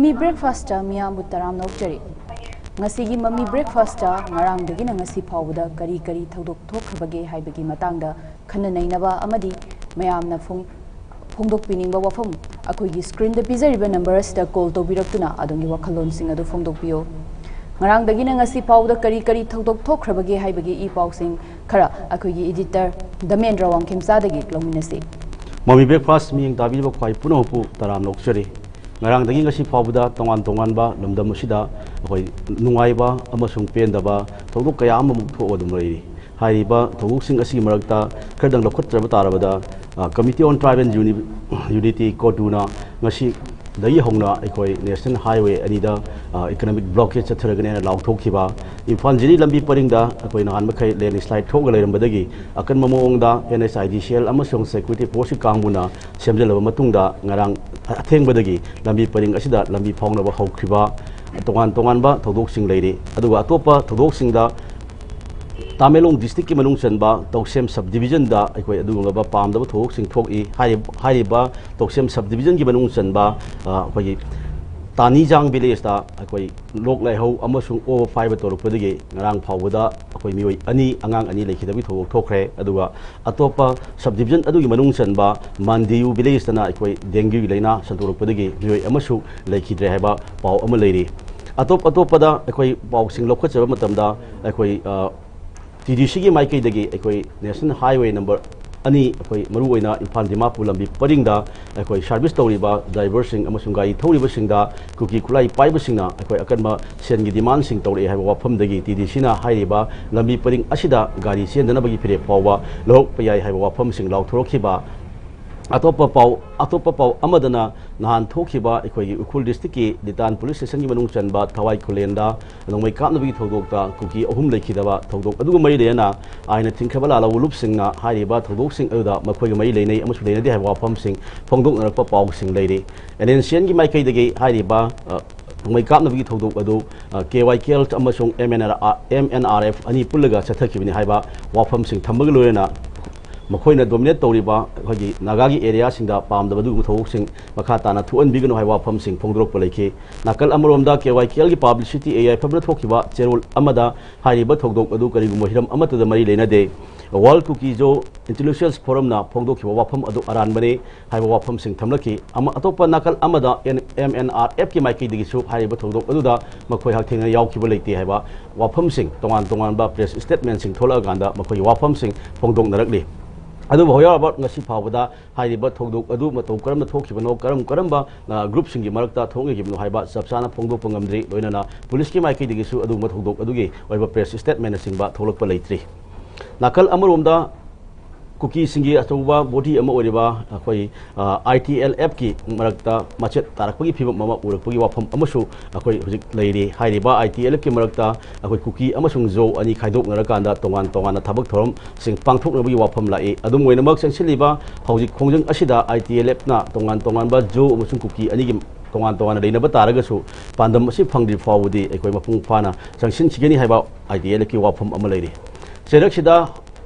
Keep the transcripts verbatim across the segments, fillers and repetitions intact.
ꯃꯤ breakfast ꯃꯤꯌꯥꯝꯕꯨ ꯇꯔꯥꯝꯅ ꯑꯣꯛꯆꯔꯤ꯫ ꯉꯁꯤꯒꯤ ꯃꯃꯤ ꯕ꯭ꯔꯦꯛꯐꯥꯁꯇ ꯉꯔꯥꯡꯗꯒꯤꯅ ꯉꯁꯤ ꯐꯥꯎꯕꯗ ꯀꯔꯤ ꯀꯔꯤ ꯊꯧꯗꯣꯛ ꯊꯣꯛꯈ꯭ꯔꯕꯒꯦ ꯍꯥꯏꯕꯒꯤ ꯃꯇꯥꯡꯗ ꯈꯟꯅ ꯅꯩꯅꯕ ꯑꯃꯗꯤ ꯃꯌꯥꯝꯅ ꯐꯣꯡ-, ꯐꯣꯡꯗꯣꯛꯄꯤꯅꯤꯡꯕ ꯋꯥꯐꯝ ꯑꯩꯈꯣꯏꯒꯤ ꯁ꯭ꯀ꯭ꯔꯤꯟꯗ ꯄꯤꯖꯔꯤꯕ ꯅꯝꯕꯔ ꯑꯁꯤꯗ ꯀꯣꯜ ꯇꯧꯕꯤꯔꯛꯇꯨꯅ ꯑꯗꯣꯝꯒꯤ ꯋꯥꯈꯜꯂꯣꯟꯁꯤꯡ ꯑꯗꯨ ꯐꯣꯡꯗꯣꯛꯄꯤꯌꯨ꯫ ꯉꯔꯥꯡꯗꯒꯤꯅ ꯉꯁꯤ ꯐꯥꯎꯕꯗ ꯀꯔꯤ ꯀꯔꯤ ꯊꯧꯗꯣꯛ ꯊꯣꯛꯈ꯭ꯔꯕꯒꯦ ꯍꯥꯏꯕꯒꯤ ꯏ ꯄꯥꯎꯁꯤꯡ ꯈꯔ ꯑꯩꯈꯣꯏꯒꯤ ꯏꯗꯤꯇꯔ ꯙꯃꯦꯟꯗ꯭ꯔ ꯋꯥꯡꯈꯦꯝꯆꯥꯗꯒꯤ ꯂꯧꯃꯤꯟꯅꯁꯤ꯫ ꯃꯃꯤ ꯕ꯭ꯔꯦꯛꯐꯥꯁ ꯃꯤꯠꯌꯦꯡ ꯇꯥꯕꯤꯔꯤꯕ ꯈ꯭ꯋꯥꯏ ꯄꯨꯝꯅꯃꯛꯄꯨ ꯇꯔꯥꯝꯅ ꯑꯣꯛꯆꯔꯤ꯫ ꯉꯔꯥꯡꯗꯒꯤ ꯉꯁꯤ ꯐꯥꯎꯕꯗ ꯇꯣꯉꯥꯟ ꯇꯣꯉꯥꯟꯕ ꯂꯝꯗꯝ ꯑꯁꯤꯗ ꯑꯩꯈꯣꯏ ꯅꯨꯡꯉꯥꯏꯕ ꯑꯃꯁꯨꯡ ꯄꯦꯟꯗꯕ ꯊꯧꯗꯣꯛ ꯀꯌꯥ ꯑꯃꯃꯨꯛ ꯊꯣꯛꯑ ꯑꯗꯨꯝ ꯂꯩꯔꯤ꯫ ꯍꯥꯏꯔꯤꯕ ꯊꯧꯗꯣꯛꯁꯤꯡ ꯑꯁꯤꯒꯤ ꯃꯔꯛꯇ ꯈꯔꯗꯪ ꯂꯧꯈꯠꯆꯕ ꯇꯥꯔꯕꯗ, ꯑ, Committee on Tribal Uni-, Unity, ꯀꯣꯇꯨꯅ ꯉꯁꯤꯗꯒꯤ ꯍꯧꯅ ꯑꯩꯈꯣꯏ ꯅꯦꯁꯅꯦꯜ ꯍꯥꯏꯋꯦ ꯑꯅꯤꯗ, ꯑ, ꯏꯀꯣꯅꯣꯃꯤꯛ ꯕ꯭ꯂꯣꯀꯦꯠ ꯆꯠꯊꯔꯒꯅꯤ ꯍꯥꯏꯅ ꯂꯥꯎꯊꯣꯛꯈꯤꯕ, ꯏꯝꯐꯥꯜ ꯖꯤꯔꯤ ꯂꯝꯕꯤ ꯄꯔꯤꯡꯗ ꯑꯩꯈꯣꯏ ꯅꯍꯥꯟ ꯃꯈꯩ ꯂꯦꯟꯁ꯭ꯂꯥꯏꯠ ꯊꯣꯛꯑꯒ ꯂꯩꯔꯝꯕꯗꯒꯤ ꯑꯀꯟꯕ ꯃꯑꯣꯡꯗ NHIDCL ꯑꯃꯁꯨꯡ ꯁꯦꯀ꯭ꯌꯨꯔꯤꯇꯤ ꯐꯣꯔꯁꯀꯤ ꯀꯥꯡꯕꯨꯅ ꯁꯦꯝꯖꯤꯜꯂꯕ ꯃꯇꯨꯡꯗ ꯉꯔꯥꯡ ꯑꯊꯦꯡꯕꯗꯒꯤ ꯂꯝꯕꯤ ꯄꯔꯤꯡ ꯑꯁꯤꯗ ꯂꯝꯕꯤ ꯐꯥꯎꯅꯕ ꯍꯧꯈꯤꯕ ꯇꯣꯉꯥꯟ ꯇꯣꯉꯥꯟꯕ ꯊꯧꯗꯣꯛꯁꯤꯡ ꯂꯩꯔꯤ꯫ ꯑꯗꯨꯒ ꯑꯇꯣꯞꯄ ꯊꯧꯗꯣꯛꯁꯤꯡꯗ ꯇꯥꯃꯦꯡꯂꯣꯡ ꯗꯤꯁꯇ꯭ꯔꯤꯛꯀꯤ ꯃꯅꯨꯡ ꯆꯟꯕ ꯇꯧꯁꯦꯝ ꯁꯕ ꯗꯤꯕꯤꯖꯟꯗ ꯑꯩꯈꯣꯏ ꯑꯗꯨꯒꯨꯝꯂꯕ ꯄꯥꯝꯗꯕ ꯊꯧꯗꯣꯛꯁꯤꯡ ꯊꯣꯛꯏ꯫ ꯍꯥꯏꯔꯤꯕ, ꯍꯥꯏꯔꯤꯕ ꯇꯧꯁꯦꯝ ꯁꯕ ꯗꯤꯕꯤꯖꯟꯒꯤ ꯃꯅꯨꯡ ꯆꯟꯕ, ꯑ, ꯑꯩꯈꯣꯏꯒꯤ ꯇꯥꯅꯤꯖꯥꯡ ꯚꯤꯂꯦꯖꯇ ꯑꯩꯈꯣꯏ ꯂꯣꯛ ꯂꯥꯏꯍꯧ ꯑꯃꯁꯨꯡ ꯑꯣꯕ ꯐꯥꯏꯕ ꯇꯧꯔꯛꯄꯗꯒꯤ ꯉꯔꯥꯡ ꯐꯥꯎꯕꯗ ꯑꯩꯈꯣꯏ ꯃꯤꯑꯣꯏ ꯑꯅꯤ, ꯑꯉꯥꯡ ꯑꯅꯤ ꯂꯩꯈꯤꯗꯕꯒꯤ ꯊꯧꯗꯣꯛ ꯊꯣꯛꯈ꯭ꯔꯦ꯫ ꯑꯗꯨꯒ ꯑꯇꯣꯞꯄ ꯁꯕ ꯗꯤꯕꯤꯖꯟ ꯑꯗꯨꯒꯤ ꯃꯅꯨꯡ ꯆꯟꯕ ꯃꯥꯟꯗꯤꯌꯨ ꯚꯤꯂꯦꯖꯇꯅ ꯑꯩꯈꯣꯏ ꯗꯦꯡꯒꯤꯒꯤ ꯂꯥꯏꯅꯥ ꯁꯟꯗꯣꯔꯛꯄꯗꯒꯤ ꯃꯤꯑꯣꯏ ꯑꯃꯁꯨ ꯂꯩꯈꯤꯗ꯭ꯔꯦ ꯍꯥꯏꯕ ꯄꯥꯎ ꯑꯃ ꯂꯩꯔꯤ꯫ ꯑꯇꯣꯞ ꯑꯇꯣꯞꯄꯗ ꯑꯩꯈꯣꯏ ꯄꯥꯎꯁꯤꯡ ꯂꯧꯈꯠꯆꯕ ꯃꯇꯝꯗ ꯑꯩꯈꯣꯏ, ꯑ, TDCꯒꯤ ꯃꯥꯏꯀꯩꯗꯒꯤ ꯑꯩꯈꯣꯏ ꯅꯦꯁꯅꯦꯜ ꯍꯥꯏꯋꯦ ꯅꯝꯕꯔ ꯑꯅꯤ, ꯑꯩꯈꯣꯏ ꯃꯔꯨꯑꯣꯏꯅ ꯏꯝꯐꯥꯜ ꯗꯤꯃꯥꯄꯨꯔ ꯂꯝꯕꯤ ꯄꯔꯤꯡꯗ ꯑꯩꯈꯣꯏ ꯁꯥꯔꯚꯤꯁ ꯇꯧꯔꯤꯕ ꯗ꯭ꯔꯥꯏꯚꯔꯁꯤꯡ ꯑꯃꯁꯨꯡ ꯒꯥꯔꯤ ꯊꯧꯔꯤꯕꯁꯤꯡꯗ ꯀꯨꯀꯤ ꯈꯨꯠꯂꯥꯏ ꯄꯥꯏꯕꯁꯤꯡꯅ ꯑꯩꯈꯣꯏ ꯑꯀꯟꯕ ꯁꯦꯟꯒꯤ ꯗꯤꯃꯥꯟꯁꯤꯡ ꯇꯧꯔꯛꯑꯦ ꯍꯥꯏꯕ ꯋꯥꯐꯝꯗꯒꯤ TDCꯅ ꯍꯥꯏꯔꯤꯕ ꯂꯝꯕꯤ ꯄꯔꯤꯡ ꯑꯁꯤꯗ ꯒꯥꯔꯤ ꯆꯦꯟꯗꯅꯕꯒꯤ ꯐꯤꯔꯦꯞ ꯐꯥꯎꯕ ꯂꯧꯔꯛꯄ ꯌꯥꯏ ꯍꯥꯏꯕ ꯋꯥꯐꯝꯁꯤꯡ ꯂꯥꯎꯊꯣꯔꯛꯈꯤꯕ꯫ ꯑꯇꯣꯞꯄ ꯄꯥꯎ, ꯑꯇꯣꯞꯄ ꯄꯥꯎ ꯑꯃꯗꯅ ꯅꯍꯥꯟ ꯊꯣꯛꯈꯤꯕ ꯑꯩꯈꯣꯏꯒꯤ ꯎꯈ꯭ꯔꯨꯜ ꯗꯤꯁꯇ꯭ꯔꯤꯛꯀꯤ ꯗꯤꯇꯥꯟ ꯄꯨꯂꯤꯁ ꯁ꯭ꯇꯦꯁꯟꯒꯤ ꯃꯅꯨꯡ ꯆꯟꯕ ꯊꯋꯥꯏ ꯈꯨꯂꯦꯟꯗ ꯅꯣꯡꯃꯩ ꯀꯥꯞꯅꯕꯒꯤ ꯊꯧꯗꯣꯛꯇ ꯀꯨꯀꯤ ꯑꯍꯨꯝ ꯂꯩꯈꯤꯗꯕ ꯊꯧꯗꯣꯛ ꯑꯗꯨꯒ ꯃꯔꯤ ꯂꯩꯅꯅ ꯑꯥꯏꯟꯅ ꯊꯤꯡꯈ꯭ꯔꯕ ꯂꯥꯜꯍꯧꯕ ꯂꯨꯞꯁꯤꯡꯅ ꯍꯥꯏꯔꯤꯕ ꯊꯧꯗꯣꯛꯁꯤꯡ ꯑꯗꯨꯗ ꯃꯈꯣꯏꯒ ꯃꯔꯤ ꯂꯩꯅꯩ ꯑꯃꯁꯨꯡ ꯂꯩꯅꯗꯦ ꯍꯥꯏꯕ ꯋꯥꯐꯝꯁꯤꯡ ꯐꯣꯡꯗꯣꯛꯅꯔꯛꯄ ꯄꯥꯎꯁꯤꯡ ꯂꯩꯔꯤ꯫ NSCNꯒꯤ ꯃꯥꯏꯀꯩꯗꯒꯤ ꯍꯥꯏꯔꯤꯕ, ꯑ, ꯅꯣꯡꯃꯩ ꯀꯥꯞꯅꯕꯒꯤ ꯊꯧꯗꯣꯛ ꯑꯗꯨ, ꯑ, KYKL ꯑꯃꯁꯨꯡ MNR, MNRF ꯑꯅꯤ ꯄꯨꯜꯂꯒ ꯆꯠꯊꯈꯤꯕꯅꯤ ꯍꯥꯏꯕ ꯋꯥꯐꯝꯁꯤꯡ ꯊꯝꯕꯒ ꯂꯣꯏꯅꯅ ꯃꯈꯣꯏꯅ ꯗꯣꯃꯤꯅꯦꯠ ꯇꯧꯔꯤꯕ ꯑꯩꯈꯣꯏꯒꯤ ꯅꯥꯒꯥꯒꯤ ꯑꯦꯔꯤꯌꯥꯁꯤꯡꯗ ꯄꯥꯝꯗꯕ ꯑꯗꯨꯒꯨꯝꯕ ꯊꯧꯑꯣꯡꯁꯤꯡ ꯃꯈꯥ ꯇꯥꯅ ꯊꯣꯛꯍꯟꯕꯤꯒꯅꯨ ꯍꯥꯏꯕ ꯋꯥꯐꯝꯁꯤꯡ ꯐꯣꯡꯗꯣꯔꯛꯄ ꯂꯩꯈꯤ꯫ ꯅꯥꯀꯜ ꯑꯃꯔꯣꯝꯗ K Y K algae publicity A I ꯐꯝꯅ ꯊꯣꯛꯈꯤꯕ ꯆꯦꯔꯣꯜ ꯑꯃꯗ ꯍꯥꯏꯔꯤꯕ ꯊꯧꯗꯣꯛ ꯑꯗꯨ ꯀꯔꯤꯒꯨꯝꯕ ꯍꯤꯔꯝ ꯑꯃꯠꯇꯗ ꯃꯔꯤ ꯂꯩꯅꯗꯦ꯫ ꯋꯥꯔꯜ ꯀꯨꯀꯤ ꯖꯣ ꯏꯟꯇꯦꯂꯦꯛꯆꯨꯑꯦꯜꯁ ꯐꯣꯔꯝꯅ ꯐꯣꯡꯗꯣꯛꯈꯤꯕ ꯋꯥꯐꯝ ꯑꯗꯨ ꯑꯔꯥꯟꯕꯅꯤ ꯍꯥꯏꯕ ꯋꯥꯐꯝꯁꯤꯡ ꯊꯝꯂꯛꯈꯤ꯫ ꯑꯃ-, ꯑꯇꯣꯞꯄ ꯅꯥꯀꯜ ꯑꯃꯗ ꯑꯦꯟ-, ꯑꯦꯝ ꯑꯦꯟ ꯑꯥꯔ ꯑꯦꯐꯀꯤ ꯃꯥꯏꯀꯩꯗꯒꯤꯁꯨ ꯍꯥꯏꯔꯤꯕ ꯊꯧꯗꯣꯛ ꯑꯗꯨꯗ ꯃꯈꯣꯏ ꯍꯛꯊꯦꯡꯅ ꯌꯥꯎꯈꯤꯕ ꯂꯩꯇꯦ ꯍꯥꯏꯕ ꯋꯥꯐꯝꯁꯤꯡ, ꯇꯣꯉꯥꯟ ꯇꯣꯉꯥꯟꯕ ꯄ꯭ꯔꯦꯁ ꯁ꯭ꯇꯦꯠꯃꯦꯟꯁꯤꯡ ꯊꯣꯛꯂꯛꯑꯀꯥꯟꯗ ꯃꯈꯣꯏꯒꯤ ꯋꯥꯐꯝꯁꯤꯡ ꯐꯣꯡꯗꯣꯛꯅꯔꯛꯂꯤ꯫ ꯑꯗꯨꯕꯨ ꯍꯧꯖꯤꯛ ꯐꯥꯎꯕ ꯉꯁꯤ ꯐꯥꯎꯕꯗ ꯍꯥꯏꯔꯤꯕ ꯊꯧꯗꯣꯛ ꯑꯗꯨ ꯃꯇꯧ ꯀꯔꯝꯅ ꯊꯣꯛꯈꯤꯕꯅꯣ, ꯀꯔꯝ ꯀꯔꯝꯕ, ꯑ, ꯒ꯭ꯔꯨꯞꯁꯤꯡꯒꯤ ꯃꯔꯛꯇ ꯊꯣꯛꯅꯈꯤꯕꯅꯣ ꯍꯥꯏꯕ ꯆꯞ ꯆꯥꯅ ꯐꯣꯡꯗꯣꯛꯄ ꯉꯝꯗ꯭ꯔꯤ꯫ ꯂꯣꯏꯅꯅ ꯄꯨꯂꯤꯁꯀꯤ ꯃꯥꯏꯀꯩꯗꯒꯤꯁꯨ ꯑꯗꯨꯒꯨꯝꯕ ꯊꯧꯗꯣꯛ ꯑꯗꯨꯒꯤ ꯑꯣꯏꯕ ꯄ꯭ꯔꯦꯁ ꯁ꯭ꯇꯦꯠꯃꯦꯟꯅꯆꯤꯡꯕ ꯊꯣꯛꯂꯛꯄ ꯂꯩꯇ꯭ꯔꯤ꯫ ꯅꯥꯀꯜ ꯑꯃꯔꯣꯝꯗ ꯀꯨꯀꯤꯁꯤꯡꯒꯤ ꯑꯆꯧꯕ ꯕꯣꯗꯤ ꯑꯃ ꯑꯣꯏꯔꯤꯕ ꯑꯩꯈꯣꯏ, ꯑ, ꯑꯥꯏ ꯇꯤ ꯑꯦꯜ ꯑꯦꯐꯀꯤ ꯃꯔꯛꯇ ꯃꯆꯦꯠ ꯇꯥꯔꯛꯄꯒꯤ ꯐꯤꯕꯝ ꯑꯃ ꯎꯔꯛꯄꯒꯤ ꯋꯥꯐꯝ ꯑꯃꯁꯨ ꯑꯩꯈꯣꯏ ꯍꯧꯖꯤꯛ ꯂꯩꯔꯤ꯫ ꯍꯥꯏꯔꯤꯕ ꯑꯥꯏ ꯇꯤ ꯑꯦꯜ ꯑꯦꯐꯀꯤ ꯃꯔꯛꯇ ꯑꯩꯈꯣꯏ ꯀꯨꯀꯤ ꯑꯃꯁꯨꯡ ꯖꯣ ꯑꯅꯤ ꯈꯥꯏꯗꯣꯛꯅꯔꯀꯥꯟꯗ ꯇꯣꯉꯥꯟ ꯇꯣꯉꯥꯟꯅ ꯊꯕꯛ ꯊꯧꯔꯝꯁꯤꯡ ꯄꯥꯡꯊꯣꯛꯅꯕꯒꯤ ꯋꯥꯐꯝ ꯂꯥꯛꯏ꯫ ꯑꯗꯨꯝ ꯑꯣꯏꯅꯃꯛ, ꯆꯪꯁꯤꯜꯂꯤꯕ ꯍꯧꯖꯤꯛ ꯈꯣꯡꯖꯪ ꯑꯁꯤꯗ ꯑꯥꯏ ꯇꯤ ꯑꯦꯜ ꯑꯦꯐꯅ ꯇꯣꯉꯥꯟ ꯇꯣꯉꯥꯟꯕ ꯖꯣ ꯑꯃꯁꯨꯡ ꯀꯨꯀꯤ ꯑꯅꯤꯒꯤ ꯇꯣꯉꯥꯟ ꯇꯣꯉꯥꯟꯅ ꯂꯩꯅꯕ ꯇꯥꯔꯒꯁꯨ, ꯄꯥꯟꯗꯝ ꯑꯁꯤ ꯐꯪꯗ꯭ꯔꯤ ꯐꯥꯎꯕꯗꯤ ꯑꯩꯈꯣꯏ ꯃꯄꯨꯡ ꯐꯥꯅ ꯆꯪꯁꯤꯟꯈꯤꯒꯅꯤ ꯍꯥꯏꯕ ꯑꯥꯏ ꯇꯤ ꯑꯦꯜ ꯑꯦꯐꯀꯤ ꯋꯥꯐꯝ ꯑꯃ ꯂꯩꯔꯤ꯫ ꯆꯩꯔꯛꯁꯤꯗ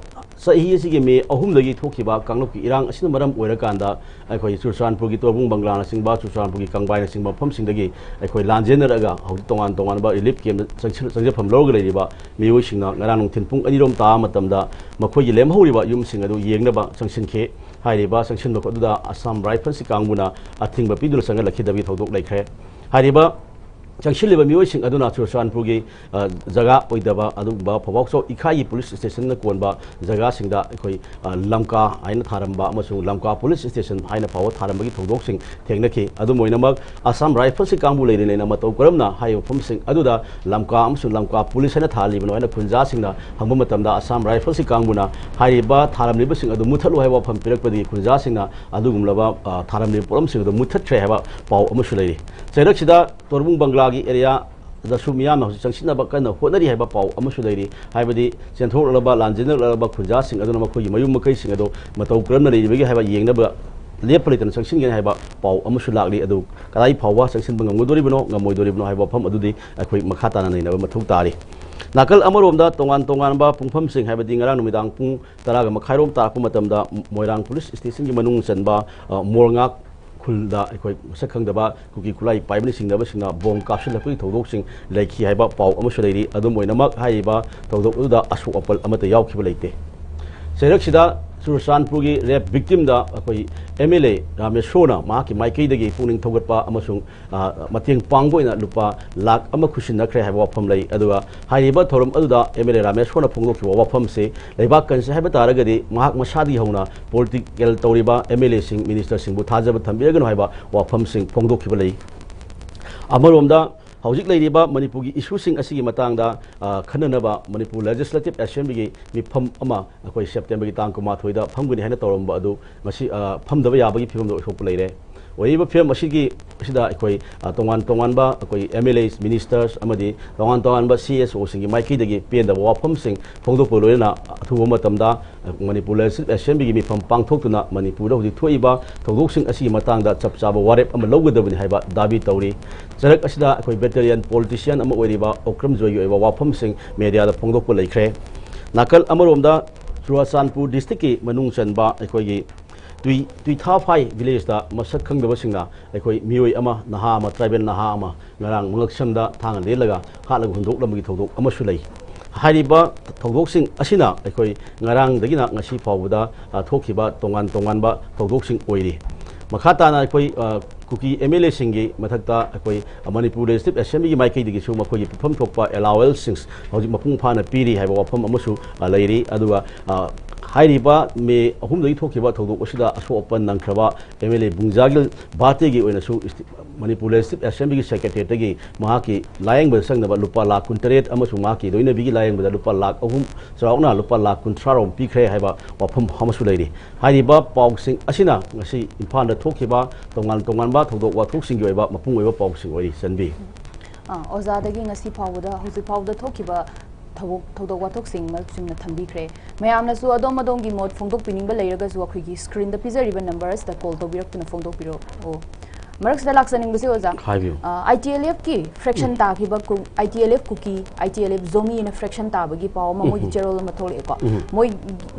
ꯆꯍꯤ ꯑꯁꯤꯒꯤ ꯃꯦ ꯑꯍꯨꯝꯗꯒꯤ ꯊꯣꯛꯈꯤꯕ ꯀꯥꯡꯂꯨꯞꯀꯤ ꯏꯔꯥꯡ ꯑꯁꯤꯅ ꯃꯔꯝ ꯑꯣꯏꯔꯀꯥꯟꯗ ꯑꯩꯈꯣꯏ ꯆꯨꯔꯆꯥꯟꯄꯨꯔꯒꯤ ꯇꯣꯔꯕꯨꯡ ꯕꯪꯒ꯭ꯂꯥꯅꯆꯤꯡꯕ, ꯆꯨꯔꯆꯥꯟꯄꯨꯔꯒꯤ ꯀꯪꯕꯥꯏꯅꯆꯤꯡꯕ ꯃꯐꯝꯁꯤꯡꯗꯒꯤ ꯑꯩꯈꯣꯏ ꯂꯥꯟꯖꯦꯟꯅꯔꯒ ꯍꯧꯖꯤꯛ ꯇꯣꯉꯥꯟ ꯇꯣꯉꯥꯟꯕ ꯔꯤꯂꯤꯐ ꯀꯦꯝꯞꯇ ꯆꯪꯁꯤꯜ-, ꯆꯪꯖꯐꯝ ꯂꯧꯔꯒ ꯂꯩꯔꯤꯕ ꯃꯤꯑꯣꯏꯁꯤꯡꯅ ꯉꯔꯥꯡ ꯅꯨꯡꯊꯤꯜ ꯄꯨꯡ ꯑꯅꯤꯔꯣꯝ ꯇꯥꯕ ꯃꯇꯝꯗ ꯃꯈꯣꯏꯒꯤ ꯂꯦꯝꯍꯧꯔꯤꯕ ꯌꯨꯝꯁꯤꯡ ꯑꯗꯨ ꯌꯦꯡꯅꯕ ꯆꯪꯁꯤꯟꯈꯤ꯫ ꯍꯥꯏꯔꯤꯕ ꯆꯪꯁꯤꯟꯕ ꯑꯗꯨꯗ ꯑꯁꯥꯝ ꯔꯥꯏꯐꯜꯁꯀꯤ ꯀꯥꯡꯕꯨꯅ ꯑꯊꯤꯡꯕ ꯄꯤꯗꯨꯅ ꯆꯪꯍꯜꯂꯛꯈꯤꯗꯕꯒꯤ ꯊꯧꯗꯣꯛ ꯂꯩꯈ꯭ꯔꯦ꯫ ꯍꯥꯏꯔꯤꯕ ꯆꯪꯁꯤꯜꯂꯤꯕ ꯃꯤꯑꯣꯏꯁꯤꯡ ꯑꯗꯨꯅ ꯆꯨꯔꯆꯥꯟꯄꯨꯔꯒꯤ, ꯑ, ꯖꯒꯥ ꯑꯣꯏꯗꯕ ꯑꯗꯨꯒꯨꯝꯕ ꯐꯧꯕꯥꯛꯆꯧ ꯏꯈꯥꯏꯒꯤ ꯄꯨꯂꯤꯁ ꯁ꯭ꯇꯦꯁꯟꯅ ꯀꯣꯟꯕ ꯖꯒꯥꯁꯤꯡꯗ ꯑꯩꯈꯣꯏ, ꯑ, ꯂꯝꯀꯥ ꯍꯥꯏꯅ ꯊꯥꯔꯝꯕ ꯑꯃꯁꯨꯡ ꯂꯝꯀꯥ ꯄꯨꯂꯤꯁ ꯁ꯭ꯇꯦꯁꯟ ꯍꯥꯏꯅ ꯐꯥꯎꯕ ꯊꯥꯔꯝꯕꯒꯤ ꯊꯧꯗꯣꯛꯁꯤꯡ ꯊꯦꯡꯅꯈꯤ꯫ ꯑꯗꯨꯝ ꯑꯣꯏꯅꯃꯛ, ꯑꯁꯥꯝ ꯔꯥꯏꯐꯜꯁꯀꯤ ꯀꯥꯡꯕꯨ ꯂꯩꯔꯤ ꯂꯩꯅ ꯃꯇꯧ ꯀꯔꯝꯅ ꯍꯥꯏꯔꯤꯕ ꯃꯐꯝꯁꯤꯡ ꯑꯗꯨꯗ ꯂꯝꯀꯥ ꯑꯃꯁꯨꯡ ꯂꯝꯀꯥ ꯄꯨꯂꯤꯁ ꯍꯥꯏꯅ ꯊꯥꯍꯜꯂꯤꯕꯅꯣ ꯍꯥꯏꯅ ꯈꯨꯟꯖꯥꯁꯤꯡꯅ ꯍꯪꯕ ꯃꯇꯝꯗ, ꯑꯁꯥꯝ ꯔꯥꯏꯐꯜꯁꯀꯤ ꯀꯥꯡꯕꯨꯅ ꯍꯥꯏꯔꯤꯕ ꯊꯥꯔꯝꯂꯤꯕꯁꯤꯡ ꯑꯗꯨ ꯃꯨꯠꯊꯠꯂꯨ ꯍꯥꯏꯕ ꯋꯥꯐꯝ ꯄꯤꯔꯛꯄꯗꯒꯤ ꯈꯨꯟꯖꯥꯁꯤꯡꯅ ꯑꯗꯨꯒꯨꯝꯂꯕ, ꯑ, ꯊꯥꯔꯝꯂꯤꯕ ꯄꯣꯠꯂꯝꯁꯤꯡ ꯑꯗꯨ ꯃꯨꯠꯊꯠꯈ꯭ꯔꯦ ꯍꯥꯏꯕ ꯄꯥꯎ ꯑꯃꯁꯨ ꯂꯩꯔꯤ꯫ ꯆꯩꯔꯛꯁꯤꯗ ꯇꯣꯔꯕꯨꯡ ꯕꯪꯒ꯭ꯂꯥꯒꯤ ꯑꯦꯔꯤꯌꯥꯗꯁꯨ ꯃꯤꯌꯥꯝꯅ ꯍꯧꯖꯤꯛ ꯆꯪꯁꯤꯟꯅꯕ ꯀꯟꯅ ꯍꯣꯠꯅꯔꯤ ꯍꯥꯏꯕ ꯄꯥꯎ ꯑꯃꯁꯨ ꯂꯩꯔꯤ꯫ ꯍꯥꯏꯕꯗꯤ ꯆꯦꯟꯊꯣꯛꯂꯛꯂꯕ, ꯂꯥꯟꯖꯦꯟꯅꯔꯛꯂꯕ ꯈꯨꯟꯖꯥꯁꯤꯡ ꯑꯗꯨꯅ ꯃꯈꯣꯏꯒꯤ ꯃꯌꯨꯝ ꯃꯀꯩꯁꯤꯡ ꯑꯗꯨ ꯃꯇꯧ ꯀꯔꯝꯅ ꯂꯩꯔꯤꯕꯒꯦ ꯍꯥꯏꯕ ꯌꯦꯡꯅꯕ ꯂꯦꯞꯄ ꯂꯩꯇꯅ ꯆꯪꯁꯤꯟꯒꯅꯤ ꯍꯥꯏꯕ ꯄꯥꯎ ꯑꯃꯁꯨ ꯂꯥꯛꯂꯤ꯫ ꯑꯗꯨ ꯀꯗꯥꯏ ꯐꯥꯎꯕ ꯆꯪꯁꯤꯟꯕ ꯉꯝꯒꯗꯣꯔꯤꯕꯅꯣ, ꯉꯝꯃꯣꯏꯗꯣꯔꯤꯕꯅꯣ ꯍꯥꯏꯕ ꯋꯥꯐꯝ ꯑꯗꯨꯗꯤ ꯑꯩꯈꯣꯏ ꯃꯈꯥ ꯇꯥꯅ ꯅꯩꯅꯕ ꯃꯊꯧ ꯇꯥꯔꯤ꯫ ꯅꯥꯀꯜ ꯑꯃꯔꯣꯝꯗ ꯇꯣꯉꯥꯟ ꯇꯣꯉꯥꯟꯕ ꯄꯨꯡꯐꯝꯁꯤꯡ, ꯍꯥꯏꯕꯗꯤ ꯉꯔꯥꯡ ꯅꯨꯃꯤꯗꯥꯡ ꯄꯨꯡ ꯇꯔꯥꯒ ꯃꯈꯥꯏꯔꯣꯝ ꯇꯥꯔꯛꯄ ꯃꯇꯝꯗ ꯃꯣꯏꯔꯥꯡ ꯄꯨꯂꯤꯁ ꯁ꯭ꯇꯦꯁꯟꯒꯤ ꯃꯅꯨꯡ ꯆꯟꯕ, ꯑ, ꯃꯣꯔꯉꯥꯛ ꯈꯨꯜꯗ ꯑꯩꯈꯣꯏ ꯃꯁꯛ ꯈꯪꯗꯕ ꯀꯨꯀꯤ ꯈꯨꯠꯂꯥꯏ ꯄꯥꯏꯕꯅ ꯆꯤꯡꯅꯕꯁꯤꯡꯅ ꯕꯣꯝ ꯀꯥꯞꯁꯤꯜꯂꯛꯄꯒꯤ ꯊꯧꯗꯣꯛꯁꯤꯡ ꯂꯩꯈꯤ ꯍꯥꯏꯕ ꯄꯥꯎ ꯑꯃꯁꯨ ꯂꯩꯔꯤ꯫ ꯑꯗꯨꯝ ꯑꯣꯏꯅꯃꯛ, ꯍꯥꯏꯔꯤꯕ ꯊꯧꯗꯣꯛ ꯑꯗꯨꯗ ꯑꯁꯣꯛ ꯑꯄꯜ ꯑꯃꯠꯇ ꯌꯥꯎꯈꯤꯕ ꯂꯩꯇꯦ꯫ ꯆꯩꯔꯛꯁꯤꯗ ꯆꯨꯔꯆꯥꯟꯄꯨꯔꯒꯤ ꯔꯦꯞ ꯚꯤꯛꯇꯤꯝꯗ ꯑꯩꯈꯣꯏ ꯑꯦꯝ ꯑꯦꯜ ꯑꯦ ꯔꯥꯃꯦꯁꯣꯔꯅ ꯃꯍꯥꯛꯀꯤ ꯃꯥꯏꯀꯩꯗꯒꯤ ꯄꯨꯛꯅꯤꯡ ꯊꯧꯒꯠꯄ ꯑꯃꯁꯨꯡ, ꯑ, ꯃꯇꯦꯡ ꯄꯥꯡꯕ ꯑꯣꯏꯅ ꯂꯨꯄꯥ ꯂꯥꯈ ꯑꯃ ꯈꯨꯠꯁꯤꯟꯅꯈ꯭ꯔꯦ ꯍꯥꯏꯕ ꯋꯥꯐꯝ ꯂꯩ꯫ ꯑꯗꯨꯒ ꯍꯥꯏꯔꯤꯕ ꯊꯧꯔꯝ ꯑꯗꯨꯗ ꯑꯦꯝ ꯑꯦꯜ ꯑꯦ ꯔꯥꯃꯦꯁꯣꯔꯅ ꯐꯣꯡꯗꯣꯛꯈꯤꯕ ꯋꯥꯐꯝꯁꯦ, ꯂꯩꯕꯥꯛ ꯀꯟꯁꯦ ꯍꯥꯏꯕ ꯇꯥꯔꯒꯗꯤ ꯃꯍꯥꯛ ꯃꯁꯥꯗꯒꯤ ꯍꯧꯅ ꯄꯣꯂꯤꯇꯤꯀꯦꯜ ꯇꯧꯔꯤꯕ ꯑꯦꯝ ꯑꯦꯜ ꯑꯦꯁꯤꯡ, ꯃꯤꯅꯤꯁꯇꯔꯁꯤꯡꯕꯨ ꯊꯥꯖꯕ ꯊꯝꯕꯤꯔꯒꯅꯨ ꯍꯥꯏꯕ ꯋꯥꯐꯝꯁꯤꯡ ꯐꯣꯡꯗꯣꯛꯈꯤꯕ ꯂꯩ꯫ ꯑꯃꯔꯣꯝꯗ, ꯍꯧꯖꯤꯛ ꯂꯩꯔꯤꯕ ꯃꯅꯤꯄꯨꯔꯒꯤ ꯏꯁꯨꯁꯤꯡ ꯑꯁꯤꯒꯤ ꯃꯇꯥꯡꯗ, ꯑ, ꯈꯟꯅꯅꯕ ꯃꯅꯤꯄꯨꯔ ꯂꯦꯖꯤꯁꯂꯦꯇꯤꯚ ꯑꯦꯁꯦꯝꯕ꯭ꯂꯤꯒꯤ ꯃꯤꯐꯝ ꯑꯃ ꯑꯩꯈꯣꯏ ꯁꯦꯞꯇꯦꯝꯕꯔꯒꯤ ꯇꯥꯡ ꯀꯨꯟꯃꯥꯊꯣꯏꯗ ꯐꯝꯒꯅꯤ ꯍꯥꯏꯅ ꯇꯧꯔꯝꯕ ꯑꯗꯨ ꯉꯁꯤ, ꯑ, ꯐꯝꯗꯕ ꯌꯥꯕꯒꯤ ꯐꯤꯕꯝꯗ ꯑꯣꯏꯊꯣꯛꯄ ꯂꯩꯔꯦ꯫ ꯑꯣꯏꯔꯤꯕ ꯐꯤꯕꯝ ꯑꯁꯤꯒꯤ, ꯑꯁꯤꯗ ꯑꯩꯈꯣꯏ, ꯑ, ꯇꯣꯉꯥꯟ ꯇꯣꯉꯥꯟꯕ ꯑꯩꯈꯣꯏ ꯑꯦꯝ ꯑꯦꯜ ꯑꯦ, ꯃꯤꯅꯤꯁꯇꯔꯁ ꯑꯃꯗꯤ ꯇꯣꯉꯥꯟ ꯇꯣꯉꯥꯟꯕ ꯁꯤ ꯑꯦꯁ ꯑꯣꯁꯤꯡꯒꯤ ꯃꯥꯏꯀꯩꯗꯒꯤ ꯄꯦꯟꯗꯕ ꯋꯥꯐꯝꯁꯤꯡ ꯐꯣꯡꯗꯣꯛꯄ ꯂꯣꯏꯅꯅ ꯑꯊꯨꯕ ꯃꯇꯝꯗ ꯃꯅꯤꯄꯨꯔ ꯂꯦꯖꯤꯁꯂꯦꯇꯤꯚ ꯑꯦꯁꯦꯝꯕ꯭ꯂꯤꯒꯤ ꯃꯤꯐꯝ ꯄꯥꯡꯊꯣꯛꯇꯨꯅ ꯃꯅꯤꯄꯨꯔꯗ ꯍꯧꯖꯤꯛ ꯊꯣꯛꯏꯕ ꯊꯧꯗꯣꯛꯁꯤꯡ ꯑꯁꯤꯒꯤ ꯃꯇꯥꯡꯗ ꯆꯞ ꯆꯥꯕ ꯋꯥꯔꯦꯞ ꯑꯃ ꯂꯧꯒꯗꯕꯅꯤ ꯍꯥꯏꯕ ꯗꯥꯕꯤ ꯇꯧꯔꯤ꯫ ꯆꯔꯛ ꯑꯁꯤꯗ ꯑꯩꯈꯣꯏ ꯕꯦꯇꯦꯔꯤꯌꯥꯟ ꯄꯣꯂꯤꯇꯤꯁꯤꯌꯥꯟ ꯑꯃ ꯑꯣꯏꯔꯤꯕ ꯑꯣꯀ꯭ꯔꯝ ꯖꯣꯏꯒꯤ ꯑꯣꯏꯕ ꯋꯥꯐꯝꯁꯤꯡ ꯃꯦꯗꯤꯌꯥꯗ ꯐꯣꯡꯗꯣꯛꯄ ꯂꯩꯈ꯭ꯔꯦ꯫ ꯅꯥꯀꯜ ꯑꯃꯔꯣꯝꯗ, ꯆꯨꯔꯥꯆꯥꯟꯄꯨꯔ ꯗꯤꯁꯇ꯭ꯔꯤꯛꯀꯤ ꯃꯅꯨꯡ ꯆꯟꯕ ꯑꯩꯈꯣꯏꯒꯤ ꯇꯨꯏ-, ꯇꯨꯏꯊꯥꯐꯥꯏ ꯚꯤꯂꯦꯖꯇ ꯃꯁꯛ ꯈꯪꯗꯕꯁꯤꯡꯅ ꯑꯩꯈꯣꯏ ꯃꯤꯑꯣꯏ ꯑꯃ, ꯅꯍꯥ ꯑꯃ, ꯇ꯭ꯔꯥꯏꯕꯦꯜ ꯅꯍꯥ ꯑꯃ ꯉꯔꯥꯡ ꯃꯉꯛꯁꯝꯗ ꯊꯥꯡꯅ ꯂꯦꯜꯂꯒ ꯍꯥꯠꯂꯒ ꯍꯨꯟꯗꯣꯛꯂꯝꯕꯒꯤ ꯊꯧꯗꯣꯛ ꯑꯃꯁꯨ ꯂꯩ꯫ ꯍꯥꯏꯔꯤꯕ ꯊꯧꯗꯣꯛꯁꯤꯡ ꯑꯁꯤꯅ ꯑꯩꯈꯣꯏ ꯉꯔꯥꯡꯗꯒꯤꯅ ꯉꯁꯤ ꯐꯥꯎꯕꯗ, ꯑ, ꯊꯣꯛꯈꯤꯕ ꯇꯣꯉꯥꯟ ꯇꯣꯉꯥꯟꯕ ꯊꯧꯗꯣꯛꯁꯤꯡ ꯑꯣꯏꯔꯤ꯫ ꯃꯈꯥ ꯇꯥꯅ ꯑꯩꯈꯣꯏ, ꯑ, ꯀꯨꯀꯤ ꯑꯦꯝ ꯑꯦꯜ ꯑꯦꯁꯤꯡꯒꯤ ꯃꯊꯛꯇ ꯑꯩꯈꯣꯏ ꯃꯅꯤꯄꯨꯔ ꯂꯦꯖꯤꯁꯂꯦꯇꯤꯚ ꯑꯦꯁꯦꯝꯕ꯭ꯂꯤꯒꯤ ꯃꯥꯏꯀꯩꯗꯒꯤꯁꯨ ꯃꯈꯣꯏꯒꯤ ꯄꯤꯐꯝ ꯊꯣꯛꯄ ꯑꯦꯂꯥꯋꯦꯟꯁꯁꯤꯡ ꯍꯧꯖꯤꯛ ꯃꯄꯨꯡ ꯐꯥꯅ ꯄꯤꯔꯤ ꯍꯥꯏꯕ ꯋꯥꯐꯝ ꯑꯃꯁꯨ, ꯑ, ꯂꯩꯔꯤ꯫ ꯑꯗꯨꯒ, ꯑ, ꯍꯥꯏꯔꯤꯕ ꯃꯦ ꯑꯍꯨꯝꯗꯒꯤ ꯊꯣꯛꯈꯤꯕ ꯊꯧꯗꯣꯛ ꯑꯁꯤꯗ ꯑꯁꯣꯛ ꯑꯄꯟ ꯅꯪꯈ꯭ꯔꯕ ꯑꯦꯝ ꯑꯦꯜ ꯑꯦ ꯕꯨꯡꯖꯥꯒꯤꯜ ꯚꯥꯇꯦꯒꯤ ꯑꯣꯏꯅꯁꯨ ꯏꯁꯇꯤ-, ꯃꯅꯤꯄꯨꯔ ꯂꯦꯖꯤꯁꯂꯦꯇꯤꯚ ꯑꯦꯁꯦꯝꯕ꯭ꯂꯤꯒꯤ ꯁꯦꯀ꯭ꯔꯦꯇꯦꯔꯤꯌꯦꯠꯇꯒꯤ ꯃꯍꯥꯛꯀꯤ ꯂꯥꯌꯦꯡꯕꯗ ꯆꯪꯅꯕ ꯂꯨꯄꯥ ꯂꯥꯈ ꯀꯨꯟꯇꯔꯦꯠ ꯑꯃꯁꯨꯡ ꯃꯍꯥꯛꯀꯤ ꯂꯣꯏꯅꯕꯤꯒꯤ ꯂꯥꯌꯦꯡꯕꯗ ꯂꯨꯄꯥ ꯂꯥꯈ ꯑꯍꯨꯝ, ꯆꯥꯎꯔꯥꯛꯅ ꯂꯨꯄꯥ ꯂꯥꯈ ꯀꯨꯟꯊ꯭ꯔꯥ ꯔꯣꯝ ꯄꯤꯈ꯭ꯔꯦ ꯍꯥꯏꯕ ꯋꯥꯐꯝ ꯑꯃꯁꯨ ꯂꯩꯔꯤ꯫ ꯍꯥꯏꯔꯤꯕ ꯄꯥꯎꯁꯤꯡ ꯑꯁꯤꯅ ꯉꯁꯤ ꯏꯝꯐꯥꯜꯗ ꯊꯣꯛꯈꯤꯕ ꯇꯣꯉꯥꯟ ꯇꯣꯉꯥꯟꯕ ꯊꯧꯗꯣꯛ ꯋꯥꯊꯣꯛꯁꯤꯡꯒꯤ ꯑꯣꯏꯕ ꯃꯄꯨꯡ ꯑꯣꯏꯕ ꯄꯥꯎꯁꯤꯡ ꯑꯣꯏꯔꯤ꯫ ꯆꯟꯕꯤ꯫ ꯑꯥ, ꯑꯣꯖꯥꯗꯒꯤ ꯉꯁꯤ ꯐꯥꯎꯕꯗ, ꯍꯧꯖꯤꯛ ꯐꯥꯎꯕꯗ ꯊꯣꯛꯈꯤꯕ ꯊꯕꯛ, ꯊꯧꯗꯣꯛ ꯋꯥꯊꯣꯛꯁꯤꯡ ꯃꯔꯨꯞꯁꯤꯡꯅ ꯊꯝꯕꯤꯈ꯭ꯔꯦ꯫ ꯃꯌꯥꯝꯅꯁꯨ ꯑꯗꯣꯝ ꯑꯗꯣꯝꯒꯤ ꯃꯣꯠ ꯐꯣꯡꯗꯣꯛꯄꯤꯅꯤꯡꯕ ꯂꯩꯔꯒꯁꯨ ꯑꯩꯈꯣꯏꯒꯤ ꯁ꯭ꯀ꯭ꯔꯤꯟꯗ ꯄꯤꯖꯔꯤꯕ ꯅꯝꯕꯔ ꯑꯁꯤꯗ ꯀꯣꯜ ꯇꯧꯕꯤꯔꯛꯇꯨꯅ ꯐꯣꯡꯗꯣꯛꯄꯤꯔꯛꯑꯣ꯫ ꯃꯔꯛꯁꯤꯗ ꯂꯥꯛꯆꯅꯤꯡꯕꯁꯤ ꯑꯣꯖꯥ, ꯍꯥꯏꯕꯤꯌꯨ꯫ ꯑꯥꯏ ꯇꯤ ꯑꯦꯜ ꯑꯦꯐꯀꯤ ꯐ꯭ꯔꯦꯛꯁꯟ ꯇꯥꯈꯤꯕ, ꯑꯥꯏ ꯇꯤ ꯑꯦꯜ ꯑꯦꯐ ꯀꯨꯀꯤ, ꯑꯥꯏ ꯇꯤ ꯑꯦꯜ ꯑꯦꯐ ꯖꯣꯃꯤ ꯍꯥꯏꯅ ꯐ꯭ꯔꯦꯛꯁꯟ ꯇꯥꯕꯒꯤ ꯄꯥꯎ ꯑꯃ ꯃꯣꯏꯒꯤ ꯆꯦꯔꯣꯜ ꯑꯃ ꯊꯣꯛꯂꯛꯑꯦꯀꯣ꯫ ꯃꯣꯏ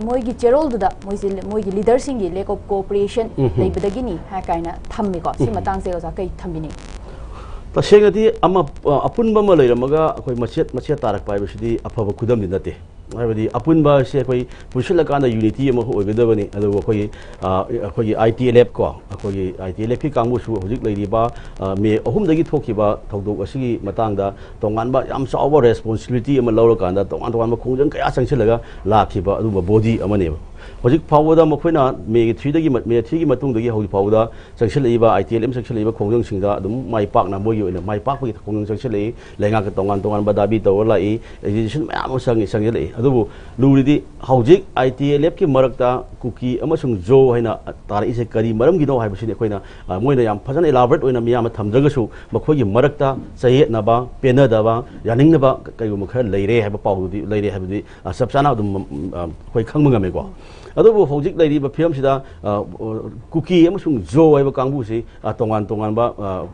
ꯃꯣꯏꯒꯤ ꯆꯦꯔꯣꯜꯗꯨꯗ ꯃꯣꯏꯁꯦ, ꯃꯣꯏꯒꯤ ꯂꯤꯗꯔꯁꯤꯡꯒꯤ lack of cooperation ꯂꯩꯕꯗꯒꯤꯅꯤ ꯍꯥꯏ ꯀꯥꯏꯅ ꯊꯝꯃꯤꯀꯣ꯫ ꯁꯤ ꯃꯇꯥꯡꯁꯦ ꯑꯣꯖꯥ ꯀꯩ ꯊꯝꯕꯤꯅꯤꯡꯉꯤ? ꯇꯁꯦꯡꯅꯗꯤ ꯑꯃ, ꯑ, ꯑꯄꯨꯟꯕ ꯑꯃ ꯂꯩꯔꯝꯃꯒ ꯑꯩꯈꯣꯏ ꯃꯆꯦꯠ ꯃꯆꯦꯠ ꯇꯥꯔꯛꯄ ꯍꯥꯏꯕꯁꯤꯗꯤ ꯑꯐꯕ ꯈꯨꯗꯝꯗꯤ ꯅꯠꯇꯦ꯫ ꯍꯥꯏꯕꯗꯤ ꯑꯄꯨꯟꯕ ꯑꯁꯤ ꯑꯩꯈꯣꯏ ꯄꯨꯟꯁꯤꯜꯂꯀꯥꯟꯗ unity ꯑꯃ ꯑꯣꯏꯒꯗꯕꯅꯤ꯫ ꯑꯗꯨꯕꯨ ꯑꯩꯈꯣꯏꯒꯤ, ꯑ, ꯑꯩꯈꯣꯏꯒꯤ ꯑꯥꯏ ꯇꯤ ꯑꯦꯜ ꯑꯦꯐ ꯀꯣ, ꯑꯩꯈꯣꯏꯒꯤ ꯑꯥꯏ ꯇꯤ ꯑꯦꯜ ꯑꯦꯐꯀꯤ ꯀꯥꯡꯕꯨꯁꯨ ꯍꯧꯖꯤꯛ ꯂꯩꯔꯤꯕ, ꯑ, ꯃꯦ ꯑꯍꯨꯝꯗꯒꯤ ꯊꯣꯛꯈꯤꯕ ꯊꯧꯗꯣꯛ ꯑꯁꯤꯒꯤ ꯃꯇꯥꯡꯗ ꯇꯣꯉꯥꯟꯕ ꯌꯥꯝ ꯆꯥꯎꯕ responsibility ꯑꯃ ꯂꯧꯔꯀꯥꯟꯗ ꯇꯣꯉꯥꯟ ꯇꯣꯉꯥꯟꯕ ꯈꯣꯡꯖꯪ ꯀꯌꯥ ꯆꯪꯁꯤꯜꯂꯒ ꯂꯥꯛꯈꯤꯕ ꯑꯗꯨꯒꯨꯝꯕ body ꯑꯃꯅꯦꯕ꯫ ꯍꯧꯖꯤꯛ ꯐꯥꯎꯕꯗ ꯃꯈꯣꯏꯅ ꯃꯦꯒꯤ ꯊ꯭ꯔꯤꯗꯒꯤ, ꯃꯦ ꯊ꯭ꯔꯤꯒꯤ ꯃꯇꯨꯡꯗꯒꯤ ꯍꯧꯖꯤꯛ ꯐꯥꯎꯕꯗ ꯆꯪꯁꯤꯜꯂꯛꯏꯕ, ꯑꯥꯏ ꯇꯤ ꯑꯦꯜ ꯑꯦꯐ ꯆꯪꯁꯤꯜꯂꯛꯏꯕ ꯈꯣꯡꯖꯪꯁꯤꯡꯗ ꯑꯗꯨꯝ ꯃꯥꯏ ꯄꯥꯛꯅ ꯃꯣꯏꯒꯤ ꯑꯣꯏꯅ ꯃꯥꯏ ꯄꯥꯛꯄꯒꯤ ꯈꯣꯡꯖꯪ ꯆꯪꯁꯤꯜꯂꯛꯏ꯫ ꯂꯩꯉꯥꯛꯀ ꯇꯣꯉꯥꯟ ꯇꯣꯉꯥꯟꯕ ꯗꯥꯕꯤ ꯇꯧꯔ ꯂꯥꯛꯏ, agitation ꯃꯌꯥꯝ ꯑꯃ ꯆꯪꯉꯤ, ꯆꯪꯁꯤꯜꯂꯛꯏ꯫ ꯑꯗꯨꯕꯨ ꯂꯨꯔꯤꯗꯤ ꯍꯧꯖꯤꯛ ꯑꯥꯏ ꯇꯤ ꯑꯦꯜ ꯑꯦꯐꯀꯤ ꯃꯔꯛꯇ ꯀꯨꯀꯤ ꯑꯃꯁꯨꯡ ꯖꯣ ꯍꯥꯏꯅ ꯇꯥꯔꯛꯏꯁꯦ ꯀꯔꯤ ꯃꯔꯝꯒꯤꯅꯣ ꯍꯥꯏꯕꯁꯤꯗꯤ ꯑꯩꯈꯣꯏꯅ, ꯑ, ꯃꯣꯏꯅ ꯌꯥꯝ ꯐꯖꯅ elaborate ꯑꯣꯏꯅ ꯃꯤꯌꯥꯝꯗ ꯊꯝꯗ꯭ꯔꯒꯁꯨ ꯃꯈꯣꯏꯒꯤ ꯃꯔꯛꯇ ꯆꯌꯦꯠꯅꯕ, ꯄꯦꯟꯅꯗꯕ, ꯌꯥꯅꯤꯡꯗꯕ ꯀ-, ꯀꯩꯒꯨꯝꯕ ꯈꯔ ꯂꯩꯔꯦ ꯍꯥꯏꯕ ꯄꯥꯎꯗꯨꯗꯤ ꯂꯩꯔꯦ ꯍꯥꯏꯕꯗꯤ, ꯑ, ꯆꯞ ꯆꯥꯅ ꯑꯗꯨꯝ, ꯎꯝ, ꯑ, ꯑꯩꯈꯣꯏ ꯈꯪꯕ ꯉꯝꯃꯦꯀꯣ꯫ ꯑꯗꯨꯕꯨ ꯍꯧꯖꯤꯛ ꯂꯩꯔꯤꯕ ꯐꯤꯕꯝꯁꯤꯗ, ꯑ, ꯀꯨꯀꯤ ꯑꯃꯁꯨꯡ ꯖꯣ ꯍꯥꯏꯕ ꯀꯥꯡꯕꯨꯁꯤ, ꯑ, ꯇꯣꯉꯥꯟ ꯇꯣꯉꯥꯟꯕ, ꯑ,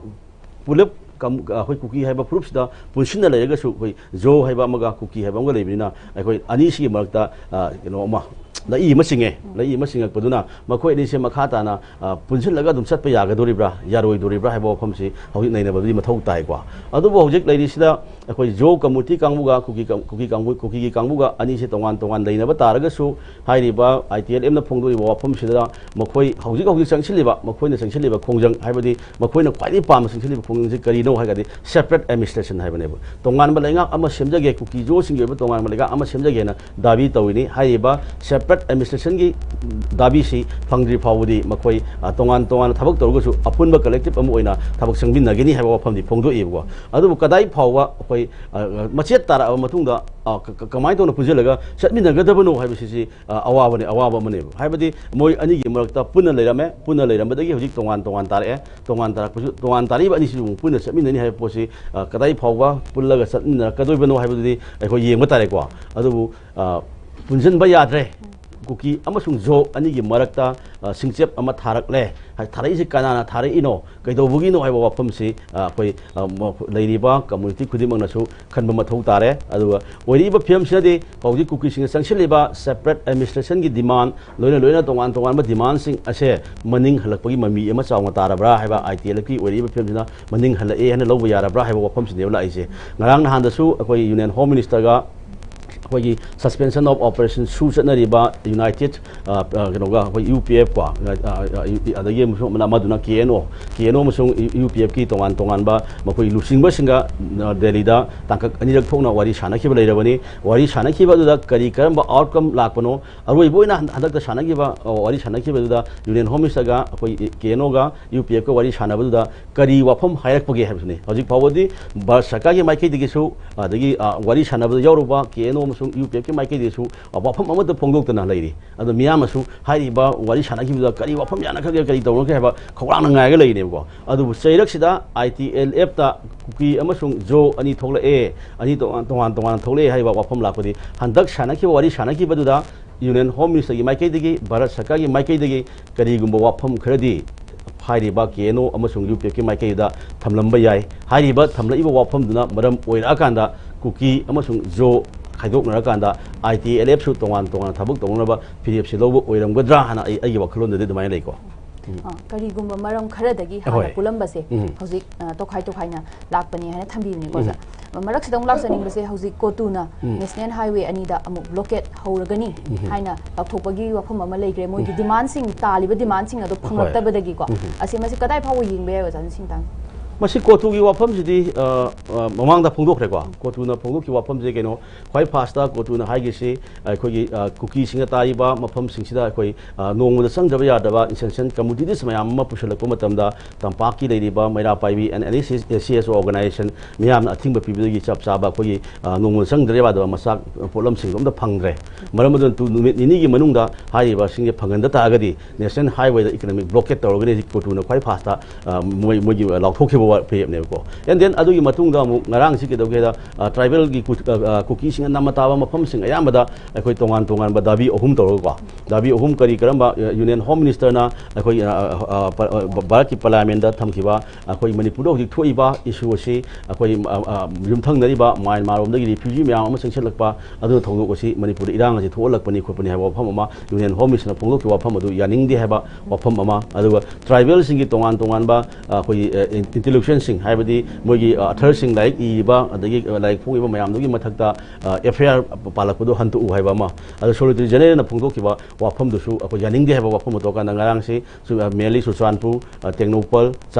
ꯄꯨꯂꯞ ꯀꯝ-, ꯑꯩꯈꯣꯏ ꯀꯨꯀꯤ ꯍꯥꯏꯕ ꯐꯨꯔꯨꯞꯁꯤꯗ ꯄꯨꯟꯁꯤꯟꯅ ꯂꯩꯔꯒꯁꯨ ꯑꯩꯈꯣꯏ ꯖꯣ ꯍꯥꯏꯕ ꯑꯃꯒ ꯀꯨꯀꯤ ꯍꯥꯏꯕ ꯑꯃꯒ ꯂꯩꯕꯅꯤꯅ ꯑꯩꯈꯣꯏ ꯑꯅꯤꯁꯤꯒꯤ ꯃꯔꯛꯇ, ꯑ, ꯀꯩꯅꯣ ꯑꯃ, ꯂꯛꯏ ꯑꯃ ꯆꯤꯡꯉꯦ꯫ ꯂꯛꯏ ꯑꯃ ꯆꯤꯡꯉꯛꯄꯗꯨꯅ ꯃꯈꯣꯏ ꯑꯅꯤꯁꯦ ꯃꯈꯥ ꯇꯥꯅ, ꯑ, ꯄꯨꯟꯁꯤꯜꯂꯒ ꯑꯗꯨꯝ ꯆꯠꯄ ꯌꯥꯒꯗꯣꯔꯤꯕ꯭ꯔꯥ, ꯌꯥꯔꯣꯏꯗꯣꯔꯤꯕ꯭ꯔꯥ ꯍꯥꯏꯕ ꯋꯥꯐꯝꯁꯤ ꯍꯧꯖꯤꯛ ꯅꯩꯅꯕꯗꯨꯗꯤ ꯃꯊꯧ ꯇꯥꯏꯀꯣ꯫ ꯑꯗꯨꯕꯨ ꯍꯧꯖꯤꯛ ꯂꯩꯔꯤꯁꯤꯗ ꯑꯩꯈꯣꯏ ꯖꯣ ꯀꯝꯃꯨꯅꯤꯇꯤ ꯀꯥꯡꯕꯨꯒ ꯀꯨꯀꯤ ꯀꯝ-, ꯀꯨꯀꯤ ꯀꯥꯡꯕꯨ, ꯀꯨꯀꯤꯒꯤ ꯀꯥꯡꯕꯨꯒ ꯑꯅꯤꯁꯦ ꯇꯣꯉꯥꯟ ꯇꯣꯉꯥꯟ ꯂꯩꯅꯕ ꯇꯥꯔꯒꯁꯨ ꯍꯥꯏꯔꯤꯕ ꯑꯥꯏ ꯇꯤ ꯑꯦꯜ ꯑꯦꯐꯅ ꯐꯣꯡꯗꯣꯛꯂꯤꯕ ꯋꯥꯐꯝꯁꯤꯗ ꯃꯈꯣꯏ ꯍꯧꯖꯤꯛ ꯍꯧꯖꯤꯛ ꯆꯪꯁꯤꯜꯂꯤꯕ, ꯃꯈꯣꯏꯅ ꯆꯪꯁꯤꯜꯂꯤꯕ ꯈꯣꯡꯖꯪ, ꯍꯥꯏꯕꯗꯤ ꯃꯈꯣꯏꯅ ꯈ꯭ꯋꯥꯏꯗꯒꯤ ꯄꯥꯝꯅ ꯆꯪꯁꯤꯜꯂꯤꯕ ꯈꯣꯡꯖꯪꯁꯤ ꯀꯔꯤꯅꯣ ꯍꯥꯏꯔꯒꯗꯤ separate administration ꯍꯥꯏꯕꯅꯦꯕ꯫ ꯇꯣꯉꯥꯟꯕ ꯂꯩꯉꯥꯛ ꯑꯃ ꯁꯦꯝꯖꯒꯦ, ꯀꯨꯀꯤ ꯖꯣꯁꯤꯡꯒꯤ ꯑꯣꯏꯕ ꯇꯣꯉꯥꯟꯕ ꯂꯩꯉꯥꯛ ꯑꯃ ꯁꯦꯝꯖꯒꯦꯅ ꯗꯥꯕꯤ ꯇꯧꯔꯤꯅꯤ꯫ ꯍꯥꯏꯔꯤꯕ separate administrationꯒꯤ ꯗꯥꯕꯤꯁꯤ ꯐꯪꯗ꯭ꯔꯤ ꯐꯥꯎꯕꯗꯤ ꯃꯈꯣꯏ, ꯑ, ꯇꯣꯉꯥꯟ ꯇꯣꯉꯥꯟꯅ ꯊꯕꯛ ꯇꯧꯔꯒꯁꯨ ꯑꯄꯨꯟꯕ collective ꯑꯃ ꯑꯣꯏꯅ ꯊꯕꯛ ꯆꯪꯃꯤꯟꯅꯒꯅꯤ ꯍꯥꯏꯕ ꯋꯥꯐꯝꯗꯤ ꯐꯣꯡꯗꯣꯛꯏꯕꯀꯣ꯫ ꯑꯗꯨꯕꯨ ꯀꯗꯥꯏ ꯐꯥꯎꯕ ꯑꯩꯈꯣꯏ, ꯑ, ꯑ, ꯃꯆꯦꯠ ꯇꯥꯔꯛꯑꯕ ꯃꯇꯨꯡꯗ, ꯑ, ꯀ-, ꯀ-, ꯀꯃꯥꯏꯅ ꯇꯧꯅ ꯄꯨꯟꯁꯤꯜꯂꯒ ꯆꯠꯃꯤꯟꯅꯒꯗꯕꯅꯣ ꯍꯥꯏꯕꯁꯤꯁꯤ, ꯑ, ꯑꯋꯥꯕꯅꯦ, ꯑꯋꯥꯕ ꯑꯃꯅꯦꯕ꯫ ꯍꯥꯏꯕꯗꯤ ꯃꯣꯏ ꯑꯅꯤꯒꯤ ꯃꯔꯛꯇ ꯄꯨꯟꯅ ꯂꯩꯔꯝꯃꯦ, ꯄꯨꯟꯅ ꯂꯩꯔꯝꯕꯗꯒꯤ ꯍꯧꯖꯤꯛ ꯇꯣꯉꯥꯟ ꯇꯣꯉꯥꯟ ꯇꯥꯔꯛꯑꯦ꯫ ꯇꯣꯉꯥꯟ ꯇꯥꯔꯛꯄꯁꯨ, ꯇꯣꯉꯥꯟ ꯇꯥꯔꯛꯏꯕ ꯑꯅꯤꯁꯤꯕꯨ ꯑꯃꯨꯛ ꯄꯨꯟꯅ ꯆꯠꯃꯤꯟꯅꯅꯤ ꯍꯥꯏꯕ ꯄꯣꯠꯁꯤ, ꯑ, ꯀꯗꯥꯏ ꯐꯥꯎꯕ ꯄꯨꯜꯂꯒ ꯆꯠꯃꯤꯟꯅꯔꯛꯀꯗꯣꯏꯕꯅꯣ ꯍꯥꯏꯕꯗꯨꯗꯤ ꯑꯩꯈꯣꯏ ꯌꯦꯡꯕ ꯇꯥꯔꯦꯀꯣ꯫ ꯑꯗꯨꯕꯨ, ꯑ, ꯄꯨꯟꯁꯤꯟꯕ ꯌꯥꯗ꯭ꯔꯦ꯫ ꯀꯨꯀꯤ ꯑꯃꯁꯨꯡ ꯖꯣ ꯑꯅꯤꯒꯤ ꯃꯔꯛꯇ, ꯑ, ꯁꯤꯡꯆꯦꯞ ꯑꯃ ꯊꯥꯔꯛꯂꯦ꯫ ꯍꯥꯏ-, ꯊꯥꯔꯛꯏꯁꯤ ꯀꯅꯥꯅ ꯊꯥꯔꯛꯏꯅꯣ, ꯀꯩꯗꯧꯕꯒꯤꯅꯣ ꯍꯥꯏꯕ ꯋꯥꯐꯝꯁꯤ, ꯑ, ꯑꯩꯈꯣꯏ, ꯑ, ꯃ-, ꯂꯩꯔꯤꯕ community ꯈꯨꯗꯤꯡꯃꯛꯅꯁꯨ ꯈꯟꯕ ꯃꯊꯧ ꯇꯥꯔꯦ꯫ ꯑꯗꯨꯒ ꯑꯣꯏꯔꯛꯏꯕ ꯐꯤꯕꯝꯁꯤꯅꯗꯤ ꯍꯧꯖꯤꯛ ꯀꯨꯀꯤꯁꯤꯡꯅ ꯆꯪꯁꯤꯜꯂꯤꯕ separate administrationꯒꯤ demand, ꯂꯣꯏꯅ ꯂꯣꯏꯅ ꯇꯣꯉꯥꯟ ꯇꯣꯉꯥꯟꯕ demandꯁꯤꯡ ꯑꯁꯦ ꯃꯅꯤꯡ ꯍꯜꯂꯛꯄꯒꯤ ꯃꯃꯤ ꯑꯃ ꯆꯥꯎꯅ ꯇꯥꯔꯕ꯭ꯔꯥ ꯍꯥꯏꯕ, ITLFꯀꯤ ꯑꯣꯏꯔꯛꯏꯕ ꯐꯤꯕꯝꯁꯤꯅ ꯃꯅꯤꯡ ꯍꯜꯂꯛꯑꯦ ꯍꯥꯏꯅ ꯂꯧꯕ ꯌꯥꯔꯕ꯭ꯔꯥ ꯍꯥꯏꯕ ꯋꯥꯐꯝꯁꯤꯅꯦꯕ ꯂꯥꯛꯏꯁꯦ꯫ ꯉꯔꯥꯡ ꯅꯍꯥꯟꯗꯁꯨ ꯑꯩꯈꯣꯏ Union Home Ministerꯒ ꯑꯩꯈꯣꯏꯒꯤ suspension of operation ꯁꯨ ꯆꯠꯅꯔꯤꯕ United, ꯑ, ꯑ, ꯀꯩꯅꯣꯒ ꯑꯩꯈꯣꯏ UPF ꯀꯣ, ꯑ, ꯑ, ꯑ, UP ꯑꯗꯒꯤ ꯑꯃꯁꯨꯡ ꯑꯃꯅ, ꯑꯃꯗꯨꯅ KNO, KNO ꯑꯃꯁꯨꯡ UPFꯀꯤ ꯇꯣꯉꯥꯟ ꯇꯣꯉꯥꯟꯕ ꯃꯈꯣꯏ ꯂꯨꯆꯤꯡꯕꯁꯤꯡꯒ, ꯑ, ꯗꯦꯜꯂꯤꯗ ꯇꯥꯡꯀꯛ ꯑꯅꯤꯔꯛ ꯊꯣꯛꯅ ꯋꯥꯔꯤ ꯁꯥꯟꯅꯈꯤꯕ ꯂꯩꯔꯕꯅꯤ꯫ ꯋꯥꯔꯤ ꯁꯥꯟꯅꯈꯤꯕ ꯑꯗꯨꯗ ꯀꯔꯤ ꯀꯔꯝꯕ outcome ꯂꯥꯛꯄꯅꯣ? ꯑꯔꯣꯏꯕ ꯑꯣꯏꯅ ꯍꯟ-, ꯍꯟꯗꯛꯇ ꯁꯥꯟꯅꯈꯤꯕ, ꯑ, ꯋꯥꯔꯤ ꯁꯥꯟꯅꯈꯤꯕꯗꯨꯗ Union Home Ministerꯒ ꯑꯩꯈꯣꯏ KNOꯒ UPFꯀ ꯋꯥꯔꯤ ꯁꯥꯟꯅꯕꯗꯨꯗ ꯀꯔꯤ ꯋꯥꯐꯝ ꯍꯥꯏꯔꯛꯄꯒꯦ ꯍꯥꯏꯕꯁꯤꯅꯤ꯫ ꯍꯧꯖꯤꯛ ꯐꯥꯎꯕꯗꯤ ꯚꯥꯔꯠ ꯁꯔꯀꯥꯔꯒꯤ ꯃꯥꯏꯀꯩꯗꯒꯤꯁꯨ, ꯑꯗꯒꯤ, ꯑ, ꯋꯥꯔꯤ ꯁꯥꯟꯅꯕꯗ ꯌꯥꯎꯔꯨꯕ KNO ꯑꯃꯁꯨꯡ UPFꯀꯤ ꯃꯥꯏꯀꯩꯗꯒꯤꯁꯨ, ꯑ, ꯋꯥꯐꯝ ꯑꯃꯠꯇ ꯐꯣꯡꯗꯣꯛꯇꯅ ꯂꯩꯔꯤ꯫ ꯑꯗꯣ ꯃꯤꯌꯥꯝꯅꯁꯨ ꯍꯥꯏꯔꯤꯕ ꯋꯥꯔꯤ ꯁꯥꯟꯅꯈꯤꯕꯗ ꯀꯔꯤ ꯋꯥꯐꯝ ꯌꯥꯅꯈ꯭ꯔꯒꯦ, ꯀꯔꯤ ꯇꯧꯅꯈ꯭ꯔꯦ ꯍꯥꯏꯕ ꯈꯧꯔꯥꯡꯅ ꯉꯥꯏꯔꯒ ꯂꯩꯔꯤꯅꯦꯕꯀꯣ꯫ ꯑꯗꯨꯕꯨ ꯆꯩꯔꯛꯁꯤꯗ ITLFꯇ ꯀꯨꯀꯤ ꯑꯃꯁꯨꯡ ꯖꯣ ꯑꯅꯤ ꯊꯣꯛꯂꯛꯑꯦ, ꯑꯅꯤ ꯇꯣꯉꯥꯟ, ꯇꯣꯉꯥꯟ ꯇꯣꯉꯥꯟꯅ ꯊꯣꯛꯂꯛꯑꯦ ꯍꯥꯏꯕ ꯋꯥꯐꯝ ꯂꯥꯛꯄꯗꯤ, ꯍꯟꯗꯛ ꯁꯥꯟꯅꯈꯤꯕ ꯋꯥꯔꯤ ꯁꯥꯟꯅꯈꯤꯕꯗꯨꯗ Union Home Ministerꯒꯤ ꯃꯥꯏꯀꯩꯗꯒꯤ, ꯚꯥꯔꯠ ꯁꯔꯀꯥꯔꯒꯤ ꯃꯥꯏꯀꯩꯗꯒꯤ ꯀꯔꯤꯒꯨꯝꯕ ꯋꯥꯐꯝ ꯈꯔꯗꯤ ꯍꯥꯏꯔꯤꯕ KNO ꯑꯃꯁꯨꯡ UPFꯀꯤ ꯃꯥꯏꯀꯩꯗ ꯊꯝꯂꯝꯕ ꯌꯥꯏ꯫ ꯍꯥꯏꯔꯤꯕ ꯊꯝꯂꯛꯏꯕ ꯋꯥꯐꯝꯗꯨꯅ ꯃꯔꯝ ꯑꯣꯏꯔꯛꯑꯀꯥꯟꯗ ꯀꯨꯀꯤ ꯑꯃꯁꯨꯡ ꯖꯣ ꯈꯥꯏꯗꯣꯛꯅꯔꯀꯥꯟꯗ ITLFꯁꯨ ꯇꯣꯉꯥꯟ ꯇꯣꯉꯥꯟꯅ ꯊꯕꯛ ꯇꯧꯅꯅꯕ ꯐꯤꯔꯦꯞꯁꯦ ꯂꯧꯕ ꯑꯣꯏꯔꯝꯒꯗ꯭ꯔꯥ ꯍꯥꯏꯅ ꯑꯩ, ꯑꯩꯒꯤ ꯋꯥꯈꯜꯂꯣꯟꯗꯗꯤ ꯑꯗꯨꯃꯥꯏꯅ ꯂꯩꯀꯣ꯫ ꯎꯝ꯫ ꯑ, ꯀꯔꯤꯒꯨꯝꯕ ꯃꯔꯝ ꯈꯔꯗꯒꯤ ꯍꯥꯟꯅ ꯍꯣꯏ꯫ ꯄꯨꯜꯂꯝꯕꯁꯦ ꯎꯝ꯫ ꯍꯧꯖꯤꯛ, ꯑ, ꯇꯣꯈꯥꯏ ꯇꯣꯈꯥꯏꯅ ꯂꯥꯛꯄꯅꯤ ꯍꯥꯏꯅ ꯊꯝꯕꯤꯕꯅꯤꯀꯣ, ꯎꯝ꯫ ꯁꯥꯔ꯫ ꯃꯔꯛꯁꯤꯗ ꯑꯃꯨꯛ ꯂꯥꯛꯆꯅꯤꯡꯕꯁꯦ, ꯍꯧꯖꯤꯛ ꯀꯣꯇꯨꯅ ꯎꯝ꯫ National Highway ꯑꯅꯤꯗ ꯑꯃꯨꯛ blockade ꯍꯧꯔꯒꯅꯤ ꯎꯝ꯫ ꯍꯥꯏꯅ ꯂꯥꯎꯊꯣꯛꯄꯒꯤ ꯋꯥꯐꯝ ꯑꯃ ꯂꯩꯈ꯭ꯔꯦ꯫ ꯃꯣꯏꯒꯤ ꯎꯝ꯫ Demandꯁꯤꯡ, ꯇꯥꯜꯂꯤꯕ demandꯁꯤꯡ ꯑꯗꯣ ꯍꯣꯏ꯫ ꯐꯪꯂꯛꯇꯕꯗꯒꯤꯀꯣ꯫ ꯎꯝ꯫ ꯑꯁꯤ ꯃꯁꯤ ꯀꯗꯥꯏ ꯐꯥꯎꯕ ꯌꯦꯡꯕ ꯌꯥꯏ, ꯑꯣꯖꯥꯅ ꯁꯤ ꯃꯇꯥꯡꯗ? ꯃꯁꯤ ꯀꯣꯇꯨꯒꯤ ꯋꯥꯐꯝꯁꯤꯗꯤ, ꯑ, ꯑ, ꯃꯃꯥꯡꯗ ꯐꯣꯡꯗꯣꯛꯈ꯭ꯔꯦꯀꯣ꯫ ꯀꯣꯇꯨꯅ ꯐꯣꯡꯗꯣꯛꯈꯤꯕ ꯋꯥꯐꯝꯁꯦ ꯀꯩꯅꯣ? ꯈ꯭ꯋꯥꯏ firstꯇ ꯀꯣꯇꯨꯅ ꯍꯥꯏꯈ꯭ꯔꯤꯁꯤ, ꯑꯩꯈꯣꯏꯒꯤ, ꯑ, ꯀꯨꯀꯤꯁꯤꯡꯅ ꯇꯥꯔꯤꯕ ꯃꯐꯝꯁꯤꯡꯁꯤꯗ ꯑꯩꯈꯣꯏ, ꯑ, ꯅꯣꯡꯃꯗ ꯆꯪꯗꯕ ꯌꯥꯗꯕ essential commodities ꯃꯌꯥꯝ ꯑꯃ ꯄꯨꯁꯤꯜꯂꯛꯄ ꯃꯇꯝꯗ, ꯇꯝꯄꯥꯛꯀꯤ ꯂꯩꯔꯤꯕ ꯃꯩꯔꯥ ꯄꯥꯏꯕꯤ and any CSO organization ꯃꯤꯌꯥꯝꯅ ꯑꯊꯤꯡꯕ ꯄꯤꯕꯗꯒꯤ ꯆꯞ ꯆꯥꯕ ꯑꯩꯈꯣꯏꯒꯤ, ꯑ, ꯅꯣꯡꯃꯗ ꯆꯪꯗ꯭ꯔꯕ ꯌꯥꯗꯕ ꯃꯆꯥꯛ ꯄꯣꯠꯂꯝꯁꯤꯡꯗꯣ ꯑꯝꯇ ꯐꯪꯗ꯭ꯔꯦ꯫ ꯃꯔꯝ ꯑꯗꯨꯅ ꯇꯨ-, ꯅꯨꯃꯤꯠ ꯅꯤꯅꯤꯒꯤ ꯃꯅꯨꯡꯗ ꯍꯥꯏꯔꯤꯕꯁꯤꯡꯁꯦ ꯐꯪꯍꯟꯗ ꯇꯥꯔꯒꯗꯤ National Highwayꯗ economic blockade ꯇꯧꯔꯒꯅꯤ ꯀꯣꯇꯨꯅ ꯈ꯭ꯋꯥꯏ firstꯇ, ꯑ, ꯃꯣꯏ, ꯃꯣꯏꯒꯤ ꯂꯥꯎꯊꯣꯛꯈꯤꯕ ꯐꯤꯔꯦꯞꯅꯦꯕꯀꯣ꯫ And then ꯑꯗꯨꯒꯤ ꯃꯇꯨꯡꯗ ꯑꯃꯨꯛ ꯉꯔꯥꯡꯁꯤ ꯀꯩꯗꯧꯒꯦꯗ, ꯇ꯭ꯔꯥꯏꯕꯦꯜꯒꯤ ꯀꯨꯀꯤꯁꯤꯡꯅ ꯅꯝꯃ ꯇꯥꯕ ꯃꯐꯝꯁꯤꯡ ꯑꯌꯥꯝꯕꯗ ꯑꯩꯈꯣꯏ ꯇꯣꯉꯥꯟ ꯇꯣꯉꯥꯟꯕ ꯗꯥꯕꯤ ꯑꯍꯨꯝ ꯇꯧꯔꯒꯀꯣ, ꯗꯥꯕꯤ ꯑꯍꯨꯝ ꯀꯔꯤ ꯀꯔꯝꯕ, ꯌꯨꯅꯤꯌꯟ ꯍꯣꯝ ꯃꯤꯅꯤꯁꯇꯔꯅ ꯑꯩꯈꯣꯏ ꯚꯥꯔꯠꯀꯤ ꯄꯥꯔꯂꯤꯌꯥꯃꯦꯟꯗ ꯊꯝꯈꯤꯕ ꯑꯩꯈꯣꯏ ꯃꯅꯤꯄꯨꯔꯗ ꯍꯧꯖꯤꯛ ꯊꯣꯛꯏꯕ ꯏꯁꯨ ꯑꯁꯤ ꯑꯩꯈꯣꯏ ꯌꯨꯝꯊꯪꯅꯔꯤꯕ ꯃ꯭ꯌꯥꯟꯃꯥꯔꯔꯣꯝꯗꯒꯤ ꯔꯤꯐ꯭ꯌꯨꯖꯤ ꯃꯌꯥꯝ ꯑꯃ ꯆꯪꯁꯤꯜꯂꯛꯄ, ꯑꯗꯨꯅ ꯊꯧꯗꯣꯛ ꯑꯁꯤ ꯃꯅꯤꯄꯨꯔꯗ ꯏꯔꯥꯡ ꯑꯁꯤ ꯊꯣꯛꯍꯜꯂꯛꯄꯅꯤ ꯈꯣꯠꯄꯅꯤ ꯍꯥꯏꯕ ꯋꯥꯐꯝ ꯑꯃ, ꯌꯨꯅꯤꯌꯟ ꯍꯣꯝ ꯃꯤꯅꯤꯁꯇꯔꯅ ꯐꯣꯡꯗꯣꯛꯈꯤꯕ ꯋꯥꯐꯝ ꯑꯗꯨ ꯌꯥꯅꯤꯡꯗꯦ ꯍꯥꯏꯕ ꯋꯥꯐꯝ ꯑꯃ, ꯑꯗꯨꯒ ꯇ꯭ꯔꯥꯏꯕꯦꯜꯁꯤꯡꯒꯤ ꯇꯣꯉꯥꯟ ꯇꯣꯉꯥꯟꯕ ꯑꯩꯈꯣꯏꯒꯤ ꯏꯟꯇꯤꯂꯦꯛꯆꯨꯋꯦꯜꯁꯤꯡ, ꯍꯥꯏꯕꯗꯤ ꯃꯣꯏꯒꯤ ꯑꯊꯔꯁꯤꯡ, ꯂꯥꯏꯔꯤꯛ ꯏꯔꯤꯕ ꯑꯗꯒꯤ ꯂꯥꯏꯔꯤꯛ ꯐꯣꯡꯉꯤꯕ ꯃꯌꯥꯝꯗꯨꯒꯤ ꯃꯊꯛꯇ ꯑꯦꯐ ꯑꯥꯏ ꯑꯥꯔ ꯄꯥꯜꯂꯛꯄꯗꯨ ꯍꯟꯇꯣꯛꯎ ꯍꯥꯏꯕ ꯑꯃ, ꯑꯗꯨ ꯁꯣꯂꯤꯁꯤꯇꯔ ꯖꯦꯅꯔꯦꯜꯅ ꯐꯣꯡꯗꯣꯛꯈꯤꯕ ꯋꯥꯐꯝꯗꯨꯁꯨ ꯑꯩꯈꯣꯏ ꯌꯥꯅꯤꯡꯗꯦ ꯍꯥꯏꯕ ꯋꯥꯐꯝ ꯑꯃ ꯊꯣꯛꯑꯀꯥꯟꯗ ꯉꯔꯥꯡꯁꯤ mainly ꯆꯨꯔꯆꯥꯟꯄꯨꯔ, ꯇꯦꯡꯅꯧꯄꯜ,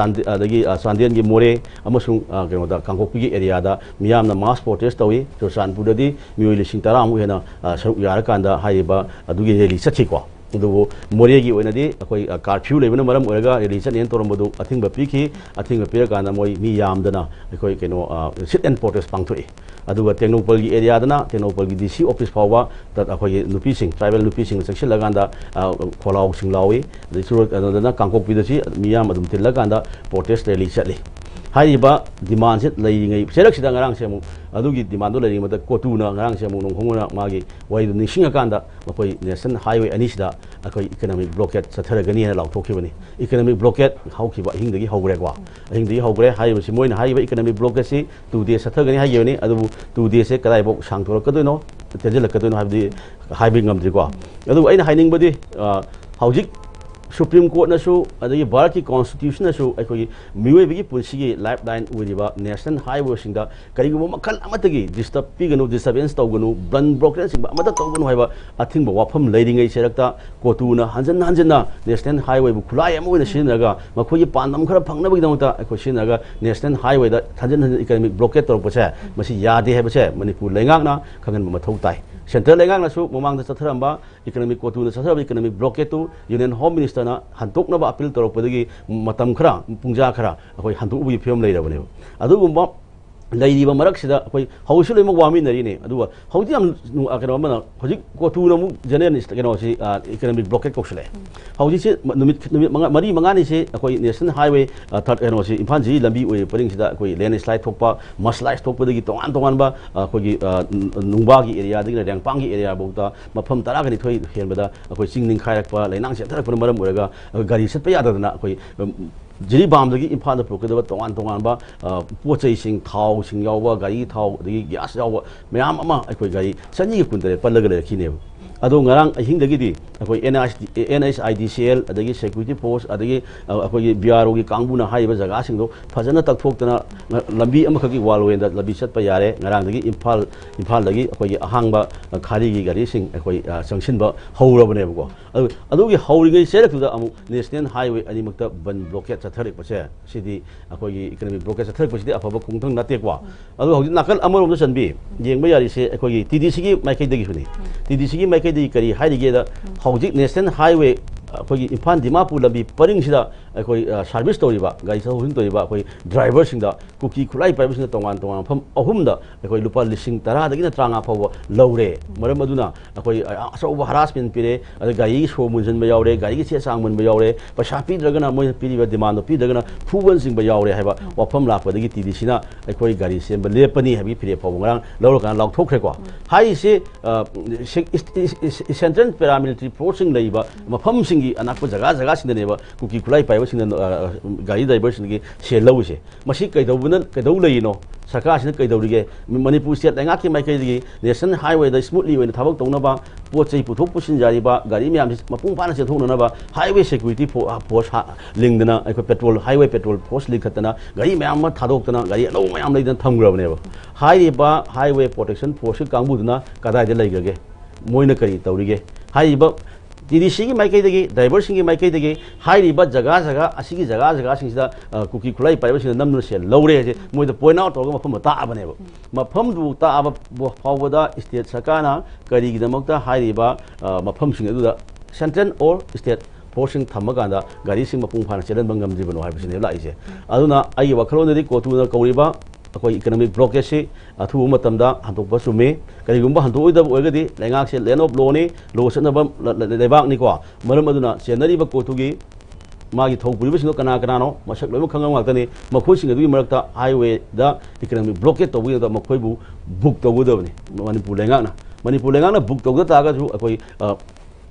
ꯑꯗꯒꯤ ꯆꯥꯟꯗꯦꯜꯒꯤ ꯃꯣꯔꯦ ꯑꯃꯁꯨꯡ ꯀꯩꯅꯣꯗ ꯀꯥꯡꯄꯣꯛꯄꯤꯒꯤ ꯑꯦꯔꯤꯌꯥꯗ ꯃꯤꯌꯥꯝꯅ ꯃꯥꯁ ꯄ꯭ꯔꯣꯇꯦꯁ ꯇꯧꯏ꯫ ꯆꯨꯔꯆꯥꯟꯄꯨꯔꯗꯗꯤ ꯃꯤꯑꯣꯏ ꯂꯤꯁꯤꯡ ꯇꯔꯥꯃꯨꯛ ꯍꯦꯟꯅ ꯁꯔꯨꯛ ꯌꯥꯔꯀꯥꯟꯗ ꯍꯥꯏꯔꯤꯕ ꯑꯗꯨꯒꯤ ꯔꯦꯂꯤ ꯆꯠꯈꯤꯀꯣ꯫ ꯑꯗꯨꯕꯨ ꯃꯣꯔꯦꯒꯤ ꯑꯣꯏꯅꯗꯤ ꯑꯩꯈꯣꯏ ꯀꯥꯔꯐ꯭ꯌꯨ ꯂꯩꯕꯅ ꯃꯔꯝ ꯑꯣꯏꯔꯒ ꯔꯦꯂꯤ ꯆꯠꯅꯦꯅ ꯇꯧꯔꯝꯕꯗꯨ ꯑꯊꯤꯡꯕ ꯄꯤꯈꯤ꯫ ꯑꯊꯤꯡꯕ ꯄꯤꯔꯀꯥꯟꯗ ꯃꯣꯏ ꯃꯤ ꯌꯥꯝꯗꯅ ꯑꯩꯈꯣꯏ ꯀꯩꯅꯣ ꯁꯤꯠ ꯑꯦꯟ ꯄ꯭ꯔꯣꯇꯦꯁ ꯄꯥꯡꯊꯣꯛꯏ꯫ ꯑꯗꯨꯒ ꯇꯦꯡꯅꯧꯄꯜꯒꯤ ꯑꯦꯔꯤꯌꯥꯗꯅ ꯇꯦꯡꯅꯧꯄꯜꯒꯤ ꯗꯤ ꯁꯤ ꯑꯣꯐꯤꯁ ꯐꯥꯎꯕ ꯑꯩꯈꯣꯏꯒꯤ ꯅꯨꯄꯤꯁꯤꯡ, ꯇ꯭ꯔꯥꯏꯕꯦꯜ ꯅꯨꯄꯤꯁꯤꯡꯅ ꯆꯪꯁꯤꯜꯂꯀꯥꯟꯗ ꯈꯣꯜꯂꯥꯎꯁꯤꯡ ꯂꯥꯎꯏ꯫ ꯑꯗꯩ ꯆꯨꯔ-, ꯀꯩꯅꯣꯗꯅ ꯀꯥꯡꯄꯣꯛꯄꯤꯗꯁꯤ ꯃꯤꯌꯥꯝ ꯑꯗꯨꯝ ꯇꯤꯜꯂꯀꯥꯟꯗ ꯄ꯭ꯔꯣꯇꯦꯁ ꯔꯦꯂꯤ ꯆꯠꯂꯤ꯫ ꯍꯥꯏꯔꯤꯕ ꯗꯤꯃꯥꯟꯁꯦ ꯂꯩꯔꯤꯉꯩ ꯆꯩꯔꯛꯁꯤꯗ ꯉꯔꯥꯡꯁꯦ ꯑꯃꯨꯛ ꯑꯗꯨꯒꯤ ꯗꯤꯃꯥꯟꯗꯣ ꯂꯩꯔꯤꯉꯩꯗ ꯀꯣꯇꯨꯅ ꯉꯔꯥꯡꯁꯦ ꯑꯃꯨꯛ ꯅꯣꯡꯈꯣꯡ ꯑꯣꯏꯅ ꯃꯥꯒꯤ ꯋꯥꯔꯤꯗꯨ ꯅꯤꯡꯁꯤꯡꯉꯀꯥꯟꯗ ꯃꯈꯣꯏ ꯅꯦꯁꯅꯦꯜ ꯍꯥꯏꯋꯦ ꯑꯅꯤꯁꯤꯗ ꯑꯩꯈꯣꯏ ꯏꯀꯅꯣꯃꯤꯛ ꯕ꯭ꯂꯣꯀꯦꯠ ꯆꯠꯊꯔꯒꯅꯤ ꯍꯥꯏꯅ ꯂꯥꯎꯊꯣꯛꯈꯤꯕꯅꯤ꯫ ꯏꯀꯅꯣꯃꯤꯛ ꯕ꯭ꯂꯣꯀꯦꯠ ꯍꯧꯈꯤꯕ ꯑꯍꯤꯡꯗꯒꯤ ꯍꯧꯈ꯭ꯔꯦꯀꯣ꯫ ꯑꯍꯤꯡꯗꯒꯤ ꯍꯧꯈ꯭ꯔꯦ꯫ ꯍꯥꯏꯔꯤꯕꯁꯤ ꯃꯣꯏꯅ ꯍꯥꯏꯔꯤꯕ ꯏꯀꯅꯣꯃꯤꯛ ꯕ꯭ꯂꯣꯀꯦꯠꯁꯤ ꯇꯨ ꯗꯦꯖ ꯆꯠꯊꯒꯅꯤ ꯍꯥꯏꯈꯤꯕꯅꯤ꯫ ꯑꯗꯨꯕꯨ ꯇꯨ ꯗꯦꯖꯁꯦ ꯀꯗꯥꯏꯐꯥꯎ ꯁꯥꯡꯊꯣꯔꯛꯀꯗꯣꯏꯅꯣ, ꯇꯦꯟꯁꯤꯜꯂꯛꯀꯗꯣꯏꯅꯣ ꯍꯥꯏꯕꯗꯤ ꯍꯥꯏꯕ ꯉꯝꯗ꯭ꯔꯤꯀꯣ꯫ ꯑꯗꯨꯕꯨ ꯑꯩꯅ ꯍꯥꯏꯅꯤꯡꯕꯗꯤ ꯍꯧꯖꯤꯛ ꯁꯨꯄ꯭ꯔꯤꯝ ꯀꯣꯔꯠꯅꯁꯨ ꯑꯗꯒꯤ ꯚꯥꯔꯠꯀꯤ ꯀꯣꯟꯁꯇꯤꯇ꯭ꯌꯨꯁꯟꯅꯁꯨ ꯑꯩꯈꯣꯏꯒꯤ ꯃꯤꯑꯣꯏꯕꯒꯤ ꯄꯨꯟꯁꯤꯒꯤ ꯂꯥꯏꯐ ꯂꯥꯏꯟ ꯑꯣꯏꯔꯤꯕ ꯅꯦꯁꯅꯦꯜ ꯍꯥꯏꯋꯦꯁꯤꯡꯗ ꯀꯔꯤꯒꯨꯝꯕ ꯃꯈꯜ ꯑꯃꯠꯇꯒꯤ ꯗꯤꯁꯇꯔꯕ ꯄꯤꯒꯅꯨ, ꯗꯤꯁꯇꯔꯕꯦꯟꯁ ꯇꯧꯒꯅꯨ, ꯕꯟ ꯕ꯭ꯂꯣꯀꯦꯠꯅꯆꯤꯡꯕ ꯑꯃꯠꯇ ꯇꯧꯒꯅꯨ ꯍꯥꯏꯕ ꯑꯊꯤꯡꯕ ꯋꯥꯐꯝ ꯂꯩꯔꯤꯉꯩ ꯆꯩꯔꯛꯇ ꯀꯣꯇꯨꯅ ꯍꯟꯖꯟ ꯍꯟꯖꯟꯅ ꯅꯦꯁꯅꯦꯜ ꯍꯥꯏꯋꯦꯕꯨ ꯈꯨꯠꯂꯥꯏ ꯑꯃ ꯑꯣꯏꯅ ꯁꯤꯖꯤꯟꯅꯔꯒ ꯃꯈꯣꯏꯒꯤ ꯄꯥꯟꯗꯝ ꯈꯔ ꯐꯪꯅꯕꯒꯤꯗꯃꯛꯇ ꯑꯩꯈꯣꯏ ꯁꯤꯖꯤꯟꯅꯔꯒ ꯅꯦꯁꯅꯦꯜ ꯍꯥꯏꯋꯦꯗ ꯍꯟꯖꯟ ꯍꯟꯖꯟ ꯏꯀꯅꯣꯃꯤꯛ ꯕ꯭ꯂꯣꯀꯦꯠ ꯇꯧꯔꯛꯄꯁꯦ ꯃꯁꯤ ꯌꯥꯗꯦ ꯍꯥꯏꯕꯁꯦ ꯃꯅꯤꯄꯨꯔ ꯂꯩꯉꯥꯛꯅ ꯈꯪꯍꯟꯕ ꯃꯊꯧ ꯇꯥꯏ꯫ ꯁꯦꯟꯇ꯭ꯔꯦꯜ ꯂꯩꯉꯥꯛꯅꯁꯨ ꯃꯃꯥꯡꯗ ꯆꯠꯊꯔꯝꯕ ꯏꯀꯅꯣꯃꯤꯛ ꯀꯣꯇꯨꯅ ꯆꯠꯊꯔꯕ ꯏꯀꯅꯣꯃꯤꯛ ꯕ꯭ꯂꯣꯀꯦꯠꯇꯨ ꯌꯨꯅꯤꯌꯟ ꯍꯣꯝ ꯃꯤꯅꯤꯁꯇꯔꯅ ꯍꯟꯗꯣꯛꯅꯕ ꯑꯄꯤꯜ ꯇꯧꯔꯛꯄꯗꯒꯤ ꯃꯇꯝ ꯈꯔ, ꯄꯨꯡꯖꯥ ꯈꯔ ꯑꯩꯈꯣꯏ ꯍꯟꯗꯣꯛꯎꯕꯒꯤ ꯐꯤꯕꯝ ꯂꯩꯔꯕꯅꯦꯕ꯫ ꯑꯗꯨꯒꯨꯝꯕ ꯂꯩꯔꯤꯕ ꯃꯔꯛꯁꯤꯗ ꯑꯩꯈꯣꯏ ꯍꯧꯖꯤꯛꯁꯨ ꯂꯣꯏꯅꯃꯛ ꯋꯥꯃꯤꯟꯅꯔꯤꯅꯦ꯫ ꯑꯗꯨꯒ ꯍꯧꯖꯤꯛ ꯌꯥꯝ ꯅꯨꯡ-, ꯑ, ꯀꯩꯅꯣ ꯑꯃꯅ, ꯍꯧꯖꯤꯛ ꯀꯣꯇꯨꯅ ꯑꯃꯨꯛ general ꯀꯩꯅꯣꯁꯤ, ꯑ, economic blockade ꯀꯧꯁꯤꯜꯂꯛꯑꯦ꯫ ꯍꯧꯖꯤꯛꯁꯦ ꯃ-, ꯅꯨꯃꯤꯠ, ꯅꯨꯃꯤꯠ ꯃꯉꯥ, ꯃꯔꯤ ꯃꯉꯥꯅꯤꯁꯦ ꯑꯩꯈꯣꯏ national highway, ꯑ, third ꯀꯩꯅꯣꯁꯤ, ꯏꯝꯐꯥꯜ ꯖꯤꯔꯤ ꯂꯝꯕꯤ ꯑꯣꯏꯔꯤꯕ ꯄꯔꯤꯡꯁꯤꯗ ꯑꯩꯈꯣꯏ landslide ꯊꯣꯛꯄ, mudslide ꯊꯣꯛꯄꯗꯒꯤ ꯇꯣꯉꯥꯟ ꯇꯣꯉꯥꯟꯕ, ꯑ, ꯑꯩꯈꯣꯏꯒꯤ, ꯑ, ꯅꯨꯡꯕꯥꯒꯤ areaꯗꯒꯤꯅ ꯔꯦꯡꯄꯥꯡꯒꯤ areaꯐꯥꯎꯗ ꯃꯐꯝ ꯇꯔꯥꯒ ꯅꯤꯊꯣꯏ ꯍꯦꯟꯕꯗ ꯑꯩꯈꯣꯏ ꯆꯤꯡ ꯅꯤꯡꯈꯥꯏꯔꯛꯄ, ꯂꯩꯅꯥꯡ ꯆꯦꯟꯊꯔꯛꯄꯅ ꯃꯔꯝ ꯑꯣꯏꯔꯒ ꯑꯩꯈꯣꯏ ꯒꯥꯔꯤ ꯆꯠꯄ ꯌꯥꯗꯗꯅ ꯑꯩꯈꯣꯏ, ꯎꯝ, ꯖꯤꯔꯤꯕꯥꯝꯗꯒꯤ ꯏꯝꯐꯥꯜꯗ ꯄꯨꯔꯛꯀꯗꯕ ꯇꯣꯉꯥꯟ ꯇꯣꯉꯥꯟꯕ, ꯑ, ꯄꯣꯠ ꯆꯩꯁꯤꯡ, ꯊꯥꯎꯁꯤꯡ ꯌꯥꯎꯕ, ꯒꯥꯔꯤꯒꯤ ꯊꯥꯎ, ꯑꯗꯒꯤ gas ꯌꯥꯎꯕ ꯃꯌꯥꯝ ꯑꯃ ꯑꯩꯈꯣꯏ ꯒꯥꯔꯤ ꯆꯅꯤꯒ ꯀꯨꯟꯇꯔꯦꯠ ꯄꯜꯂꯒ ꯂꯩꯔꯛꯈꯤꯅꯦꯕ꯫ ꯑꯗꯣ ꯉꯔꯥꯡ ꯑꯍꯤꯡꯗꯒꯤꯗꯤ ꯑꯩꯈꯣꯏ NIC, NHIDCL, ꯑꯗꯒꯤ security force, ꯑꯗꯒꯤ, ꯑ, ꯑꯩꯈꯣꯏꯒꯤ BROꯒꯤ ꯀꯥꯡꯕꯨꯅ ꯍꯥꯏꯔꯤꯕ ꯖꯒꯥꯁꯤꯡꯗꯣ ꯐꯖꯅ ꯇꯛꯊꯣꯛꯇꯅ, ꯉ-, ꯂꯝꯕꯤ ꯑꯃꯈꯛꯀꯤ one laneꯗ ꯂꯝꯕꯤ ꯆꯠꯄ ꯌꯥꯔꯦ꯫ ꯉꯔꯥꯡꯗꯒꯤ ꯏꯝꯐꯥꯜ, ꯏꯝꯐꯥꯜꯗꯒꯤ ꯑꯩꯈꯣꯏꯒꯤ ꯑꯍꯥꯡꯕ, ꯑ, ꯈꯥꯔꯤꯒꯤ ꯒꯥꯔꯤꯁꯤꯡ ꯑꯩꯈꯣꯏ, ꯑ, ꯆꯪꯁꯤꯟꯕ ꯍꯧꯔꯕꯅꯦꯕꯀꯣ꯫ ꯑꯗꯨ, ꯑꯗꯨꯒꯤ ꯍꯧꯔꯤꯉꯩ ꯆꯩꯔꯛꯇꯨꯗ ꯑꯃꯨꯛ national highway ꯑꯅꯤꯃꯛꯇ ꯕꯟ blockade ꯆꯠꯊꯔꯛꯄꯁꯦ, ꯁꯤꯗꯤ ꯑꯩꯈꯣꯏꯒꯤ economic blockade ꯆꯠꯊꯔꯛꯄꯁꯤꯗꯤ ꯑꯐꯕ ꯈꯣꯡꯊꯥꯡ ꯅꯠꯇꯦꯀꯣ꯫ ꯑꯗꯣ ꯍꯧꯖꯤꯛ ꯅꯥꯀꯜ ꯑꯃꯔꯣꯝꯗ ꯆꯟꯕꯤ, ꯌꯦꯡꯕ ꯌꯥꯔꯤꯁꯦ ꯑꯩꯈꯣꯏꯒꯤ TDCꯒꯤ ꯃꯥꯏꯀꯩꯗꯒꯤꯁꯨꯅꯤ꯫ TDCꯒꯤ ꯃꯥꯏꯀꯩꯗꯒꯤ ꯀꯔꯤ ꯍꯥꯏꯔꯤꯒꯦꯗ, ꯍꯧꯖꯤꯛ national highway ꯑꯩꯈꯣꯏꯒꯤ ꯏꯝꯐꯥꯜ ꯗꯤꯃꯥꯄꯨꯔ ꯂꯝꯕꯤ ꯄꯔꯤꯡꯁꯤꯗ ꯑꯩꯈꯣꯏ, ꯑ, service ꯇꯧꯔꯤꯕ, ꯒꯥꯔꯤ ꯊꯧ ꯊꯧꯖꯤꯟ ꯇꯧꯔꯤꯕ ꯑꯩꯈꯣꯏ driverꯁꯤꯡꯗ ꯀꯨꯀꯤ ꯈꯨꯠꯂꯥꯏ ꯄꯥꯏꯕꯁꯤꯡꯅ ꯇꯣꯉꯥꯟ ꯇꯣꯉꯥꯟꯕ ꯃꯐꯝ ꯑꯍꯨꯝꯗ ꯑꯩꯈꯣꯏ ꯂꯨꯄꯥ ꯂꯤꯁꯤꯡ ꯇꯔꯥꯗꯒꯤꯅ ꯇꯔꯥꯃꯉꯥ ꯐꯥꯎꯕ ꯂꯧꯔꯦ꯫ ꯃꯔꯝ ꯑꯗꯨꯅ ꯑꯩꯈꯣꯏ, ꯑ, ꯑꯆꯧꯕ harassment ꯄꯤꯔꯦ꯫ ꯑꯗ ꯒꯥꯔꯤꯒꯤ ꯁꯣ ꯃꯨꯟꯁꯤꯟꯕ ꯌꯥꯎꯔꯦ, ꯒꯥꯔꯤꯒꯤ ꯆꯦ ꯆꯥꯡ ꯃꯨꯟꯕ ꯌꯥꯎꯔꯦ, ꯄꯩꯁꯥ ꯄꯤꯗ꯭ꯔꯒꯅ, ꯃꯣꯏꯅ ꯄꯤꯔꯤꯕ demandꯗꯣ ꯄꯤꯗ꯭ꯔꯒꯅ ꯐꯨꯕꯅꯆꯤꯡꯕ ꯌꯥꯎꯔꯦ ꯍꯥꯏꯕ ꯋꯥꯐꯝ ꯂꯥꯛꯄꯗꯒꯤ TDCꯅ ꯑꯩꯈꯣꯏ ꯒꯥꯔꯤ ꯆꯦꯟꯕ ꯂꯦꯞꯄꯅꯤ ꯍꯥꯏꯕꯒꯤ ꯐꯤꯔꯦꯞ ꯐꯥꯎꯕ ꯉꯔꯥꯡ ꯂꯧꯔꯀꯥꯟꯗ ꯂꯥꯎꯊꯣꯛꯈ꯭ꯔꯦꯀꯣ꯫ ꯍꯥꯏꯔꯤꯁꯦ, ꯑ, ꯁꯦ-, ꯏꯁ-, ꯏꯁ-, ꯏꯁ-, central paramilitary forceꯁꯤꯡ ꯂꯩꯕ ꯃꯐꯝꯁꯤꯡꯒꯤ ꯑꯅꯛꯄ ꯖꯒꯥ ꯖꯒꯥꯁꯤꯡꯗꯅꯦꯕ ꯀꯨꯀꯤ ꯈꯨꯠꯂꯥꯏ ꯄꯥꯏꯕꯁꯤꯡꯅ, ꯑ, ꯑ, ꯒꯥꯔꯤ driverꯁꯤꯡꯗꯒꯤ ꯁꯦꯜ ꯂꯧꯔꯤꯁꯦ꯫ ꯃꯁꯤ ꯀꯩꯗꯧꯕꯅ, ꯀꯩꯗꯧ ꯂꯩꯔꯤꯅꯣ? ꯁꯔꯀꯥꯔꯁꯤꯅ ꯀꯩꯗꯧꯔꯤꯒꯦ? ꯃꯅꯤꯄꯨꯔ state ꯂꯩꯉꯥꯛꯀꯤ ꯃꯥꯏꯀꯩꯗꯒꯤ national highwayꯗ smoothly ꯑꯣꯏꯅ ꯊꯕꯛ ꯇꯧꯅꯕ, ꯄꯣꯠ ꯆꯩ ꯄꯨꯊꯣꯛ ꯄꯨꯁꯤꯟ ꯌꯥꯔꯤꯕ ꯒꯥꯔꯤ ꯃꯌꯥꯝꯁꯤ ꯃꯄꯨꯡ ꯐꯥꯅ ꯆꯦꯟꯊꯣꯛꯅꯅꯕ highway security fo-, force ꯍꯥ-, ꯂꯤꯡꯗꯅ, ꯑꯩꯈꯣꯏ patrol, highway patrol force ꯂꯤꯡꯈꯠꯇꯅ, ꯒꯥꯔꯤ ꯃꯌꯥꯝ ꯑꯃ ꯊꯥꯗꯣꯛꯇꯅ, ꯒꯥꯔꯤ ꯑꯅꯧꯕ ꯃꯌꯥꯝ ꯂꯩꯗꯅ ꯊꯝꯈ꯭ꯔꯕꯅꯦꯕ꯫ ꯍꯥꯏꯔꯤꯕ highway protection forceꯀꯤ ꯀꯥꯡꯕꯨꯗꯨꯅ ꯀꯗꯥꯏꯗ ꯂꯩꯈ꯭ꯔꯒꯦ? ꯃꯣꯏꯅ ꯀꯔꯤ ꯇꯧꯔꯤꯒꯦ? ꯍꯥꯏꯔꯤꯕ TDCꯒꯤ ꯃꯥꯏꯀꯩꯗꯒꯤ, driverꯁꯤꯡꯒꯤ ꯃꯥꯏꯀꯩꯗꯒꯤ ꯍꯥꯏꯔꯤꯕ ꯖꯒꯥ ꯖꯒꯥ, ꯑꯁꯤꯒꯤ ꯖꯒꯥ ꯖꯒꯥꯁꯤꯡꯁꯤꯗ, ꯑ, ꯀꯨꯀꯤ ꯈꯨꯠꯂꯥꯏ ꯄꯥꯏꯕꯁꯤꯡꯅ ꯅꯝꯗꯨꯅ ꯁꯦꯜ ꯂꯧꯔꯦ ꯍꯥꯏꯁꯦ ꯃꯣꯏꯗ point out ꯇꯧꯔꯒ ꯃꯐꯝꯗꯣ ꯇꯥꯛꯑꯕꯅꯦꯕ꯫ ꯃꯐꯝꯗꯨ ꯇꯥꯛꯑꯕ ꯐꯥꯎꯕꯗ state ꯁꯔꯀꯥꯔꯅ ꯀꯔꯤꯒꯤꯗꯃꯛꯇ ꯍꯥꯏꯔꯤꯕ, ꯑ, ꯃꯐꯝꯁꯤꯡ ꯑꯗꯨꯗ central or state forceꯁꯤꯡ ꯊꯝꯃꯀꯥꯟꯗ ꯒꯥꯔꯤꯁꯤꯡ ꯃꯄꯨꯡ ꯐꯥꯅ ꯆꯦꯜꯍꯟꯕ ꯉꯝꯗ꯭ꯔꯤꯕꯅꯣ ꯍꯥꯏꯕꯁꯤꯅꯦꯕ ꯂꯥꯛꯏꯁꯦ꯫ ꯑꯗꯨꯅ ꯑꯩꯒꯤ ꯋꯥꯈꯜꯂꯣꯟꯗꯗꯤ ꯀꯣꯇꯨꯅ ꯀꯧꯔꯤꯕ ꯑꯩꯈꯣꯏ ꯏꯀꯅꯣꯃꯤꯛ ꯕ꯭ꯂꯣꯀꯦꯖꯁꯤ ꯑꯊꯨꯕ ꯃꯇꯝꯗ ꯍꯟꯗꯣꯛꯄ ꯆꯨꯝꯃꯤ꯫ ꯀꯔꯤꯒꯨꯝꯕ ꯍꯟꯗꯣꯛꯑꯣꯏꯗꯕ ꯑꯣꯏꯔꯒꯗꯤ ꯂꯩꯉꯥꯛꯁꯦ ꯂꯦꯟ ꯑꯣꯐ ꯂꯣꯅꯤ, ꯂꯣ ꯆꯠꯅꯕ ꯂ-, ꯂ-, ꯂꯩꯕꯥꯛꯅꯤꯀꯣ꯫ ꯃꯔꯝ ꯑꯗꯨꯅ ꯆꯦꯟꯅꯔꯤꯕ ꯀꯣꯔꯠꯇꯨꯒꯤ ꯃꯥꯒꯤ ꯊꯧ ꯄꯨꯔꯤꯕꯁꯤꯡꯗꯣ ꯀꯅꯥ ꯀꯅꯥꯅꯣ ꯃꯁꯛ ꯂꯣꯏꯅꯃꯛ ꯈꯪꯉꯕ ꯉꯥꯛꯇꯅꯤ꯫ ꯃꯈꯣꯏꯁꯤꯡ ꯑꯗꯨꯒꯤ ꯃꯔꯛꯇ ꯍꯥꯏꯋꯦꯗ ꯏꯀꯅꯣꯃꯤꯛ ꯕ꯭ꯂꯣꯀꯦꯠ ꯇꯧꯕꯒꯤꯗꯃꯛꯇ ꯃꯈꯣꯏꯕꯨ ꯕꯨꯛ ꯇꯧꯒꯗꯕꯅꯤ ꯃꯅꯤꯄꯨꯔ ꯂꯩꯉꯥꯛꯅ꯫ ꯃꯅꯤꯄꯨꯔ ꯂꯩꯉꯥꯛꯅ ꯕꯨꯛ ꯇꯧꯗ ꯇꯥꯔꯒꯁꯨ ꯑꯩꯈꯣꯏ, ꯑ,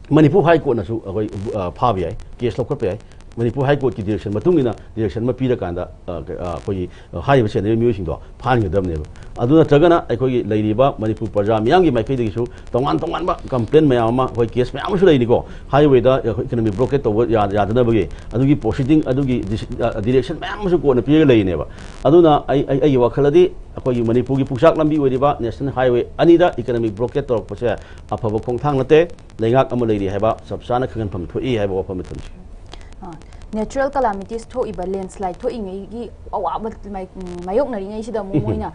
ꯃꯅꯤꯄꯨꯔ ꯍꯥꯏ ꯀꯣꯔꯠꯅꯁꯨ ꯑꯩꯈꯣꯏ, ꯑ, ꯐꯥꯕ ꯌꯥꯏ, ꯀꯦꯁ ꯂꯧꯈꯠꯄ ꯌꯥꯏ꯫ ꯃꯅꯤꯄꯨꯔ ꯍꯥꯏ ꯀꯣꯔꯠꯀꯤ ꯗꯤꯔꯦꯛꯁꯟ ꯃꯇꯨꯡ ꯏꯟꯅ ꯗꯤꯔꯦꯛꯁꯟ ꯑꯃ ꯄꯤꯔꯀꯥꯟꯗ, ꯑ, ꯀ-, ꯑ, ꯑꯩꯈꯣꯏꯒꯤ, ꯑ, ꯍꯥꯏꯔꯤꯕ ꯆꯦꯟꯅꯔꯤꯕ ꯃꯤꯑꯣꯏꯁꯤꯡꯗꯣ ꯐꯥꯍꯟꯒꯗꯕꯅꯦꯕ꯫ ꯑꯗꯨ ꯅꯠꯇ꯭ꯔꯒꯅ ꯑꯩꯈꯣꯏꯒꯤ ꯂꯩꯔꯤꯕ ꯃꯅꯤꯄꯨꯔ ꯄ꯭ꯔꯖꯥ ꯃꯤꯌꯥꯝꯒꯤ ꯃꯥꯏꯀꯩꯗꯒꯤꯁꯨ ꯇꯣꯉꯥꯟ ꯇꯣꯉꯥꯟꯕ ꯀꯝꯄ꯭ꯂꯦꯟ ꯃꯌꯥꯝ ꯑꯃ, ꯑꯩꯈꯣꯏ ꯀꯦꯁ ꯃꯌꯥꯝ ꯑꯃꯁꯨ ꯂꯩꯔꯤꯀꯣ, ꯍꯥꯏꯋꯦꯗ ꯑꯩꯈꯣꯏ ꯏꯀꯅꯣꯃꯤꯛ ꯕ꯭ꯂꯣꯀꯦꯠ ꯇꯧꯕ ꯌꯥ-, ꯌꯥꯗꯅꯕꯒꯤ ꯑꯗꯨꯒꯤ ꯄ꯭ꯔꯣꯁꯤꯗꯤꯡ, ꯑꯗꯨꯒꯤ ꯗꯤꯁꯤ-, ꯑ, ꯗꯤꯔꯦꯛꯁꯟ ꯃꯌꯥꯝ ꯑꯃꯁꯨ ꯀꯣꯔꯠꯅ ꯄꯤꯔꯒ ꯂꯩꯔꯤꯅꯦꯕ꯫ ꯑꯗꯨꯅ ꯑꯩ, ꯑꯩ, ꯑꯩꯒꯤ ꯋꯥꯈꯜꯗꯗꯤ ꯑꯩꯈꯣꯏꯒꯤ ꯃꯅꯤꯄꯨꯔꯒꯤ ꯄꯨꯛꯆꯥꯛ ꯂꯝꯕꯤ ꯑꯣꯏꯔꯤꯕ ꯅꯦꯁꯅꯦꯜ ꯍꯥꯏꯋꯦ ꯑꯅꯤꯗ ꯏꯀꯅꯣꯃꯤꯛ ꯕ꯭ꯂꯣꯀꯦꯠ ꯇꯧꯔꯛꯄꯁꯦ ꯑꯐꯕ ꯈꯣꯡꯊꯥꯡ ꯅꯠꯇꯦ꯫ ꯂꯩꯉꯥꯛ ꯑꯃ ꯂꯩꯔꯤ ꯍꯥꯏꯕ ꯆꯞ ꯆꯥꯅ ꯈꯪꯍꯟꯐꯝ ꯊꯣꯛꯏ ꯍꯥꯏꯕ ꯋꯥꯐꯝ ꯑꯃ ꯊꯝꯖꯒꯦ꯫ ꯅꯦꯆꯔꯦꯜ ꯀꯂꯥꯃꯤꯇꯤꯁ ꯊꯣꯛꯏꯕ, ꯂꯦꯟꯁ꯭ꯂꯥꯏꯠ ꯊꯣꯛꯏꯉꯩꯒꯤ ꯑꯋꯥꯕ ꯃꯥꯏ-, ꯎꯝ, ꯃꯥꯌꯣꯛꯅꯔꯤꯉꯩꯁꯤꯗ ꯑꯃꯨꯛ ꯃꯣꯏꯅ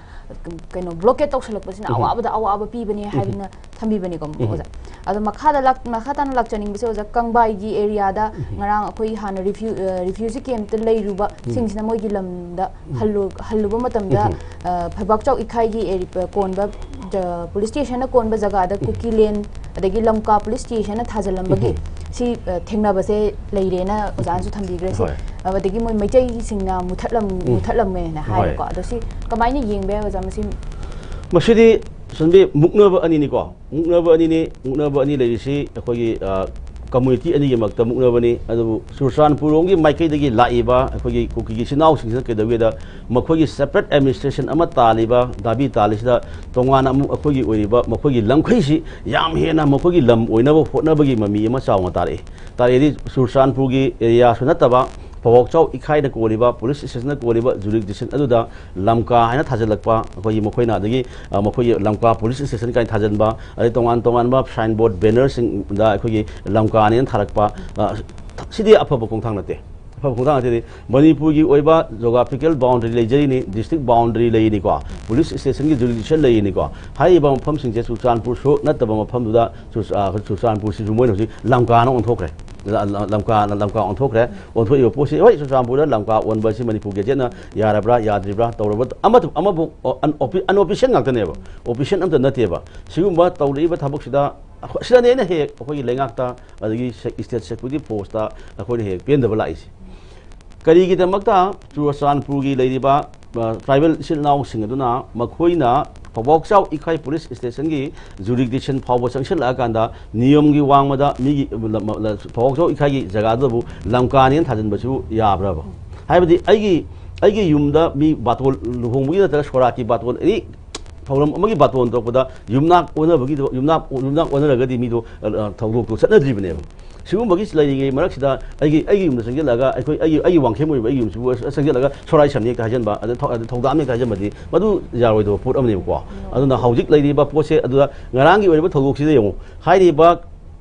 ꯀꯩꯅꯣ ꯕ꯭ꯂꯣꯀꯦꯠ ꯇꯧꯁꯜꯂꯛꯄꯁꯤꯅ ꯑꯋꯥꯕꯗ ꯑꯋꯥꯕ ꯄꯤꯕꯅꯦ ꯍꯥꯏꯗꯅ ꯊꯝꯕꯤꯕꯅꯤꯀꯣ ꯑꯣꯖꯥ꯫ ꯑꯗꯣ ꯃꯈꯥꯗ ꯂꯥꯛ-, ꯃꯈꯥ ꯇꯥꯅ ꯂꯥꯛꯆꯅꯤꯡꯕꯁꯦ ꯑꯣꯖꯥ, ꯀꯪꯕꯥꯏꯒꯤ ꯑꯦꯔꯤꯌꯥꯗ ꯉꯔꯥꯡ ꯑꯩꯈꯣꯏ ꯍꯥꯟꯅ ꯔꯤꯐ꯭ꯌꯨ-, ꯑ, ꯔꯤꯐ꯭ꯌꯨꯖꯤ ꯀꯦꯝꯞꯇ ꯂꯩꯔꯨꯕ ꯁꯤꯡꯁꯤꯅ ꯃꯣꯏꯒꯤ ꯂꯝꯗ ꯍꯜꯂꯨ-, ꯍꯜꯂꯨꯕ ꯃꯇꯝꯗ, ꯑ, ꯐꯩꯕꯥꯛꯆꯥꯎ ꯏꯈꯥꯏꯒꯤ ꯑꯦꯔꯤ-, ꯀꯣꯟꯕ ꯖ-, ꯄꯨꯂꯤꯁ ꯁ꯭ꯇꯦꯁꯟꯅ ꯀꯣꯟꯕ ꯖꯒꯥꯗ ꯀꯨꯀꯤꯂꯦꯟ ꯑꯗꯒꯤ ꯂꯝꯀꯥ ꯄꯨꯂꯤꯁ ꯁ꯭ꯇꯦꯁꯟꯅ ꯊꯥꯖꯤꯜꯂꯝꯕꯒꯤ ꯁꯤ, ꯑ, ꯊꯦꯡꯅꯕꯁꯦ ꯂꯩꯔꯦꯅ ꯑꯣꯖꯥꯅꯁꯨ ꯊꯝꯕꯤꯈ꯭ꯔꯦ꯫ ꯁꯤ, ꯍꯣꯏ꯫ ꯑ, ꯑꯗꯒꯤ ꯃꯣꯏ ꯃꯩꯇꯩꯁꯤꯡꯅ ꯃꯨꯊꯠꯂꯝ-, ꯃꯨꯊꯠꯂꯝꯃꯦꯅ ꯍꯥꯏꯔꯦꯀꯣ꯫ ꯑꯗꯣ ꯁꯤ ꯀꯃꯥꯏꯅ ꯌꯦꯡꯕ ꯌꯥꯏ ꯑꯣꯖꯥ? ꯃꯁꯤ ꯃꯁꯤꯗꯤ ꯁꯟꯕꯤ ꯃꯨꯛꯅꯕ ꯑꯅꯤꯅꯤꯀꯣ꯫ ꯃꯨꯛꯅꯕ ꯑꯅꯤꯅꯤ꯫ ꯃꯨꯛꯅꯕ ꯑꯅꯤ ꯂꯩꯔꯤꯁꯤ ꯑꯩꯈꯣꯏꯒꯤ, ꯑ, ꯀꯝꯃꯨꯅꯤꯇꯤ ꯑꯅꯤꯒꯤ ꯃꯔꯛꯇ ꯃꯨꯛꯅꯕꯅꯤ꯫ ꯑꯗꯨꯕꯨ ꯆꯨꯔꯆꯥꯟꯄꯨꯔꯔꯣꯝꯒꯤ ꯃꯥꯏꯀꯩꯗꯒꯤ ꯂꯥꯛꯏꯕ ꯑꯩꯈꯣꯏꯒꯤ ꯀꯨꯀꯤꯒꯤ ꯏꯆꯤꯟ ꯏꯅꯥꯎꯁꯤꯡꯁꯤꯅ ꯀꯩꯗꯧꯒꯦꯗ, ꯃꯈꯣꯏꯒꯤ ꯁꯦꯄꯔꯦꯠ ꯑꯦꯗꯃꯤꯅꯤꯁꯇ꯭ꯔꯦꯁꯟ ꯑꯃ ꯇꯥꯜꯂꯤꯕ, ꯗꯥꯕꯤ ꯇꯥꯜꯂꯤꯁꯤꯗ ꯇꯣꯉꯥꯟꯅ ꯑꯃꯨꯛ ꯑꯩꯈꯣꯏꯒꯤ ꯑꯣꯏꯔꯤꯕ ꯃꯈꯣꯏꯒꯤ ꯂꯝꯈꯩꯁꯤ ꯌꯥꯝ ꯍꯦꯟꯅ ꯃꯈꯣꯏꯒꯤ ꯂꯝ ꯑꯣꯏꯅꯕ ꯍꯣꯠꯅꯕꯒꯤ ꯃꯃꯤ ꯑꯃ ꯆꯥꯎꯅ ꯇꯥꯔꯛꯏ꯫ ꯇꯥꯔꯛꯏꯗꯤ ꯆꯨꯔꯆꯥꯟꯄꯨꯔꯒꯤ ꯑꯦꯔꯤꯌꯥꯁꯨ ꯅꯠꯇꯕ, ꯐꯧꯕꯥꯛꯆꯥꯎ ꯏꯈꯥꯏꯅ ꯀꯣꯜꯂꯤꯕ, ꯄꯨꯂꯤꯁ ꯏꯁꯇꯦꯁꯟꯅ ꯀꯣꯜꯂꯤꯕ ꯖꯨꯔꯤꯗꯤꯛꯁꯟ ꯑꯗꯨꯗ ꯂꯝꯀꯥ ꯍꯥꯏꯅ ꯊꯥꯖꯤꯜꯂꯛꯄ, ꯑꯩꯈꯣꯏꯒꯤ ꯃꯈꯣꯏꯅ ꯑꯗꯒꯤ, ꯑ, ꯃꯈꯣꯏꯒꯤ ꯂꯝꯀꯥ ꯄꯨꯂꯤꯁ ꯏꯁꯇꯦꯁꯟ ꯀꯥꯏꯅ ꯊꯥꯖꯤꯟꯕ, ꯑꯗꯩ ꯇꯣꯉꯥꯟ ꯇꯣꯉꯥꯟꯕ ꯁꯥꯏꯟ ꯕꯣꯔꯗ, ꯕꯦꯅꯔꯁꯤꯡꯗ ꯑꯩꯈꯣꯏꯒꯤ ꯂꯝꯀꯥꯅꯦꯅ ꯊꯥꯔꯛꯄ, ꯑ, ꯁꯤꯗꯤ ꯑꯐꯕ ꯈꯣꯡꯊꯥꯡ ꯅꯠꯇꯦ꯫ ꯑꯐꯕ ꯈꯣꯡꯊꯥꯡ ꯅꯠꯇꯦꯗꯤ ꯃꯅꯤꯄꯨꯔꯒꯤ ꯑꯣꯏꯕ geographical boundary ꯂꯩꯖꯔꯤꯅꯤ, district boundary ꯂꯩꯔꯤꯅꯤꯀꯣ, police ꯏꯁꯇꯦꯁꯟꯒꯤ ꯖꯨꯔꯤꯗꯤꯛꯁꯟ ꯂꯩꯔꯤꯅꯤꯀꯣ꯫ ꯍꯥꯏꯔꯤꯕ ꯃꯐꯝꯁꯤꯡꯁꯦ ꯆꯨꯔꯆꯥꯟꯄꯨꯔꯁꯨ ꯅꯠꯇꯕ ꯃꯐꯝꯗꯨꯗ ꯆꯨꯔꯆ-, ꯑ, ꯆꯨꯔꯆꯥꯟꯄꯨꯔꯁꯤꯁꯨ ꯃꯣꯏꯅ ꯍꯧꯖꯤꯛ ꯂꯝꯀꯥꯅ ꯑꯣꯟꯊꯣꯛꯈ꯭ꯔꯦ꯫ ꯂ- ꯂ- ꯂꯝꯀꯥꯅ ꯂꯝꯀꯥ ꯑꯣꯟꯊꯣꯛꯈ꯭ꯔꯦ꯫ ꯑꯣꯟꯊꯣꯛꯏꯕ ꯄꯣꯠꯁꯤ, ꯍꯣꯏ, ꯆꯨꯔꯆꯥꯟꯄꯨꯔꯗ ꯂꯝꯀꯥ ꯑꯣꯟꯕ ꯑꯁꯤ ꯃꯅꯤꯄꯨꯔ ꯒꯦꯖꯦꯠꯅ ꯌꯥꯔꯕ꯭ꯔꯥ ꯌꯥꯗ꯭ꯔꯤꯕ꯭ꯔꯥ ꯇꯧꯔꯕ ꯑꯃ ꯑꯃꯕꯨ ꯑꯟꯑꯣꯐꯤꯁꯤꯌꯦꯜ ꯉꯥꯛꯇꯅꯦꯕ, ꯑꯣꯐꯤꯁꯤꯌꯦꯜ ꯑꯝꯇ ꯅꯠꯇꯦꯕ꯫ ꯁꯤꯒꯨꯝꯕ ꯇꯧꯔꯛꯏꯕ ꯊꯕꯛꯁꯤꯗ ꯑꯩꯈꯣꯏ- ꯁꯤꯗꯅꯦ ꯑꯩꯅ ꯍꯦꯛ ꯑꯩꯈꯣꯏꯒꯤ ꯂꯩꯉꯥꯛꯇ, ꯑꯗꯒꯤ ꯁꯦ- ꯏꯁꯇꯦꯠ ꯁꯦꯀ꯭ꯌꯨꯔꯤꯇꯤ ꯐꯣꯔꯁꯇ ꯑꯩꯈꯣꯏꯅ ꯍꯦꯛ ꯄꯦꯟꯗꯕ ꯂꯥꯛꯏꯁꯦ꯫ ꯀꯔꯤꯒꯤꯗꯃꯛꯇ ꯆꯨꯔꯆꯥꯟꯄꯨꯔꯒꯤ ꯂꯩꯔꯤꯕ, ꯑ, ꯇ꯭ꯔꯥꯏꯕꯦꯜ ꯏꯆꯤꯜ ꯏꯅꯥꯎꯁꯤꯡ ꯑꯗꯨꯅ ꯃꯈꯣꯏꯅ ꯐꯧꯕꯥꯛꯆꯥꯎ ꯏꯈꯥꯏ ꯄꯨꯂꯤꯁ ꯏꯁꯇꯦꯁꯟꯒꯤ ꯖꯨꯔꯤꯗꯤꯛꯁꯟ ꯐꯥꯎꯕ ꯆꯪꯁꯤꯜꯂꯛꯑꯀꯥꯟꯗ ꯅꯤꯌꯣꯝꯒꯤ ꯋꯥꯡꯃꯗ ꯃꯤꯒꯤ ꯂ- ꯂ- ꯐꯧꯕꯥꯛꯆꯥꯎ ꯏꯈꯥꯏꯒꯤ ꯖꯒꯥꯗꯨꯗꯕꯨ ꯂꯝꯀꯥꯅꯦꯅ ꯊꯥꯖꯤꯟꯕꯁꯨ ꯌꯥꯕ꯭ꯔꯕ? ꯍꯥꯏꯕꯗꯤ ꯑꯩꯒꯤ ꯑꯩꯒꯤ ꯌꯨꯝꯗ ꯃꯤ ꯕꯥꯇꯣꯟ, ꯂꯨꯍꯣꯡꯕꯒꯤ ꯅꯠꯇ꯭ꯔꯒ ꯁꯣꯔꯥꯠꯀꯤ ꯕꯥꯇꯣꯟ, ꯑꯦꯅꯤ ꯊꯧꯔꯝ ꯑꯃꯒꯤ ꯕꯥꯇꯣꯟ ꯇꯧꯔꯛꯄꯗ ꯌꯨꯝꯅꯥꯛ ꯑꯣꯟꯅꯕꯒꯤꯗꯣ, ꯌꯨꯝꯅꯥꯛ ꯌꯨꯝꯅꯥꯛ ꯑꯣꯟꯅꯔꯒꯗꯤ ꯃꯤꯗꯣ, ꯑ, ꯑ, ꯊꯧꯗꯣꯛꯇꯣ ꯆꯠꯅꯗ꯭ꯔꯤꯕꯅꯦꯕ꯫ ꯁꯤꯒꯨꯝꯕꯒꯤ ꯂꯩꯔꯤꯉꯩ ꯃꯔꯛꯁꯤꯗ ꯑꯩꯒꯤ ꯑꯩꯒꯤ ꯌꯨꯝꯗ ꯆꯪꯁꯤꯜꯂꯒ ꯑꯩꯈꯣꯏ ꯑꯩꯒꯤ ꯑꯩꯒꯤ ꯋꯥꯡꯈꯦꯝ ꯑꯣꯏꯕ ꯑꯩꯒꯤ ꯌꯨꯝꯁꯤꯕꯨ ꯆꯪꯁꯤꯜꯂꯒ ꯁꯣꯔꯥꯏ ꯁꯝꯅꯦꯛꯇ ꯍꯥꯏꯖꯟꯕ, ꯑꯗ ꯊꯧ- ꯑꯗ ꯊꯧꯗꯥꯝꯅꯦꯛꯇ ꯍꯥꯏꯖꯟꯕꯗꯤ ꯃꯗꯨ ꯌꯥꯔꯣꯏꯗꯕ ꯄꯣꯠ ꯑꯃꯅꯦꯕꯀꯣ꯫ ꯑꯗꯨꯅ ꯍꯧꯖꯤꯛ ꯂꯩꯔꯤꯕ ꯄꯣꯠꯁꯦ ꯑꯗꯨꯗ ꯉꯔꯥꯡꯒꯤ ꯑꯣꯏꯔꯤꯕ ꯊꯧꯗꯣꯛꯁꯤꯗ ꯌꯦꯡꯉꯨ꯫ ꯍꯥꯏꯔꯤꯕ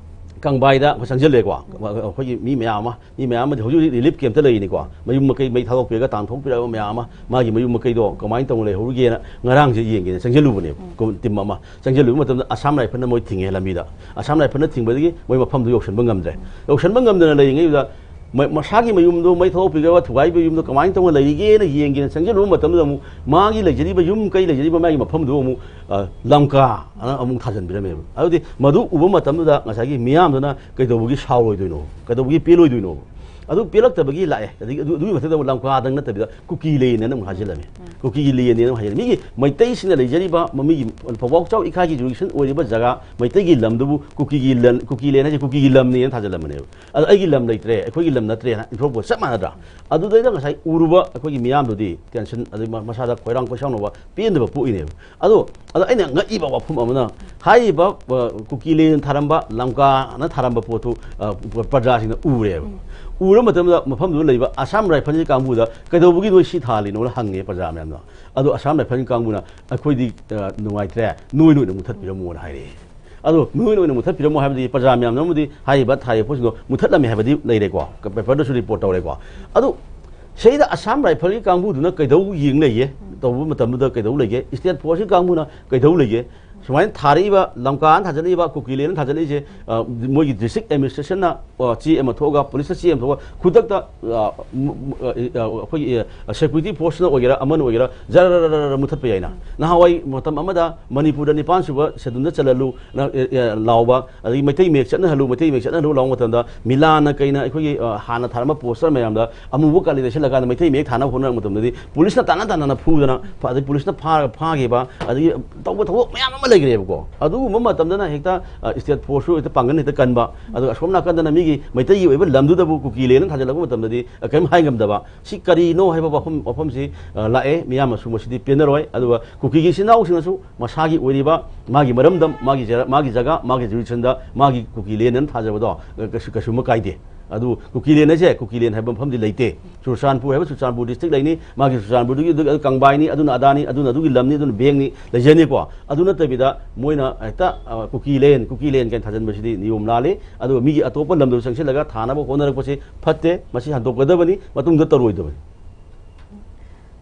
ꯀꯪꯕꯥꯏꯗ ꯑꯩꯈꯣꯏ ꯆꯪꯁꯤꯜꯂꯦꯀꯣ꯫ ꯑꯩꯈꯣꯏꯒꯤ ꯃꯤ ꯃꯌꯥꯝ ꯑꯃ ꯃꯤ ꯃꯌꯥꯝ ꯑꯃꯗꯤ ꯍꯧꯖꯤꯛ ꯍꯧꯖꯤꯛ ꯔꯤꯂꯤꯐ ꯀꯦꯝꯞꯇ ꯂꯩꯔꯤꯅꯤꯀꯣ꯫ ꯃꯌꯨꯝ ꯃꯀꯩ ꯃꯩ ꯊꯥꯗꯣꯛꯄꯤꯔꯒ ꯇꯥꯟꯊꯣꯛꯄꯤꯔꯛꯑꯕ ꯃꯌꯥꯝ ꯑꯃ, ꯃꯥꯒꯤ ꯃꯌꯨꯝ ꯃꯀꯩꯗꯣ ꯀꯃꯥꯏꯅ ꯇꯧꯅ ꯂꯩꯍꯧꯔꯤꯒꯦꯅ ꯉꯔꯥꯡꯁꯦ ꯌꯦꯡꯒꯦꯅ ꯆꯪꯁꯤꯜꯂꯨꯕꯅꯦꯕ꯫ ꯀꯣ-, ꯇꯤꯝ ꯑꯃ ꯆꯪꯁꯤꯜꯂꯨꯕ ꯃꯇꯝꯗ ꯑꯁꯥꯝ ꯔꯥꯏꯐꯜꯅ ꯃꯣꯏ ꯊꯤꯡꯉꯦ ꯂꯝꯕꯤꯗ꯫ ꯑꯁꯥꯝ ꯔꯥꯏꯐꯜꯅ ꯊꯤꯡꯕꯗꯒꯤ ꯃꯣꯏ ꯃꯐꯝꯗꯨ ꯌꯧꯁꯤꯟꯕ ꯉꯝꯗ꯭ꯔꯦ꯫ ꯌꯧꯁꯤꯟꯕ ꯉꯝꯗꯅ ꯂꯩꯔꯤꯉꯩꯗꯨꯗ ꯃ-, ꯃꯁꯥꯒꯤ ꯃꯌꯨꯝꯗꯣ ꯃꯩ ꯊꯥꯗꯣꯛꯄꯤꯈ꯭ꯔꯕ ꯊꯨꯒꯥꯏꯕ ꯌꯨꯝꯗꯣ ꯀꯃꯥꯏꯅ ꯇꯧꯅ ꯂꯩꯔꯤꯒꯦꯅ ꯌꯦꯡꯒꯦꯅ ꯆꯪꯁꯤꯜꯂꯨꯕ ꯃꯇꯝꯗꯨꯗ ꯑꯃꯨꯛ ꯃꯥꯒꯤ ꯂꯩꯖꯔꯤꯕ ꯌꯨꯝ ꯀꯩ ꯂꯩꯖꯔꯤꯕ ꯃꯥꯒꯤ ꯃꯐꯝꯗꯨ ꯑꯃꯨꯛ, ꯑ, ꯂꯝꯀꯥ ꯑꯅ ꯑꯃꯨꯛ ꯊꯥꯖꯤꯟꯕꯤꯔꯝꯃꯦꯕ꯫ ꯑꯗꯨꯗꯤ ꯃꯗꯨ ꯎꯕ ꯃꯇꯝꯗꯨꯗ ꯉꯁꯥꯏꯒꯤ ꯃꯤꯌꯥꯝꯗꯨꯅ ꯀꯩꯗꯧꯕꯒꯤ ꯁꯥꯎꯔꯣꯏꯗꯣꯏꯅꯣ? ꯀꯩꯗꯧꯕꯒꯤ ꯄꯦꯜꯂꯣꯏꯗꯣꯏꯅꯣ? ꯑꯗꯨ ꯄꯦꯜꯂꯛꯇꯕꯒꯤ ꯂꯥꯛꯑꯦ꯫ ꯑꯗꯒꯤ ꯑꯗꯨ-, ꯑꯗꯨꯒꯤ ꯃꯊꯛꯇ ꯑꯃꯨꯛ ꯂꯝꯀꯥꯗꯪ ꯅꯠꯇꯕꯤꯗ ꯀꯨꯀꯤ ꯂꯦꯟ ꯑꯅ ꯑꯃꯨꯛ ꯍꯥꯏꯖꯤꯜꯂꯝꯃꯤ꯫ ꯀꯨꯀꯤꯒꯤ ꯂꯦꯟ ꯑꯅ ꯑꯃꯨꯛ ꯍꯥꯏꯖꯤꯜꯂꯝꯃꯤ꯫ ꯃꯤꯒꯤ ꯃꯩꯇꯩꯁꯤꯡꯅ ꯂꯩꯖꯔꯤꯕ ꯃ-, ꯃꯤꯒꯤ ꯐꯧꯕꯥꯛ ꯆꯥꯎ ꯏꯈꯥꯒꯤ ꯖꯨꯔꯤꯁꯟ ꯑꯣꯏꯔꯤꯕ ꯖꯒꯥ ꯃꯩꯇꯩꯒꯤ ꯂꯝꯗꯨꯕꯨ ꯀꯨꯀꯤꯒꯤ ꯂꯟ-, ꯀꯨꯀꯤ ꯂꯦꯟ ꯍꯥꯏꯁꯦ ꯀꯨꯀꯤꯒꯤ ꯂꯝꯅꯦꯅ ꯊꯥꯖꯤꯜꯂꯝꯕꯅꯦꯕ꯫ ꯑꯗꯣ ꯑꯩꯒꯤ ꯂꯝ ꯂꯩꯇ꯭ꯔꯦ, ꯑꯩꯈꯣꯏꯒꯤ ꯂꯝ ꯅꯠꯇ꯭ꯔꯦꯅ ꯏꯟꯊꯣꯔꯛꯄ ꯆꯞ ꯃꯥꯟꯅꯗ꯭ꯔꯥ? ꯑꯗꯨꯗꯩꯗ ꯉꯁꯥꯏ ꯎꯔꯨꯕ ꯑꯩꯈꯣꯏꯒꯤ ꯃꯤꯌꯥꯝꯗꯨꯗꯤ ꯇꯦꯟꯁꯟ, ꯑꯗꯩ ꯃ-, ꯃꯁꯥꯗ ꯈꯣꯏꯔꯥꯡ ꯈꯣꯏꯁꯥꯎꯅꯕ, ꯄꯦꯟꯗꯕ ꯄꯣꯛꯏꯅꯦꯕ꯫ ꯑꯗꯣ, ꯑꯗꯣ ꯑꯩꯅ ꯉꯛꯏꯕ ꯋꯥꯐꯝ ꯑꯃꯅ, ꯍꯥꯏꯔꯤꯕ, ꯑ, ꯀꯨꯀꯤ ꯂꯦꯟ ꯊꯥꯔꯝꯕ, ꯂꯝꯀꯥꯅ ꯊꯥꯔꯝꯕ ꯄꯣꯠꯇꯨ, ꯑ, ꯄ꯭ꯔꯖꯥꯁꯤꯡꯅ ꯎꯔꯦꯕ꯫ ꯎꯔ ꯃꯇꯝꯗ ꯃꯐꯝꯗꯨꯗ ꯂꯩꯕ ꯑꯁꯥꯝ ꯔꯥꯏꯐꯜꯒꯤ ꯀꯥꯡꯕꯨꯗ "ꯀꯩꯗꯧꯕꯒꯤ ꯅꯣꯏ ꯁꯤ ꯊꯥꯍꯜꯂꯤꯅꯣꯅ?" ꯍꯪꯉꯦ ꯄ꯭ꯔꯖꯥ ꯃꯌꯥꯝꯅ꯫ ꯑꯗꯣ ꯑꯁꯥꯝ ꯔꯥꯏꯐꯜꯒꯤ ꯀꯥꯡꯕꯨꯅ, "ꯑꯩꯈꯣꯏꯗꯤ, ꯑ, ꯅꯨꯡꯉꯥꯏꯇ꯭ꯔꯦ, ꯅꯣꯏ ꯅꯣꯏꯅ ꯃꯨꯊꯠꯄꯤꯔꯝꯃꯣꯅ" ꯍꯥꯏꯔꯛꯑꯦ꯫ ꯑꯗꯣ ꯅꯣꯏ ꯅꯣꯏꯅ ꯃꯨꯊꯠꯄꯤꯔꯝꯃꯣ ꯍꯥꯏꯕꯗꯤ ꯄ꯭ꯔꯖꯥ ꯃꯌꯥꯝꯅꯕꯨꯗꯤ ꯍꯥꯏꯔꯤꯕ ꯊꯥꯔꯤꯕ ꯄꯣꯠꯁꯤꯡꯗꯣ ꯃꯨꯊꯠꯂꯝꯃꯦ ꯍꯥꯏꯕꯗꯤ ꯂꯩꯔꯦꯀꯣ, ꯄꯦꯄꯔꯗꯁꯨ ꯔꯤꯄꯣꯔꯠ ꯇꯧꯔꯦꯀꯣ꯫ ꯑꯗꯨ ꯁꯤꯗꯩꯗ ꯑꯁꯥꯝ ꯔꯥꯏꯐꯜꯒꯤ ꯀꯥꯡꯕꯨꯗꯨꯅ ꯀꯩꯗꯧ ꯌꯦꯡ ꯂꯩꯒꯦ? ꯇꯧꯕ ꯃꯇꯝꯗꯨꯗ ꯀꯩꯗꯧ ꯂꯩꯒꯦ? ꯏꯁꯇꯦꯠ ꯐꯣꯔꯁꯀꯤ ꯀꯥꯡꯕꯨꯅ ꯀꯩꯗꯧ ꯂꯩꯒꯦ? ꯁꯨꯃꯥꯏꯅ ꯊꯥꯔꯛꯏꯕ, ꯂꯝꯀꯥꯅ ꯊꯥꯖꯤꯜꯂꯛꯏꯕ, ꯀꯨꯀꯤꯂꯦꯟꯅ ꯊꯥꯖꯤꯜꯂꯛꯏꯁꯦ, ꯑ, ꯃꯣꯏꯒꯤ district administration ꯅ, ꯑ, ꯆꯦ ꯑꯃ ꯊꯣꯛꯑꯒ, police ꯇ ꯆꯦ ꯑꯃ ꯊꯣꯛꯑꯒ, ꯈꯨꯗꯛꯇ, ꯑ, ꯃ-, ꯃ-, ꯑ, ꯑ, ꯑꯩꯈꯣꯏꯒꯤ, ꯑ, security force ꯅ ꯑꯣꯏꯒꯦꯔꯥ, ꯑꯃꯅ ꯑꯣꯏꯒꯦꯔꯥ, ꯖꯔ ꯃꯨꯊꯠꯄ ꯌꯥꯏꯅ꯫ ꯅꯍꯥꯟꯋꯥꯏ ꯃꯇꯝ ꯑꯃꯗ ꯃꯅꯤꯄꯨꯔꯗ ꯅꯤꯄꯥꯟ ꯁꯨꯕ schedule ꯗ ꯆꯜꯍꯜꯂꯨ, ꯅ, ꯑ, ꯑ, ꯂꯥꯎꯕ, ꯑꯗꯒꯤ ꯃꯩꯇꯩ ꯃꯌꯦꯛ ꯆꯠꯅꯍꯜꯂꯨ, ꯃꯩꯇꯩ ꯃꯌꯦꯛ ꯆꯠꯅꯍꯜꯂꯨ ꯂꯥꯎꯕ ꯃꯇꯝꯗ, ꯃꯤꯂꯥꯟꯅ ꯀꯩꯅ ꯑꯩꯈꯣꯏꯒꯤ, ꯑ, ꯍꯥꯟꯅ ꯊꯥꯔꯝꯕ poster ꯃꯌꯥꯝꯗ ꯑꯃꯨꯕ ꯀꯥꯂꯤ ꯂꯩꯁꯜꯂꯀꯥꯟꯗ ꯃꯩꯇꯩ ꯃꯌꯦꯛ ꯊꯥꯅꯕ ꯍꯣꯠꯅꯔꯛꯄ ꯃꯇꯝꯗꯗꯤ, police ꯅ ꯇꯥꯟꯅ ꯇꯥꯟꯅꯅ ꯐꯨꯗꯅ, ꯐ-, ꯑꯗꯩ police ꯅ ꯐꯥꯔꯒ ꯐꯥꯈꯤꯕ, ꯑꯗꯒꯤ ꯇꯧꯕ ꯊꯧꯗꯣꯛ ꯃꯌꯥꯝ ꯑꯃ ꯂꯩꯈ꯭ꯔꯦꯕꯀꯣ꯫ ꯑꯗꯨꯒꯨꯝꯕ ꯃꯇꯝꯗꯅ ꯍꯦꯛꯇ, ꯑ, state force ꯁꯨ ꯍꯦꯛꯇ ꯄꯥꯡꯒꯜ ꯍꯦꯛꯇ ꯀꯟꯕ, ꯑꯗꯨꯒ ꯑꯁꯣꯝ ꯅꯥꯀꯟꯗꯅ ꯃꯤꯒꯤ ꯃꯩꯇꯩꯒꯤ ꯑꯣꯏꯕ ꯂꯝꯗꯨꯗꯕꯨ ꯀꯨꯀꯤꯂꯦꯟꯅ ꯊꯥꯖꯤꯜꯂꯛꯄ ꯃꯇꯝꯗꯗꯤ, ꯑ, ꯀꯔꯤꯝ ꯍꯥꯏ ꯉꯝꯗꯕ꯫ ꯁꯤ ꯀꯔꯤꯅꯣ ꯍꯥꯏꯕ ꯋꯥꯐꯝ, ꯋꯥꯐꯝꯁꯤ, ꯑ, ꯂꯥꯛꯑꯦ꯫ ꯃꯤꯌꯥꯝꯅꯁꯨ ꯃꯁꯤꯗꯤ ꯄꯦꯟꯅꯔꯣꯏ꯫ ꯑꯗꯨꯒ ꯀꯨꯀꯤꯒꯤ ꯏꯆꯤꯟ ꯏꯅꯥꯎꯁꯤꯡꯅꯁꯨ ꯃꯁꯥꯒꯤ ꯑꯣꯏꯔꯤꯕ ꯃꯥꯒꯤ ꯃꯔꯝꯗꯝ, ꯃꯥꯒꯤ ꯖꯔ-, ꯃꯥꯒꯤ ꯖꯒꯥ, ꯃꯥꯒꯤ jurisdiction ꯗ ꯃꯥꯒꯤ ꯀꯨꯀꯤꯂꯦꯟꯅ ꯊꯥꯖꯕꯗꯣ, ꯑ, ꯀꯩꯁꯨ, ꯀꯩꯁꯨꯝꯃ ꯀꯥꯏꯗꯦ꯫ ꯑꯗꯨ ꯀꯨꯀꯤꯂꯦꯟ ꯍꯥꯏꯁꯦ, ꯀꯨꯀꯤꯂꯦꯟ ꯍꯥꯏꯕ ꯃꯐꯝꯗꯤ ꯂꯩꯇꯦ꯫ ꯆꯨꯔꯆꯥꯟꯄꯨꯔ ꯍꯥꯏꯕ ꯆꯨꯔꯆꯥꯟꯄꯨꯔ district ꯂꯩꯅꯤ, ꯃꯥꯒꯤ ꯆꯨꯔꯆꯥꯟꯄꯨꯔꯗꯨꯒꯤ ꯑꯗꯨ, ꯑꯗꯨ ꯀꯪꯕꯥꯏꯅꯤ, ꯑꯗꯨꯅ ꯑꯗꯥꯅꯤ, ꯑꯗꯨꯅ ꯑꯗꯨꯒꯤ ꯂꯝꯅꯤ, ꯑꯗꯨꯅ bank ꯅꯤ, ꯂꯩꯖꯅꯤꯀꯣ꯫ ꯑꯗꯨ ꯅꯠꯇꯕꯤꯗ ꯃꯣꯏꯅ ꯍꯦꯛꯇ, ꯑ, ꯀꯨꯀꯤꯂꯦꯟ, ꯀꯨꯀꯤꯂꯦꯟ ꯀꯥꯏꯅ ꯊꯥꯖꯤꯟꯕꯁꯤꯗꯤ ꯅꯤꯌꯣꯝ ꯂꯥꯜꯂꯤ꯫ ꯑꯗꯨꯒ ꯃꯤꯒꯤ ꯑꯇꯣꯞꯄ ꯂꯝꯗ ꯆꯪꯁꯤꯜꯂꯒ ꯊꯥꯅꯕ ꯍꯣꯠꯅꯔꯛꯄꯁꯤ ꯐꯠꯇꯦ, ꯃꯁꯤ ꯍꯟꯗꯣꯛꯀꯗꯕꯅꯤ, ꯃꯇꯨꯡꯗ ꯇꯧꯔꯣꯏꯗꯕꯅꯤ꯫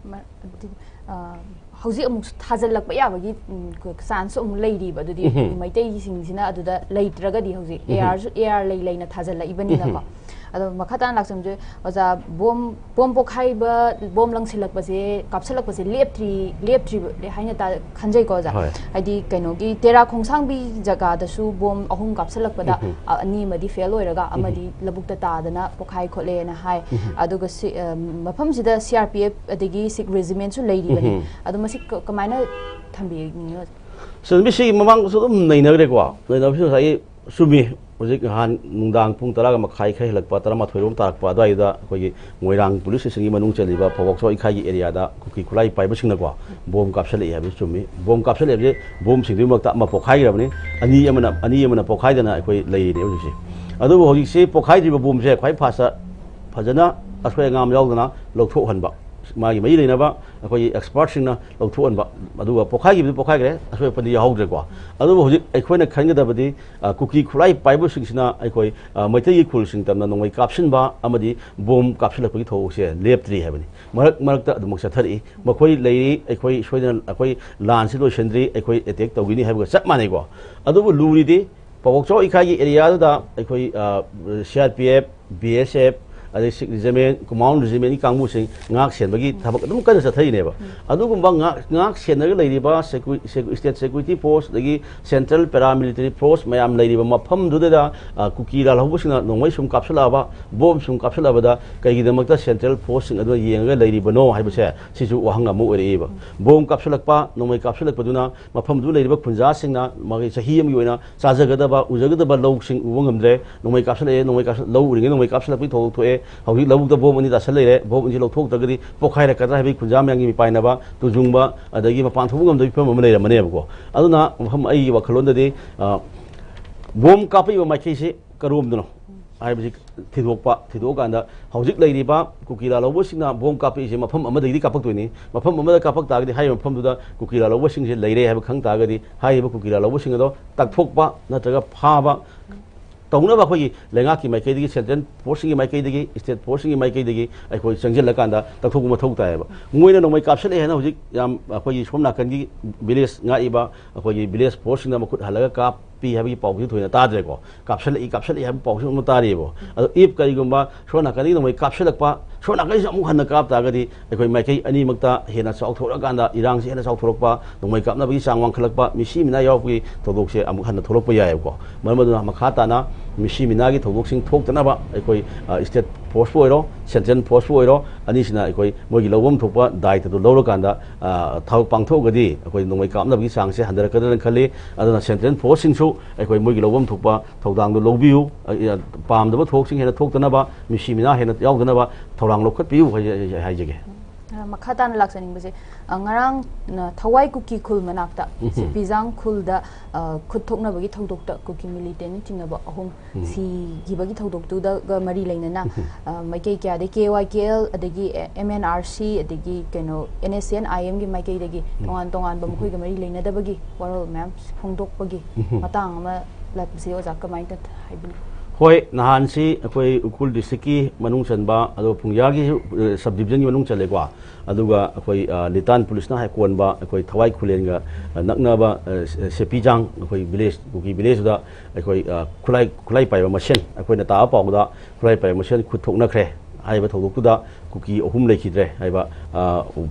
ꯃ-, ꯑꯗꯨ, ꯑ, ꯍꯧꯖꯤꯛ ꯑꯃꯨꯛ ꯊꯥꯖꯤꯜꯂꯛꯄ ꯌꯥꯕꯒꯤ, ꯎꯝ, ꯆꯥꯟꯁꯁꯨ ꯑꯃꯨꯛ ꯂꯩꯔꯤꯕ꯫ ꯑꯗꯨꯗꯤ ꯎꯝꯍꯨꯝ꯫ ꯃꯩꯇꯩꯁꯤꯡꯁꯤꯅ ꯑꯗꯨꯗ ꯂꯩꯇ꯭ꯔꯒꯗꯤ ꯍꯧꯖꯤꯛ ꯎꯝꯍꯨꯝ꯫ ꯑꯦ ꯑꯥꯔꯁꯨ, ꯑꯦ ꯑꯥꯔ ꯂꯩ ꯂꯩꯅ ꯊꯥꯖꯤꯜꯂꯛꯏꯕꯅꯤꯅꯀꯣ꯫ ꯎꯝꯍꯨꯝ꯫ ꯑꯗꯣ ꯃꯈꯥ ꯇꯥꯅ ꯂꯥꯛꯆꯕꯁꯦ, ꯑꯣꯖꯥ, ꯕꯣꯝ, ꯕꯣꯝ ꯄꯣꯈꯥꯏꯕ, ꯕꯣꯝ ꯂꯪꯁꯤꯜꯂꯛꯄꯁꯦ, ꯀꯥꯞꯁꯤꯜꯂꯛꯄꯁꯦ ꯂꯦꯞꯇ꯭ꯔꯤ, ꯂꯦꯞꯇ꯭ꯔꯤꯕ ꯍꯥꯏꯅ ꯇꯥ-, ꯈꯟꯖꯩꯀꯣ, ꯑꯣꯖꯥ꯫ ꯍꯣꯏ꯫ ꯍꯥꯏꯗꯤ ꯀꯩꯅꯣꯒꯤ ꯇꯦꯔꯥ ꯈꯣꯡꯁꯥꯡꯕꯤ ꯖꯒꯥꯗꯁꯨ ꯕꯣꯝ ꯑꯍꯨꯝ ꯀꯥꯞꯁꯤꯜꯂꯛꯄꯗ, ꯎꯝꯍꯨꯝ꯫ ꯑ, ꯑꯅꯤ ꯑꯃꯗꯤ fail ꯑꯣꯏꯔꯒ ꯎꯝꯍꯨꯝ꯫ ꯑꯃꯗꯤ ꯂꯧꯕꯨꯛꯇ ꯇꯥꯗꯅ ꯄꯣꯈꯥꯏ ꯈꯣꯠꯂꯦꯅ ꯍꯥꯏ꯫ ꯎꯝꯍꯨꯝ꯫ ꯑꯗꯨꯒ ꯁꯤ, ꯑ, ꯃꯐꯝꯁꯤꯗ C R P F ꯑꯗꯒꯤ Sikh regiment ꯁꯨ ꯂꯩꯔꯤꯕꯅꯤ꯫ ꯎꯝꯍꯨꯝ꯫ ꯑꯗꯣ ꯃꯁꯤ ꯀ-, ꯀꯃꯥꯏꯅ ꯊꯝꯕꯤꯅꯤꯡꯉꯤ, ꯑꯣꯖꯥ? ꯁꯤ ꯃꯤꯁꯤꯒꯤ ꯃꯃꯥꯡꯗꯁꯨ ꯑꯗꯨꯝ ꯅꯩꯅꯈ꯭ꯔꯦꯀꯣ꯫ ꯅꯩꯅꯕꯁꯤ ꯉꯁꯥꯏꯒꯤ ꯆꯨꯝꯃꯤ꯫ ꯍꯧꯖꯤꯛ ꯅꯍꯥꯟ ꯅꯨꯡꯗꯥꯡ ꯄꯨꯡ ꯇꯔꯥꯒ ꯃꯈꯥꯏ ꯈꯔ ꯍꯦꯜꯂꯛꯄ, ꯇꯔꯥꯃꯥꯊꯣꯏ ꯔꯣꯝ ꯇꯥꯔꯛꯄ ꯑꯗꯨꯋꯥꯏꯗꯨꯗ ꯑꯩꯈꯣꯏꯒꯤ ꯃꯣꯏꯔꯥꯡ police station ꯒꯤ ꯃꯅꯨꯡ ꯆꯜꯂꯤꯕ ꯐꯧꯕꯣꯛꯆꯥꯎ ꯏꯈꯥꯏꯒꯤ area ꯗ ꯀꯨꯀꯤ ꯈꯨꯠꯂꯥꯏ ꯄꯥꯏꯕꯁꯤꯡꯅꯀꯣ, ꯕꯣꯝ ꯀꯥꯞꯁꯤꯜꯂꯛꯏ ꯍꯥꯏꯕꯁꯤ ꯆꯨꯝꯃꯤ꯫ ꯕꯣꯝ ꯀꯥꯞꯁꯤꯜꯂꯛꯏ ꯍꯥꯏꯕꯁꯦ ꯕꯣꯝꯁꯤꯡꯗꯨꯒꯤ ꯃꯔꯛꯇ ꯑꯃ ꯄꯣꯈꯥꯏꯈ꯭ꯔꯕꯅꯤ, ꯑꯅꯤ ꯑꯃꯅ, ꯑꯅꯤ ꯑꯃꯅ ꯄꯣꯈꯥꯏꯗꯅ ꯑꯩꯈꯣꯏ ꯂꯩꯔꯤꯅꯦ ꯍꯧꯖꯤꯛꯁꯦ꯫ ꯑꯗꯨꯕꯨ ꯍꯧꯖꯤꯛꯁꯤ ꯄꯣꯈꯥꯏꯗ꯭ꯔꯤꯕ ꯕꯣꯝꯁꯦ ꯈ꯭ꯋꯥꯏ first ꯇ ꯐꯖꯅ ꯑꯁꯣꯏ ꯑꯉꯥꯝ ꯌꯥꯎꯗꯅ ꯂꯧꯊꯣꯛꯍꯟꯕ꯫ ꯃꯥꯒꯤ ꯃꯔꯤ ꯂꯩꯅꯕ ꯑꯩꯈꯣꯏꯒꯤ ꯑꯦꯛꯁꯄꯔꯠꯁꯤꯡꯅ ꯂꯧꯊꯣꯛꯍꯟꯕ꯫ ꯑꯗꯨꯒ ꯄꯣꯈꯥꯏꯈꯤꯕꯗꯤ ꯄꯣꯈꯥꯏꯈ꯭ꯔꯦ, ꯑꯁꯣꯏ ꯑꯄꯟꯗꯤ ꯌꯥꯎꯍꯧꯗ꯭ꯔꯦꯀꯣ꯫ ꯑꯗꯨꯕꯨ ꯍꯧꯖꯤꯛ ꯑꯩꯈꯣꯏꯅ ꯈꯟꯒꯗꯕꯗꯤ, ꯑ, ꯀꯨꯀꯤ ꯈꯨꯠꯂꯥꯏ ꯄꯥꯏꯕꯁꯤꯡꯁꯤꯅ ꯑꯩꯈꯣꯏ, ꯑ, ꯃꯩꯇꯩꯒꯤ ꯈꯨꯜꯁꯤꯡ ꯇꯝꯅ ꯅꯣꯡꯃꯩ ꯀꯥꯞꯁꯤꯟꯕ ꯑꯃꯗꯤ ꯕꯣꯝ ꯀꯥꯞꯁꯤꯜꯂꯛꯄꯒꯤ ꯊꯧꯑꯣꯛꯁꯦ ꯂꯦꯞꯇ꯭ꯔꯤ ꯍꯥꯏꯕꯅꯤ꯫ ꯃꯔꯛ ꯃꯔꯛꯇ ꯑꯗꯨꯃꯛ ꯆꯠꯊꯔꯛꯏ꯫ ꯃꯈꯣꯏ ꯂꯩꯔꯤ, ꯑꯩꯈꯣꯏ ꯁꯣꯏꯗꯅ ꯑꯩꯈꯣꯏ ꯂꯥꯟꯁꯤ ꯂꯣꯏꯁꯤꯟꯗ꯭ꯔꯤ, ꯑꯩꯈꯣꯏ ꯑꯦꯇꯦꯛ ꯇꯧꯒꯅꯤ ꯍꯥꯏꯕꯒ ꯆꯞ ꯃꯥꯟꯅꯩꯀꯣ꯫ ꯑꯗꯨꯕꯨ ꯂꯨꯔꯤꯗꯤ ꯄꯥꯎꯕꯣꯛꯆꯥꯎ ꯏꯀꯥꯏꯒꯤ ꯑꯦꯔꯤꯌꯥꯗꯨꯗ ꯑꯩꯈꯣꯏ, ꯑ, C R P F, B S F, ꯑꯗꯩ ꯁꯤꯛꯁ ꯔꯤꯖꯤꯃꯦꯟ, ꯀꯨꯃꯥꯎꯟ ꯔꯤꯖꯤꯃꯦꯟꯒꯤ ꯀꯥꯡꯕꯨꯁꯤꯡ ꯉꯥꯛ ꯁꯦꯟꯕꯒꯤ ꯊꯕꯛ ꯑꯗꯨꯝ ꯀꯟꯅ ꯆꯠꯊꯔꯤꯅꯦꯕ꯫ ꯑꯗꯨꯒꯨꯝꯕ ꯉꯥꯛ, ꯉꯥꯛ ꯁꯦꯟꯅꯔꯒ ꯂꯩꯔꯤꯕ ꯁꯦꯀ꯭ꯌꯨ-, ꯁꯦꯀ꯭ꯌꯨ-, ꯁ꯭ꯇꯦꯠ ꯁꯦꯀ꯭ꯌꯨꯔꯤꯇꯤ ꯐꯣꯔꯁ, ꯑꯗꯒꯤ ꯁꯦꯟꯇ꯭ꯔꯦꯜ ꯄꯦꯔꯥꯃꯤꯂꯤꯇꯔꯤ ꯐꯣꯔꯁ ꯃꯌꯥꯝ ꯂꯩꯔꯤꯕ ꯃꯐꯝꯗꯨꯗ, ꯑ, ꯀꯨꯀꯤ ꯂꯥꯜꯍꯧꯕꯁꯤꯡꯅ ꯅꯣꯡꯃꯩ ꯁꯨꯝ ꯀꯥꯞꯁꯤꯜꯂꯛꯑꯕ, ꯕꯣꯝ ꯁꯨꯝ ꯀꯥꯞꯁꯤꯜꯂꯛꯑꯕꯗ ꯀꯩꯒꯤꯗꯃꯛꯇ ꯁꯦꯟꯇ꯭ꯔꯦꯜ ꯐꯣꯔꯁꯁꯤꯡ ꯑꯗꯨꯅ ꯌꯦꯡꯉꯒ ꯂꯩꯔꯤꯕꯅꯣ ꯍꯥꯏꯕꯁꯦ ꯁꯤꯁꯨ ꯋꯥꯍꯪ ꯑꯃ ꯑꯣꯏꯔꯛꯏꯕ꯫ ꯕꯣꯝ ꯀꯥꯞꯁꯤꯜꯂꯛꯄ, ꯅꯣꯡꯃꯩ ꯀꯥꯞꯁꯤꯜꯂꯛꯄꯗꯨꯅ ꯃꯐꯝꯗꯨ ꯂꯩꯔꯤꯕ ꯈꯨꯟꯖꯥꯁꯤꯡꯅ ꯃꯥꯒꯤ ꯆꯍꯤ ꯑꯃꯒꯤ ꯑꯣꯏꯅ ꯆꯥꯖꯒꯗꯕ, ꯎꯖꯒꯗꯕ ꯂꯧꯁꯤꯡ ꯎꯕ ꯉꯝꯗ꯭ꯔꯦ꯫ ꯅꯣꯡꯃꯩ ꯀꯥꯞꯁꯤꯜꯂꯛꯑꯦ, ꯅꯣꯡꯃꯩ ꯀꯥꯞꯁꯤꯜ-, ꯂꯧ ꯎꯔꯤꯉꯩ ꯅꯣꯡꯃꯩ ꯀꯥꯞꯁꯤꯜꯂꯛꯄꯒꯤ ꯊꯧꯗꯣꯛ ꯊꯣꯛꯑꯦ꯫ ꯍꯧꯖꯤꯛ ꯂꯧꯕꯨꯛꯇ ꯕꯣꯝ ꯑꯅꯤ ꯇꯥꯁꯜ ꯂꯩꯔꯦ꯫ ꯕꯣꯝ ꯑꯅꯤꯁꯤ ꯂꯧꯊꯣꯛꯇ꯭ꯔꯒꯗꯤ ꯄꯣꯛꯈꯥꯏꯔꯛꯀꯗ꯭ꯔꯥ ꯍꯥꯏꯕꯒꯤ ꯈꯨꯟꯖꯥ ꯃꯌꯥꯝꯒꯤ ꯃꯤꯄꯥꯏꯅꯕ, ꯇꯨꯖꯨꯡꯕ, ꯑꯗꯒꯤ ꯃꯄꯥꯟ ꯊꯣꯛꯄ ꯉꯝꯗꯕꯒꯤ ꯐꯤꯕꯝ ꯑꯃ ꯂꯩꯔꯝꯃꯅꯦꯕꯀꯣ꯫ ꯑꯗꯨꯅ ꯃꯐꯝ ꯑꯩꯒꯤ ꯋꯥꯈꯜꯂꯣꯟꯗꯗꯤ, ꯑ, ꯕꯣꯝ ꯀꯥꯞꯄꯛꯏꯕ ꯃꯥꯏꯀꯩꯁꯤ ꯀꯔꯣꯝꯗꯅꯣ ꯍꯥꯏꯕꯁꯤ ꯊꯤꯗꯣꯛꯄ, ꯊꯤꯗꯣꯛꯑꯀꯥꯟꯗ ꯍꯧꯖꯤꯛ ꯂꯩꯔꯤꯕ ꯀꯨꯀꯤ ꯂꯥꯜꯍꯧꯕꯁꯤꯡꯅ ꯕꯣꯝ ꯀꯥꯞꯄꯛꯏꯁꯦ ꯃꯐꯝ ꯑꯃꯗꯒꯤꯗꯤ ꯀꯥꯞꯄꯛꯇꯣꯏꯅꯤ꯫ ꯃꯐꯝ ꯑꯃꯗ ꯀꯥꯞꯄꯛ ꯇꯥꯔꯒꯗꯤ ꯍꯥꯏꯔꯤꯕ ꯃꯐꯝꯗꯨꯗ ꯀꯨꯀꯤ ꯂꯥꯜꯍꯧꯕꯁꯤꯡꯁꯦ ꯂꯩꯔꯦ ꯍꯥꯏꯕ ꯈꯪ ꯇꯥꯔꯒꯗꯤ ꯍꯥꯏꯔꯤꯕ ꯀꯨꯀꯤ ꯂꯥꯜꯍꯧꯕꯁꯤꯡ ꯑꯗꯣ ꯇꯛꯊꯣꯛꯄ ꯅꯠꯇ꯭ꯔꯒ ꯐꯥꯕ ꯇꯧꯅꯕ ꯑꯩꯈꯣꯏꯒꯤ ꯂꯩꯉꯥꯛꯀꯤ ꯃꯥꯏꯀꯩꯗꯒꯤ, ꯁꯦꯟꯇ꯭ꯔꯦꯜ ꯐꯣꯔꯁꯁꯤꯡꯒꯤ ꯃꯥꯏꯀꯩꯗꯒꯤ, ꯁ꯭ꯇꯦꯠ ꯐꯣꯔꯁꯁꯤꯡꯒꯤ ꯃꯥꯏꯀꯩꯗꯒꯤ ꯑꯩꯈꯣꯏ ꯆꯪꯁꯤꯜꯂꯀꯥꯟꯗ ꯇꯛꯊꯣꯛꯄ ꯃꯊꯧ ꯇꯥꯏꯌꯦꯕ꯫ ꯃꯣꯏꯅ ꯅꯣꯡꯃꯩ ꯀꯥꯞꯁꯤꯜꯂꯛꯑꯦ ꯍꯥꯏꯅ ꯍꯧꯖꯤꯛ ꯌꯥꯝ ꯑꯩꯈꯣꯏꯒꯤ ꯁꯣꯝ ꯅꯥꯀꯟꯒꯤ ꯚꯤꯂꯦꯖ ꯉꯥꯛꯏꯕ ꯑꯩꯈꯣꯏꯒꯤ ꯚꯤꯂꯦꯖ ꯐꯣꯔꯁꯁꯤꯡꯅ ꯃꯈꯨꯠ ꯍꯜꯂꯒ ꯀꯥꯞꯄꯤ ꯍꯥꯏꯕꯒꯤ ꯄꯥꯎꯁꯤ ꯊꯣꯏꯅ ꯇꯥꯗ꯭ꯔꯦꯀꯣ꯫ ꯀꯥꯞꯁꯤꯜꯂꯛꯏ, ꯀꯥꯞꯁꯤꯜꯂꯛꯏ ꯍꯥꯏꯕ ꯄꯥꯎꯁꯤ ꯑꯃꯨꯛ ꯇꯥꯔꯤꯕ꯫ ꯑꯗꯣ if ꯀꯔꯤꯒꯨꯝꯕ ꯁꯣꯝ ꯅꯥꯀꯟꯗꯒꯤ ꯅꯣꯡꯃꯩ ꯀꯥꯞꯁꯤꯜꯂꯛꯄ, ꯁꯣꯝ ꯅꯥꯀꯟꯁꯤꯗ ꯑꯃꯨꯛ ꯍꯟꯅ ꯀꯥꯞ ꯇꯥꯔꯒꯗꯤ ꯑꯩꯈꯣꯏ ꯃꯥꯏꯀꯩ ꯑꯅꯤꯃꯛꯇ ꯍꯦꯟꯅ ꯆꯥꯎꯊꯣꯔꯛꯑꯀꯥꯟꯗ ꯏꯔꯥꯡꯁꯤ ꯍꯦꯟꯅ ꯆꯥꯎꯊꯣꯔꯛꯄ, ꯅꯣꯡꯃꯩ ꯀꯥꯞꯅꯕꯒꯤ ꯆꯥꯡ ꯋꯥꯡꯈꯠꯂꯛꯄ, ꯃꯤꯁꯤ ꯃꯤꯅꯥ ꯌꯥꯎꯔꯛꯄꯒꯤ ꯊꯧꯗꯣꯛꯁꯦ ꯑꯃꯨꯛ ꯍꯟꯅ ꯊꯣꯛꯂꯛꯄ ꯌꯥꯏꯑꯕꯀꯣ꯫ ꯃꯔꯝ ꯑꯗꯨꯅ ꯃꯈꯥ ꯇꯥꯅ ꯃꯤꯁꯤ ꯃꯤꯅꯥꯒꯤ ꯊꯧꯗꯣꯛꯁꯤꯡ ꯊꯣꯛꯇꯅꯕ ꯑꯩꯈꯣꯏ, ꯑ, ꯁ꯭ꯇꯦꯠ ꯐꯣꯔꯁꯄꯨ ꯑꯣꯏꯔꯣ, ꯁꯦꯟꯇ꯭ꯔꯦꯜ ꯐꯣꯔꯁꯄꯨ ꯑꯣꯏꯔꯣ, ꯑꯅꯤꯁꯤꯅ ꯑꯩꯈꯣꯏ ꯃꯣꯏꯒꯤ ꯂꯧꯐꯝ ꯊꯣꯛꯄ ꯗꯥꯏꯇꯗꯨ ꯂꯧꯔꯀꯥꯟꯗ, ꯑ, ꯊꯕꯛ ꯄꯥꯡꯊꯣꯛꯑꯒꯗꯤ ꯑꯩꯈꯣꯏ ꯅꯣꯡꯃꯩ ꯀꯥꯞꯅꯕꯒꯤ ꯆꯥꯡꯁꯦ ꯍꯟꯊꯔꯛꯀꯗ꯭ꯔꯥꯅ ꯈꯜꯂꯤ꯫ ꯑꯗꯨꯅ ꯁꯦꯟꯇ꯭ꯔꯦꯜ ꯐꯣꯔꯁꯁꯤꯡꯁꯨ ꯑꯩꯈꯣꯏ ꯃꯣꯏꯒꯤ ꯂꯧꯐꯝ ꯊꯣꯛꯄ ꯊꯧꯗꯥꯡꯗꯨ ꯂꯧꯕꯤꯌꯨ꯫ ꯑ, ꯄꯥꯝꯗꯕ ꯊꯧꯗꯣꯛꯁꯤꯡ ꯍꯦꯟꯅ ꯊꯣꯛꯇꯅꯕ, ꯃꯤꯁꯤ ꯃꯤꯅꯥ ꯍꯦꯟꯅ ꯌꯥꯎꯗꯅꯕ ꯊꯧꯔꯥꯡ ꯂꯧꯈꯠꯄꯤꯌꯨ ꯍꯥꯏꯖ-, ꯍꯥꯏꯖꯒꯦ꯫ ꯑ, ꯃꯈꯥ ꯇꯥꯅ ꯂꯥꯛꯆꯅꯤꯡꯕꯁꯦ, ꯑ, ꯉꯔꯥꯡ, ꯑ, ꯊꯋꯥꯏ ꯀꯨꯀꯤ ꯈꯨꯜ ꯃꯅꯥꯛꯇ, ꯎꯝ꯫ ꯁꯤꯄꯤꯖꯥꯡ ꯈꯨꯜꯗ, ꯑ, ꯈꯨꯠ ꯊꯣꯛꯅꯕꯒꯤ ꯊꯧꯗꯣꯛꯇ ꯀꯨꯀꯤ militant ꯆꯤꯡꯅꯕ ꯑꯍꯨꯝ ꯎꯝ꯫ ꯁꯤꯈꯤꯕꯒꯤ ꯊꯧꯗꯣꯛꯇꯨꯗꯒ ꯃꯔꯤ ꯂꯩꯅꯅ, ꯎꯝ꯫ ꯑ, ꯃꯥꯏꯀꯩ ꯀꯌꯥꯗꯒꯤ, ꯀꯦ ꯋꯥꯏ ꯀꯦ ꯑꯦꯜ, ꯑꯗꯒꯤ, ꯑ, ꯑꯦꯝ ꯑꯦꯟ ꯑꯥꯔ ꯁꯤ, ꯑꯗꯒꯤ ꯀꯩꯅꯣ, ꯑꯦꯟ ꯑꯦꯁ ꯁꯤ ꯑꯦꯟ ꯑꯥꯏ ꯑꯦꯝꯒꯤ ꯃꯥꯏꯀꯩꯗꯒꯤ ꯎꯝ꯫ ꯇꯣꯉꯥꯟ ꯇꯣꯉꯥꯟꯕ ꯎꯝ꯫ ꯃꯈꯣꯏꯒ ꯃꯔꯤ ꯂꯩꯅꯗꯕꯒꯤ ꯋꯥꯔꯣꯜ ꯃꯌꯥꯝ ꯐꯣꯡꯗꯣꯛꯄꯒꯤ ꯎꯝ꯫ ꯃꯇꯥꯡ ꯑꯃ ꯂꯥꯛꯄꯁꯤ ꯑꯣꯖꯥ ꯀꯃꯥꯏꯅ ꯍꯥꯏꯕꯤꯅꯤ? ꯍꯣꯏ, ꯅꯍꯥꯟꯁꯤ ꯑꯩꯈꯣꯏ ꯎꯈ꯭ꯔꯨꯜ district ꯀꯤ ꯃꯅꯨꯡ ꯆꯟꯕ, ꯑꯗꯨꯒ ꯄꯨꯡꯌꯥꯒꯤ, ꯑ, sub division ꯒꯤ ꯃꯅꯨꯡ ꯆꯜꯂꯦꯀꯣ꯫ ꯑꯗꯨꯒ ꯑꯩꯈꯣꯏ, ꯑ, ꯂꯤꯇꯥꯟ ꯄꯨꯂꯤꯁꯅ ꯍꯥꯏꯀꯣꯟꯕ ꯑꯩꯈꯣꯏ ꯊꯋꯥꯏ ꯈꯨꯂꯦꯟꯒ, ꯑ, ꯅꯛꯅꯕ, ꯑ, ꯁꯦ-, ꯁꯦꯄꯤꯖꯥꯡ ꯑꯩꯈꯣꯏ village, ꯀꯨꯀꯤ village ꯇꯨꯗ ꯑꯩꯈꯣꯏ, ꯑ, ꯈꯨꯠꯂꯥꯏ, ꯈꯨꯠꯂꯥꯏ ꯄꯥꯏꯕ ꯃꯁꯦꯟ ꯑꯩꯈꯣꯏꯅ ꯇꯥꯕ ꯄꯥꯎꯗ ꯈꯨꯠꯂꯥꯏ ꯄꯥꯏꯕ ꯃꯁꯦꯟ ꯈꯨꯠ ꯊꯣꯛꯅꯈ꯭ꯔꯦ꯫ ꯍꯥꯏꯔꯤꯕ ꯊꯧꯗꯣꯛꯇꯨꯗ ꯀꯨꯀꯤ ꯑꯍꯨꯝ ꯂꯩꯈꯤꯗ꯭ꯔꯦ ꯍꯥꯏꯕ, ꯑ,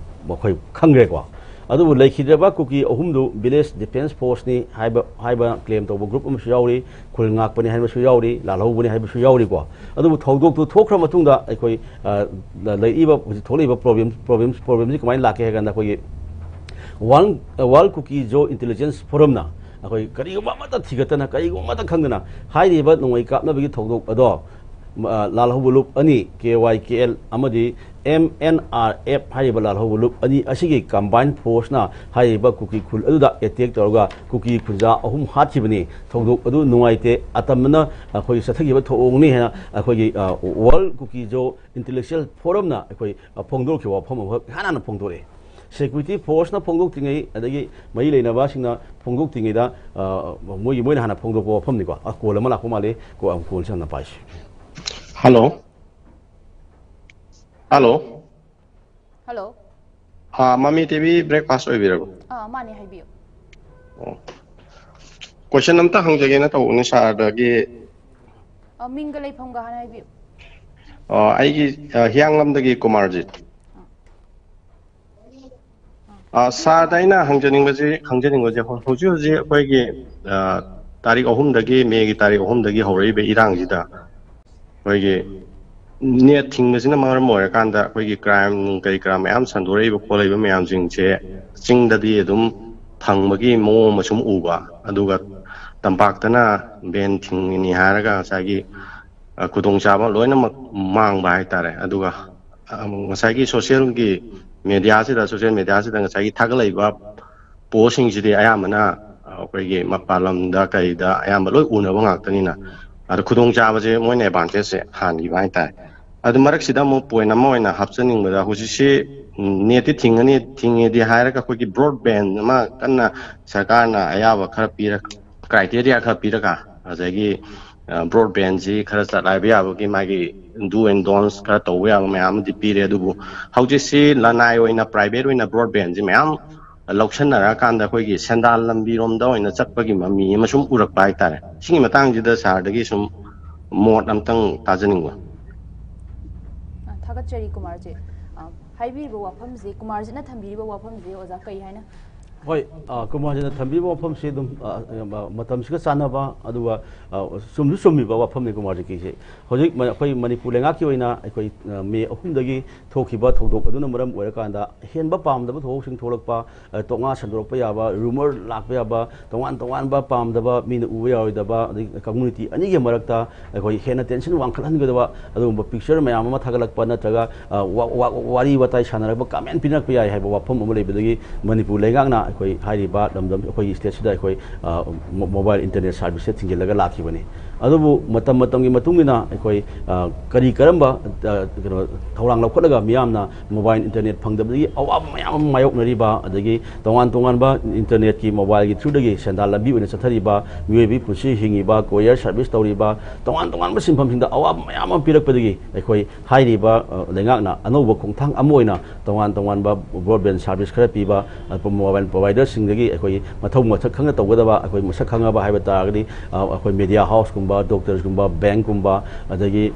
ꯃꯈꯣꯏ ꯈꯪꯈ꯭ꯔꯦꯀꯣ꯫ ꯑꯗꯨꯕꯨ ꯂꯩꯈꯤꯗ꯭ꯔꯕ ꯀꯨꯀꯤ ꯑꯍꯨꯝꯗꯨ village defence force ꯅꯤ ꯍꯥꯏꯕ, ꯍꯥꯏꯕ claim ꯇꯧꯕ group ꯑꯃꯁꯨ ꯌꯥꯎꯔꯤ, ꯈꯨꯜ ꯉꯥꯛꯄꯅꯤ ꯍꯥꯏꯕꯁꯨ ꯌꯥꯎꯔꯤ, ꯂꯥꯜꯍꯧꯕꯅꯤ ꯍꯥꯏꯕꯁꯨ ꯌꯥꯎꯔꯤꯀꯣ꯫ ꯑꯗꯨꯕꯨ ꯊꯧꯗꯣꯛꯇꯨ ꯊꯣꯛꯈ꯭ꯔ ꯃꯇꯨꯡꯗ ꯑꯩꯈꯣꯏ, ꯑ, ꯂꯩꯔꯤꯕ, ꯍꯧꯖꯤꯛ ꯊꯣꯛꯂꯛꯏꯕ problem, problems, problemꯁꯤ ꯀꯃꯥꯏꯅ ꯂꯥꯛꯀꯦ ꯍꯥꯏ ꯀꯥꯟꯗ ꯑꯩꯈꯣꯏꯒꯤ World, World Kuki Zo Intelligence Forumꯅ ꯑꯩꯈꯣꯏ ꯀꯔꯤꯒꯨꯝꯕ ꯑꯃꯠꯇ ꯊꯤꯒꯠꯇꯅ, ꯀꯔꯤꯒꯨꯝꯕ ꯑꯃꯠꯇ ꯈꯪꯗꯅ ꯍꯥꯏꯔꯤꯕ ꯅꯣꯡꯃꯩ ꯀꯥꯞꯅꯕꯒꯤ ꯊꯧꯗꯣꯛ ꯑꯗꯣ, ꯑ, ꯂꯥꯜꯍꯧꯕ ꯂꯨꯞ ꯑꯅꯤ, ꯀꯦ ꯋꯥꯏ ꯀꯦ ꯑꯦꯜ ꯑꯃꯗꯤ ꯑꯦꯝ ꯑꯦꯟ ꯑꯥꯔ ꯑꯦꯐ ꯍꯥꯏꯔꯤꯕ ꯂꯥꯜꯍꯧꯕ ꯂꯨꯞ ꯑꯅꯤ ꯑꯁꯤꯒꯤ combined force ꯅ ꯍꯥꯏꯔꯤꯕ ꯀꯨꯀꯤ ꯈꯨꯜ ꯑꯗꯨꯗ attack ꯇꯧꯔꯒ ꯀꯨꯀꯤ ꯈꯨꯟꯖꯥ ꯑꯍꯨꯝ ꯍꯥꯠꯈꯤꯕꯅꯤ꯫ ꯊꯧꯗꯣꯛ ꯑꯗꯨ ꯅꯨꯡꯉꯥꯏꯇꯦ, ꯑꯇꯝꯕꯅ ꯑꯩꯈꯣꯏꯒꯤ ꯆꯠꯊꯈꯤꯕ ꯊꯧꯑꯣꯡꯅꯤ ꯍꯥꯏꯅ ꯑꯩꯈꯣꯏꯒꯤ, ꯑ, World Kuki Zo Intellectual Forumꯅ ꯑꯩꯈꯣꯏ, ꯑ, ꯐꯣꯡꯗꯣꯔꯛꯈꯤꯕ ꯋꯥꯐꯝ ꯑꯃꯈꯛ ꯏꯍꯥꯟ ꯍꯥꯟꯅ ꯐꯣꯡꯗꯣꯔꯛꯑꯦ꯫ Security force ꯅ ꯐꯣꯡꯗꯣꯛꯇ꯭ꯔꯤꯉꯩ, ꯑꯗꯒꯤ ꯃꯔꯤ ꯂꯩꯅꯕꯁꯤꯡꯅ ꯐꯣꯡꯗꯣꯛꯇ꯭ꯔꯤꯉꯩꯗ, ꯑ, ꯃꯣꯏꯒꯤ, ꯃꯣꯏꯅ ꯍꯥꯟꯅ ꯐꯣꯡꯗꯣꯛꯄ ꯋꯥꯐꯝꯅꯤꯀꯣ꯫ ꯑ, call ꯑꯃ ꯂꯥꯛꯄ ꯃꯥꯜꯂꯤ꯫ ꯀꯣ-, ꯑ, call ꯁꯦ ꯍꯥꯟꯅ ꯄꯥꯏꯁꯤ꯫ Hello꯫ Hello꯫ Hello꯫ ꯑꯥ, ꯃꯃꯤ ꯇꯤ ꯚꯤ breakfast ꯑꯣꯏꯕꯤꯔꯕꯣ? ꯑꯥ, ꯃꯥꯅꯦ, ꯍꯥꯏꯕꯤꯌꯨ꯫ ꯑꯣ꯫ Question ꯑꯝꯇ ꯍꯪꯖꯒꯦꯅ ꯇꯧꯕꯅꯤ sir ꯗꯒꯤ꯫ ꯑ, ꯃꯤꯡꯒ ꯂꯩꯐꯝꯒ ꯍꯥꯟꯅ ꯍꯥꯏꯕꯤꯌꯨ꯫ ꯑ, ꯑꯩꯒꯤ, ꯑ, ꯍꯤꯌꯥꯡꯂꯝꯗꯒꯤ ꯀꯨꯃꯥꯔꯖꯤꯠ꯫ ꯑ, sir ꯗ ꯑꯩꯅ ꯍꯪꯖꯅꯤꯡꯕꯁꯤ, ꯈꯪꯖꯅꯤꯡꯕꯁꯦ, ꯍꯧ-, ꯍꯧꯖꯤꯛ ꯍꯧꯖꯤꯛ ꯑꯩꯈꯣꯏꯒꯤ, ꯑ, ꯇꯥꯔꯤꯛ ꯑꯍꯨꯝꯗꯒꯤ, ꯃꯦꯒꯤ ꯇꯥꯔꯤꯛ ꯑꯍꯨꯝꯗꯒꯤ ꯍꯧꯔꯛꯏꯕ ꯏꯔꯥꯡꯁꯤꯗ ꯑꯩꯈꯣꯏꯒꯤ net ꯊꯤꯡꯕꯁꯤꯅ ꯃꯔꯝ ꯑꯣꯏꯔꯀꯥꯟꯗ ꯑꯩꯈꯣꯏꯒꯤ crime ꯅꯨꯡ ꯀꯔꯤ ꯀꯔꯥ ꯃꯌꯥꯝ ꯁꯟꯗꯣꯔꯛꯏꯕ ꯈꯣꯠꯂꯛꯏꯕ ꯃꯌꯥꯝꯁꯤꯡꯁꯦ ꯆꯤꯡꯗꯗꯤ ꯑꯗꯨꯝ ꯊꯪꯕꯒꯤ ꯃꯑꯣꯡ ꯑꯃ ꯁꯨꯝ ꯎꯕ, ꯑꯗꯨꯒ ꯇꯝꯄꯥꯛꯇꯅ ban ꯊꯤꯡꯉꯤꯅꯤ ꯍꯥꯏꯔꯒ ꯉꯁꯥꯏꯒꯤ, ꯑ, ꯈꯨꯗꯣꯡꯆꯥꯕ ꯂꯣꯏꯅꯃꯛ ꯃꯥꯡꯕ ꯍꯥꯏꯇꯥꯔꯦ꯫ ꯑꯗꯨꯒ ꯉꯁꯥꯏꯒꯤ ꯁꯣꯁꯤꯌꯦꯜꯒꯤ ꯃꯦꯗꯤꯌꯥꯁꯤꯗ, ꯁꯣꯁꯤꯌꯦꯜ ꯃꯦꯗꯤꯌꯥꯁꯤꯗ ꯉꯁꯥꯏꯒꯤ ꯊꯥꯒꯠꯂꯛꯏꯕ ꯄꯣꯁꯁꯤꯡꯁꯤꯗꯤ ꯑꯌꯥꯝꯕꯅ ꯑꯩꯈꯣꯏꯒꯤ ꯃꯄꯥꯟ ꯂꯝꯗ ꯀꯩꯗ ꯑꯌꯥꯝꯕ ꯂꯣꯏ ꯎꯅꯕ ꯉꯥꯛꯇꯅꯤꯅ, ꯑꯗ ꯈꯨꯗꯣꯡꯆꯥꯕꯁꯦ ꯃꯣꯏꯅ ꯑꯦꯗꯚꯥꯟꯇꯦꯖꯁꯦ ꯍꯥꯟꯈꯤꯕ ꯍꯥꯏꯇꯥꯔꯦ꯫ ꯑꯗꯨ ꯃꯔꯛꯁꯤꯗ ꯑꯃꯨꯛ ꯄꯣꯏꯟ ꯑꯃ ꯑꯣꯏꯅ ꯍꯥꯞꯆꯅꯤꯡꯕꯗ, ꯍꯧꯖꯤꯛꯁꯤ ꯅꯦꯠꯇꯤ ꯊꯤꯡꯉꯅꯤ, ꯊꯤꯡꯉꯦꯗꯤ ꯍꯥꯏꯔꯒ ꯑꯩꯈꯣꯏꯒꯤ ꯕ꯭ꯔꯣꯗ ꯕꯦꯟ ꯑꯃ ꯀꯟꯅ ꯁꯔꯀꯥꯔꯅ ꯑꯌꯥꯕ ꯈꯔ ꯄꯤꯔ, ꯀ꯭ꯔꯥꯏꯇꯦꯔꯤꯌꯥ ꯈꯔ ꯄꯤꯔꯒ, ꯑꯗꯒꯤ ꯕ꯭ꯔꯣꯗ ꯕꯦꯟꯁꯤ ꯈꯔ ꯆꯂꯥꯏꯕ ꯌꯥꯕꯒꯤ ꯃꯥꯒꯤ ꯗꯨ ꯑꯦꯟ ꯗꯣꯟꯁ ꯈꯔ ꯇꯧꯕ ꯌꯥꯕ ꯃꯌꯥꯝ ꯑꯃꯗꯤ ꯄꯤꯔꯦ꯫ ꯑꯗꯨꯕꯨ ꯍꯧꯖꯤꯛꯁꯤ ꯂꯅꯥꯏ ꯑꯣꯏꯅ, ꯄ꯭ꯔꯥꯏꯚꯦꯠ ꯑꯣꯏꯅ ꯕ꯭ꯔꯣꯗ ꯕꯦꯟꯁꯤ ꯃꯌꯥꯝ ꯂꯧꯁꯟꯅꯔꯀꯥꯟꯗ ꯑꯩꯈꯣꯏꯒꯤ ꯁꯦꯟꯗꯥꯟ ꯂꯝꯕꯤꯔꯣꯝꯗ ꯑꯣꯏꯅ ꯆꯠꯄꯒꯤ ꯃꯃꯤ ꯑꯃ ꯁꯨꯝ ꯎꯔꯛꯄ ꯍꯥꯏꯇꯥꯔꯦ꯫ ꯁꯤꯒꯤ ꯃꯇꯥꯡꯁꯤꯗ ꯁꯥꯔꯗꯒꯤ ꯁꯨꯝ ꯃꯣꯠ ꯑꯝꯇꯪ ꯇꯥꯖꯅꯤꯡꯕ꯫ ꯑ, ꯊꯥꯒꯠꯆꯔꯤ ꯀꯨꯃꯥꯔꯖꯤ꯫ ꯑ, ꯍꯥꯏꯕꯤꯔꯤꯕ ꯋꯥꯐꯝꯁꯦ, ꯀꯨꯃꯥꯔꯖꯤꯠꯅ ꯊꯝꯕꯤꯔꯤꯕ ꯋꯥꯐꯝꯁꯦ ꯑꯣꯖꯥ ꯀꯩ ꯍꯥꯏꯅ? ꯍꯣꯏ, ꯑ, ꯀꯨꯃꯥꯔꯖꯤꯠꯅ ꯊꯝꯕꯤꯔꯤꯕ ꯋꯥꯐꯝꯁꯤ ꯑꯗꯨꯝ, ꯑ, ꯑ, ꯃꯇꯝꯁꯤꯒ ꯆꯥꯟꯅꯕ, ꯑꯗꯨꯒ, ꯑ, ꯆꯨꯝꯁꯨ ꯆꯨꯝꯃꯤꯕ ꯋꯥꯐꯝꯅꯤ ꯀꯨꯃꯥꯔꯖꯤꯠꯀꯤꯁꯦ꯫ ꯍꯧꯖꯤꯛ ꯃ-, ꯑꯩꯈꯣꯏ ꯃꯅꯤꯄꯨꯔ ꯂꯩꯉꯥꯛꯀꯤ ꯑꯣꯏꯅ ꯑꯩꯈꯣꯏ, ꯑ, ꯃꯦ ꯑꯍꯨꯝꯗꯒꯤ ꯊꯣꯛꯈꯤꯕ ꯊꯧꯗꯣꯛ ꯑꯗꯨꯅ ꯃꯔꯝ ꯑꯣꯏꯔꯀꯥꯟꯗ ꯑꯍꯦꯟꯕ ꯄꯥꯝꯗꯕ ꯊꯧꯑꯣꯡꯁꯤꯡ ꯊꯣꯛꯂꯛꯄ, ꯑ, ꯇꯣꯉꯥꯟ ꯁꯟꯗꯣꯔꯛꯄ ꯌꯥꯕ, ꯔꯨꯃꯔ ꯂꯥꯛꯄ ꯌꯥꯕ, ꯇꯣꯉꯥꯟ ꯇꯣꯉꯥꯟꯕ ꯄꯥꯝꯗꯕ, ꯃꯤꯅ ꯎꯕ ꯌꯥꯔꯣꯏꯗꯕ, ꯑꯗꯒꯤ ꯀꯝꯃ꯭ꯌꯨꯅꯤꯇꯤ ꯑꯅꯤꯒꯤ ꯃꯔꯛꯇ ꯑꯩꯈꯣꯏ ꯍꯦꯟꯅ ꯇꯦꯟꯁꯟ ꯋꯥꯡꯈꯠꯍꯟꯒꯗꯕ ꯑꯗꯨꯒꯨꯝꯕ ꯄꯤꯛꯆꯔ ꯃꯌꯥꯝ ꯑꯃ ꯊꯥꯒꯠꯂꯛꯄ ꯅꯠꯇ꯭ꯔꯒ, ꯑ, ꯋꯥ-, ꯋꯥ-, ꯋꯥꯔꯤ ꯋꯥꯇꯥꯏ ꯁꯥꯟꯅꯔꯛꯄ, ꯀꯃꯦꯟ ꯄꯤꯅꯔꯛꯄ ꯌꯥꯏ ꯍꯥꯏꯕ ꯋꯥꯐꯝ ꯑꯃ ꯂꯩꯕꯗꯒꯤ ꯃꯅꯤꯄꯨꯔ ꯂꯩꯉꯥꯛꯅ ꯑꯩꯈꯣꯏ ꯍꯥꯏꯔꯤꯕ ꯂꯝꯗꯝ, ꯑꯩꯈꯣꯏꯒꯤ ꯁ꯭ꯇꯦꯠꯁꯤꯗ ꯑꯩꯈꯣꯏ, ꯑ, ꯃꯣ-, ꯃꯣꯕꯥꯏꯜ ꯏꯟꯇꯔꯅꯦꯠ ꯁꯥꯔꯚꯤꯁꯁꯦ ꯊꯤꯡꯖꯤꯜꯂꯒ ꯂꯥꯛꯈꯤꯕꯅꯤ꯫ ꯑꯗꯨꯕꯨ ꯃꯇꯝ ꯃꯇꯝꯒꯤ ꯃꯇꯨꯡ ꯏꯟꯅ ꯑꯩꯈꯣꯏ, ꯑ, ꯀꯔꯤ ꯀꯔꯝꯕ, ꯑ, ꯀꯩꯅꯣ, ꯊꯧꯔꯥꯡ ꯂꯧꯈꯠꯂꯒ ꯃꯤꯌꯥꯝꯅ ꯃꯣꯕꯥꯏꯜ ꯏꯟꯇꯔꯅꯦꯠ ꯐꯪꯗꯕꯗꯒꯤ ꯑꯋꯥꯕ ꯃꯌꯥꯝ ꯑꯃ ꯃꯥꯌꯣꯛꯅꯔꯤꯕ, ꯑꯗꯒꯤ ꯇꯣꯉꯥꯟ ꯇꯣꯉꯥꯟꯕ ꯏꯟꯇꯔꯅꯦꯠꯀꯤ, ꯃꯣꯕꯥꯏꯜꯒꯤ ꯊ꯭ꯔꯨꯗꯒꯤ ꯁꯦꯟꯗꯥꯟ ꯂꯝꯕꯤ ꯑꯣꯏꯅ ꯆꯠꯊꯔꯤꯕ, ꯃꯤꯑꯣꯏꯕꯒꯤ ꯄꯨꯟꯁꯤ ꯍꯤꯡꯉꯤꯕ, ꯀꯣꯔꯤꯌꯔ ꯁꯥꯔꯚꯤꯁ ꯇꯧꯔꯤꯕ, ꯇꯣꯉꯥꯟ ꯇꯣꯉꯥꯟꯕ ꯁꯤꯟꯐꯝꯁꯤꯡꯗ ꯑꯋꯥꯕ ꯃꯌꯥꯝ ꯑꯃ ꯄꯤꯔꯛꯄꯗꯒꯤ ꯑꯩꯈꯣꯏ ꯍꯥꯏꯔꯤꯕ, ꯑ, ꯂꯩꯉꯥꯛꯅ ꯑꯅꯧꯕ ꯈꯣꯡꯊꯥꯡ ꯑꯃ ꯑꯣꯏꯅ ꯇꯣꯉꯥꯟ ꯇꯣꯉꯥꯟꯕ ꯕ꯭ꯔꯣꯗꯕꯦꯟ ꯁꯥꯔꯚꯤꯁ ꯈꯔ ꯄꯤꯕ, ꯑ, ꯃꯣꯕꯥꯏꯜ ꯄ꯭ꯔꯣꯚꯥꯏꯗꯔꯁꯤꯡꯗꯒꯤ ꯑꯩꯈꯣꯏꯒꯤ ꯃꯊꯧ ꯃꯁꯛ ꯈꯪꯅ ꯇꯧꯒꯗꯕ, ꯑꯩꯈꯣꯏ ꯃꯁꯛ ꯈꯪꯉꯕ ꯍꯥꯏꯕ ꯇꯥꯔꯒꯗꯤ, ꯑ, ꯑꯩꯈꯣꯏ ꯃꯦꯗꯤꯌꯥ ꯍꯥꯎꯁꯀꯨꯝꯕ, ꯗꯣꯛꯇꯔꯁꯀꯨꯝꯕ, ꯕꯦꯡꯀꯨꯝꯕ, ꯑꯗꯒꯤ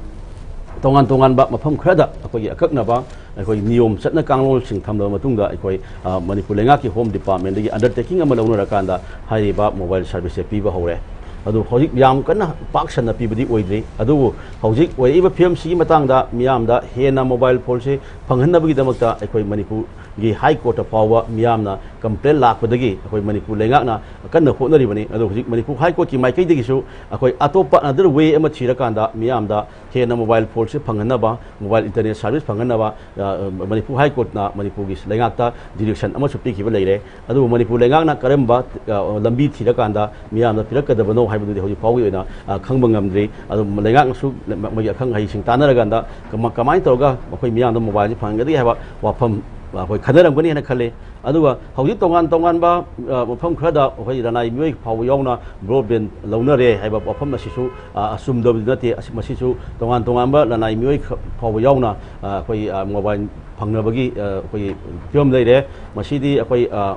ꯇꯣꯉꯥꯟ ꯇꯣꯉꯥꯟꯕ ꯃꯐꯝ ꯈꯔꯗ ꯑꯩꯈꯣꯏꯒꯤ ꯑꯀꯛꯅꯕ ꯑꯩꯈꯣꯏ ꯅꯤꯌꯣꯝ ꯆꯠꯅ ꯀꯥꯡꯂꯣꯟꯁꯤꯡ ꯊꯝꯂꯕ ꯃꯇꯨꯡꯗ, ꯑꯩꯈꯣꯏ, ꯑ, ꯃꯅꯤꯄꯨꯔ ꯂꯩꯉꯥꯛꯀꯤ ꯍꯣꯝ ꯗꯤꯄꯥꯔꯠꯃꯦꯟꯗꯒꯤ ꯑꯟꯗꯔꯇꯦꯀꯤꯡ ꯑꯃ ꯂꯧꯅꯔꯀꯥꯟꯗ ꯍꯥꯏꯔꯤꯕ ꯃꯣꯕꯥꯏꯜ ꯁꯥꯔꯚꯤꯁꯁꯦ ꯄꯤꯕ ꯍꯧꯔꯦ꯫ ꯑꯗꯨ ꯍꯧꯖꯤꯛ ꯌꯥꯝ ꯀꯟꯅ ꯄꯥꯛ ꯁꯟꯅ ꯄꯤꯕꯗꯤ ꯑꯣꯏꯗ꯭ꯔꯤ, ꯑꯗꯨꯕꯨ ꯍꯧꯖꯤꯛ ꯑꯣꯏꯔꯛꯏꯕ ꯐꯤꯕꯝꯁꯤꯒꯤ ꯃꯇꯥꯡꯗ ꯃꯤꯌꯥꯝꯗ ꯍꯦꯟꯅ ꯃꯣꯕꯥꯏꯜ ꯐꯣꯟꯁꯦ ꯐꯪꯍꯟꯅꯕꯒꯤꯗꯃꯛꯇ ꯑꯩꯈꯣꯏ ꯃꯅꯤꯄꯨꯔ ꯒꯤ ꯍꯥꯏ ꯀꯣꯔꯠꯇ ꯐꯥꯎꯕ ꯃꯤꯌꯥꯝꯅ ꯀꯝꯄ꯭ꯂꯦꯟ ꯂꯥꯛꯄꯗꯒꯤ ꯑꯩꯈꯣꯏ ꯃꯅꯤꯄꯨꯔ ꯂꯩꯉꯥꯛꯅ ꯀꯟꯅ ꯍꯣꯠꯅꯔꯤꯕꯅꯤ꯫ ꯑꯗꯣ ꯍꯧꯖꯤꯛ ꯃꯅꯤꯄꯨꯔ ꯍꯥꯏ ꯀꯣꯔꯠꯀꯤ ꯃꯥꯏꯀꯩꯗꯒꯤꯁꯨ ꯑꯩꯈꯣꯏ ꯑꯇꯣꯞꯄ ꯑꯅꯗꯔ ꯋꯦ ꯑꯃ ꯊꯤꯔꯀꯥꯟꯗ ꯃꯤꯌꯥꯝꯗ ꯍꯦꯟꯅ ꯃꯣꯕꯥꯏꯜ ꯐꯣꯟꯁꯦ ꯐꯪꯍꯟꯅꯕ, ꯃꯣꯕꯥꯏꯜ ꯏꯟꯇꯔꯅꯦꯠ ꯁꯥꯔꯚꯤꯁ ꯐꯪꯍꯟꯅꯕ, ꯑ, ꯃꯅꯤꯄꯨꯔ ꯍꯥꯏ ꯀꯣꯔꯠꯅ ꯃꯅꯤꯄꯨꯔꯒꯤ ꯂꯩꯉꯥꯛꯇ ꯗꯤꯔꯦꯛꯁꯟ ꯑꯃꯁꯨ ꯄꯤꯈꯤꯕ ꯂꯩꯔꯦ꯫ ꯑꯗꯨꯕꯨ ꯃꯅꯤꯄꯨꯔ ꯂꯩꯉꯥꯛꯅ ꯀꯔꯝꯕ, ꯑ, ꯂꯝꯕꯤ ꯊꯤꯔꯀꯥꯟꯗ ꯃꯤꯌꯥꯝꯗ ꯄꯤꯔꯛꯀꯗꯕꯅꯣ ꯍꯥꯏꯕꯗꯨꯗꯤ ꯍꯧꯖꯤꯛ ꯐꯥꯎꯒꯤ ꯑꯣꯏꯅ, ꯑ, ꯈꯪꯕ ꯉꯝꯗ꯭ꯔꯤ꯫ ꯑꯗꯨ ꯂꯩꯉꯥꯛꯅꯁꯨ ꯃꯣꯏꯒꯤ ꯑꯈꯪ ꯑꯍꯩꯁꯤꯡ ꯇꯥꯟꯅꯔꯀꯥꯟꯗ ꯀꯃ-, ꯀꯃꯥꯏꯅ ꯇꯧꯔꯒ ꯃꯈꯣꯏ ꯃꯤꯌꯥꯝꯗ ꯃꯣꯕꯥꯏꯜꯁꯤ ꯐꯪꯍꯟꯒꯗꯒꯦ ꯍꯥꯏꯕ ꯋꯥꯐꯝ, ꯑ, ꯑꯩꯈꯣꯏ ꯈꯟꯅꯔꯝꯒꯅꯤ ꯍꯥꯏꯅ ꯈꯜꯂꯤ꯫ ꯑꯗꯨꯒ ꯍꯧꯖꯤꯛ ꯇꯣꯉꯥꯟ ꯇꯣꯉꯥꯟꯕ, ꯑ, ꯃꯐꯝ ꯈꯔꯗ ꯑꯩꯈꯣꯏ ꯂꯅꯥꯏ ꯃꯤꯑꯣꯏ ꯐꯥꯎꯕ ꯌꯥꯎꯅ ꯕ꯭ꯔꯣꯗꯕꯦꯟ ꯂꯧꯅꯔꯦ ꯍꯥꯏꯕ ꯋꯥꯐꯝ ꯑꯁꯤꯁꯨ, ꯑ, ꯑꯆꯨꯝꯗꯕꯗꯤ ꯅꯠꯇꯦ꯫ ꯑꯁꯤ, ꯃꯁꯤꯁꯨ ꯇꯣꯉꯥꯟ ꯇꯣꯉꯥꯟꯕ ꯂꯅꯥꯏ ꯃꯤꯑꯣꯏ ꯈ-, ꯐꯥꯎꯕ ꯌꯥꯎꯅ, ꯑ, ꯑꯩꯈꯣꯏ, ꯑ, ꯃꯣꯕꯥꯏꯜ ꯐꯪꯅꯕꯒꯤ, ꯑ, ꯑꯩꯈꯣꯏꯒꯤ ꯐꯤꯕꯝ ꯂꯩꯔꯦ꯫ ꯃꯁꯤꯗꯤ ꯑꯩꯈꯣꯏ, ꯑ,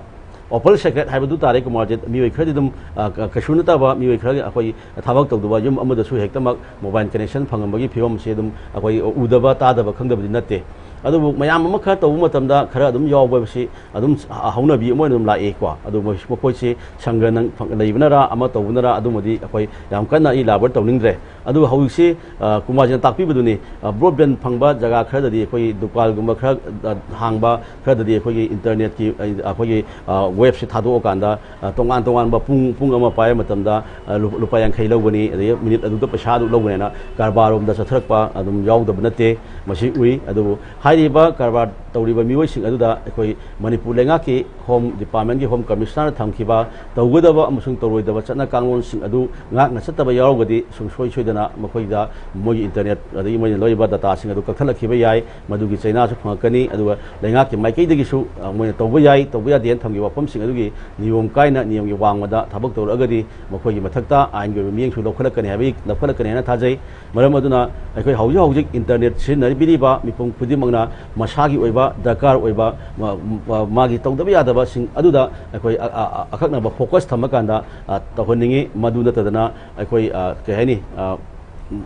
ꯑꯣꯄꯜ ꯁꯦꯀ꯭ꯔꯦꯠ ꯍꯥꯏꯕꯗꯨ ꯇꯥꯔꯦ, ꯀꯨꯃꯥꯔꯖꯤꯠ꯫ ꯃꯤꯑꯣꯏ ꯈꯔꯗꯤ ꯑꯗꯨꯝ, ꯑ, ꯀ-, ꯀꯩꯁꯨ ꯅꯠꯇꯕ ꯃꯤꯑꯣꯏ ꯈꯔꯒꯤ ꯑꯩꯈꯣꯏ ꯊꯕꯛ ꯇꯧꯗꯕ ꯌꯨꯝ ꯑꯃꯗꯁꯨ ꯍꯦꯛꯇꯃꯛ ꯃꯣꯕꯥꯏꯜ ꯀꯅꯦꯛꯁꯟ ꯐꯪꯉꯝꯕꯒꯤ ꯐꯤꯕꯝꯁꯦ ꯑꯗꯨꯝ ꯑꯩꯈꯣꯏ ꯎꯗꯕ ꯇꯥꯗꯕ ꯈꯪꯗꯕꯗꯤ ꯅꯠꯇꯦ꯫ ꯑꯗꯨꯕꯨ ꯃꯌꯥꯝ ꯑꯃ ꯈꯔ ꯇꯧꯕ ꯃꯇꯝꯗ ꯈꯔ ꯑꯗꯨꯝ ꯌꯥꯎꯕ ꯍꯥꯏꯕꯁꯤ ꯑꯗꯨꯝ ꯍ-, ꯍꯧꯅꯕꯤ ꯑꯃ ꯑꯣꯏꯅ ꯑꯗꯨꯝ ꯂꯥꯛꯑꯦꯀꯣ꯫ ꯑꯗꯨ ꯃꯈꯣꯏ-, ꯃꯈꯣꯏꯁꯤ ꯁꯪꯒ ꯅꯪ ꯐꯪ-, ꯂꯩꯕꯅꯔ ꯑꯃ ꯇꯧꯕꯅꯔ ꯑꯗꯨꯃꯗꯤ ꯑꯩꯈꯣꯏ ꯌꯥꯝ ꯀꯟꯅ ꯑꯩ ꯏꯂꯥꯕꯣꯔꯦꯠ ꯇꯧꯅꯤꯡꯗ꯭ꯔꯦ꯫ ꯑꯗꯨꯒ ꯍꯧꯖꯤꯛꯁꯤ, ꯑ, ꯀꯨꯃꯥꯔꯖꯤꯅ ꯇꯥꯛꯄꯤꯕꯗꯨꯅꯤ, ꯑ, ꯕ꯭ꯔꯣꯗꯕꯦꯟ ꯐꯪꯕ ꯖꯒꯥ ꯈꯔꯗꯗꯤ ꯑꯩꯈꯣꯏ ꯗꯨꯀꯥꯟꯒꯨꯝꯕ ꯈꯔ, ꯑ, ꯍꯥꯡꯕ ꯈꯔꯗꯗꯤ ꯑꯩꯈꯣꯏꯒꯤ ꯏꯟꯇꯔꯅꯦꯠꯀꯤ, ꯑ, ꯑꯩꯈꯣꯏꯒꯤ, ꯑ, ꯋꯦꯕꯁꯤ ꯊꯥꯗꯣꯛꯑꯀꯥꯟꯗ, ꯑ, ꯇꯣꯉꯥꯟ ꯇꯣꯉꯥꯟꯕ ꯄꯨꯡ, ꯄꯨꯡ ꯑꯃ ꯄꯥꯏꯕ ꯃꯇꯝꯗ, ꯑ, ꯂꯨ-, ꯂꯨꯄꯥ ꯌꯥꯡꯈꯩ ꯂꯧꯒꯅꯤ, ꯑꯗꯒꯤ ꯃꯤꯅꯤꯠ ꯑꯗꯨꯗ ꯄꯩꯁꯥ ꯑꯗꯨ ꯂꯧꯒꯅꯤ ꯍꯥꯏꯅ ꯀꯔꯕꯥꯔ ꯔꯣꯝꯗ ꯆꯠꯊꯔꯛꯄ ꯑꯗꯨꯝ ꯌꯥꯎꯗꯕ ꯅꯠꯇꯦ꯫ ꯃꯁꯤ ꯎꯏ꯫ ꯑꯗꯨꯕꯨ ꯍꯥꯏꯔꯤꯕ ꯀꯔꯕꯥꯔ ꯇꯧꯔꯤꯕ ꯃꯤꯑꯣꯏꯁꯤꯡ ꯑꯗꯨꯗ ꯑꯩꯈꯣꯏ ꯃꯅꯤꯄꯨꯔ ꯂꯩꯉꯥꯛꯀꯤ ꯍꯣꯝ ꯗꯤꯄꯥꯔꯠꯃꯦꯟꯒꯤ ꯍꯣꯝ ꯀꯃꯤꯁꯅꯔꯅ ꯊꯝꯈꯤꯕ ꯇꯧꯒꯗꯕ ꯑꯃꯁꯨꯡ ꯇꯧꯔꯣꯏꯗꯕ ꯆꯠꯅ ꯀꯥꯡꯂꯣꯟꯁꯤꯡ ꯑꯗꯨ ꯉꯥꯛꯅ ꯆꯠꯇꯕ ꯌꯥꯎꯔꯒꯗꯤ ꯁꯨꯡꯁꯣꯏ ꯁꯣꯏꯗꯅ ꯃꯈꯣꯏꯗ ꯃꯣꯏꯒꯤ ꯏꯟꯇꯔꯅꯦꯠ ꯑꯗꯒꯤ ꯃꯣꯏꯅ ꯂꯧꯔꯤꯕ ꯗꯇꯥꯁꯤꯡ ꯑꯗꯨ ꯀꯛꯊꯠꯂꯛꯈꯤꯕ ꯌꯥꯏ꯫ ꯃꯗꯨꯒꯤ ꯆꯩꯅꯥꯁꯨ ꯐꯪꯉꯛꯀꯅꯤ꯫ ꯑꯗꯨꯒ ꯂꯩꯉꯥꯛꯀꯤ ꯃꯥꯏꯀꯩꯗꯒꯤꯁꯨ, ꯑ, ꯃꯣꯏꯅ ꯇꯧꯕ ꯌꯥꯏ, ꯇꯧꯕ ꯌꯥꯗꯦꯅ ꯊꯝꯈꯤꯕ ꯋꯥꯐꯝꯁꯤꯡ ꯑꯗꯨꯒꯤ ꯅꯤꯌꯣꯝ ꯀꯥꯏꯅ, ꯅꯤꯌꯣꯝꯒꯤ ꯋꯥꯡꯃꯗ ꯊꯕꯛ ꯇꯧꯔꯛꯑꯒꯗꯤ ꯃꯈꯣꯏꯒꯤ ꯃꯊꯛꯇ ꯑꯥꯏꯟꯒꯤ ꯑꯣꯏꯕ ꯃꯤꯠꯌꯦꯡꯁꯨ ꯂꯧꯈꯠꯂꯛꯀꯅꯤ ꯍꯥꯏꯕꯒꯤ, ꯂꯧꯈꯠꯂꯛꯀꯅꯤ ꯍꯥꯏꯅ ꯊꯥꯖꯩ꯫ ꯃꯔꯝ ꯑꯗꯨꯅ ꯑꯩꯈꯣꯏ ꯍꯧꯖꯤꯛ ꯍꯧꯖꯤꯛ ꯏꯟꯇꯔꯅꯦꯠ ꯁꯤꯖꯤꯟꯅꯕꯤꯔꯤꯕ ꯃꯤꯄꯨꯝ ꯈꯨꯗꯤꯡꯃꯛꯅ ꯃꯁꯥꯒꯤ ꯑꯣꯏꯕ ꯗꯔꯀꯥꯔ ꯑꯣꯏꯕ ꯃ-, ꯃ-, ꯃꯥꯒꯤ ꯇꯧꯗꯕ ꯌꯥꯗꯕꯁꯤꯡ ꯑꯗꯨꯗ ꯑꯩꯈꯣꯏ ꯑ-, ꯑ-, ꯑ-, ꯑꯀꯛꯅꯕ ꯐꯣꯀꯁ ꯊꯝꯃꯀꯥꯟꯗ, ꯑ, ꯇꯧꯍꯟꯅꯤꯡꯉꯤ꯫ ꯃꯗꯨ ꯅꯠꯇꯗꯅ ꯑꯩꯈꯣꯏ, ꯑ, ꯀꯩ ꯍꯥꯏꯅꯤ, ꯑ,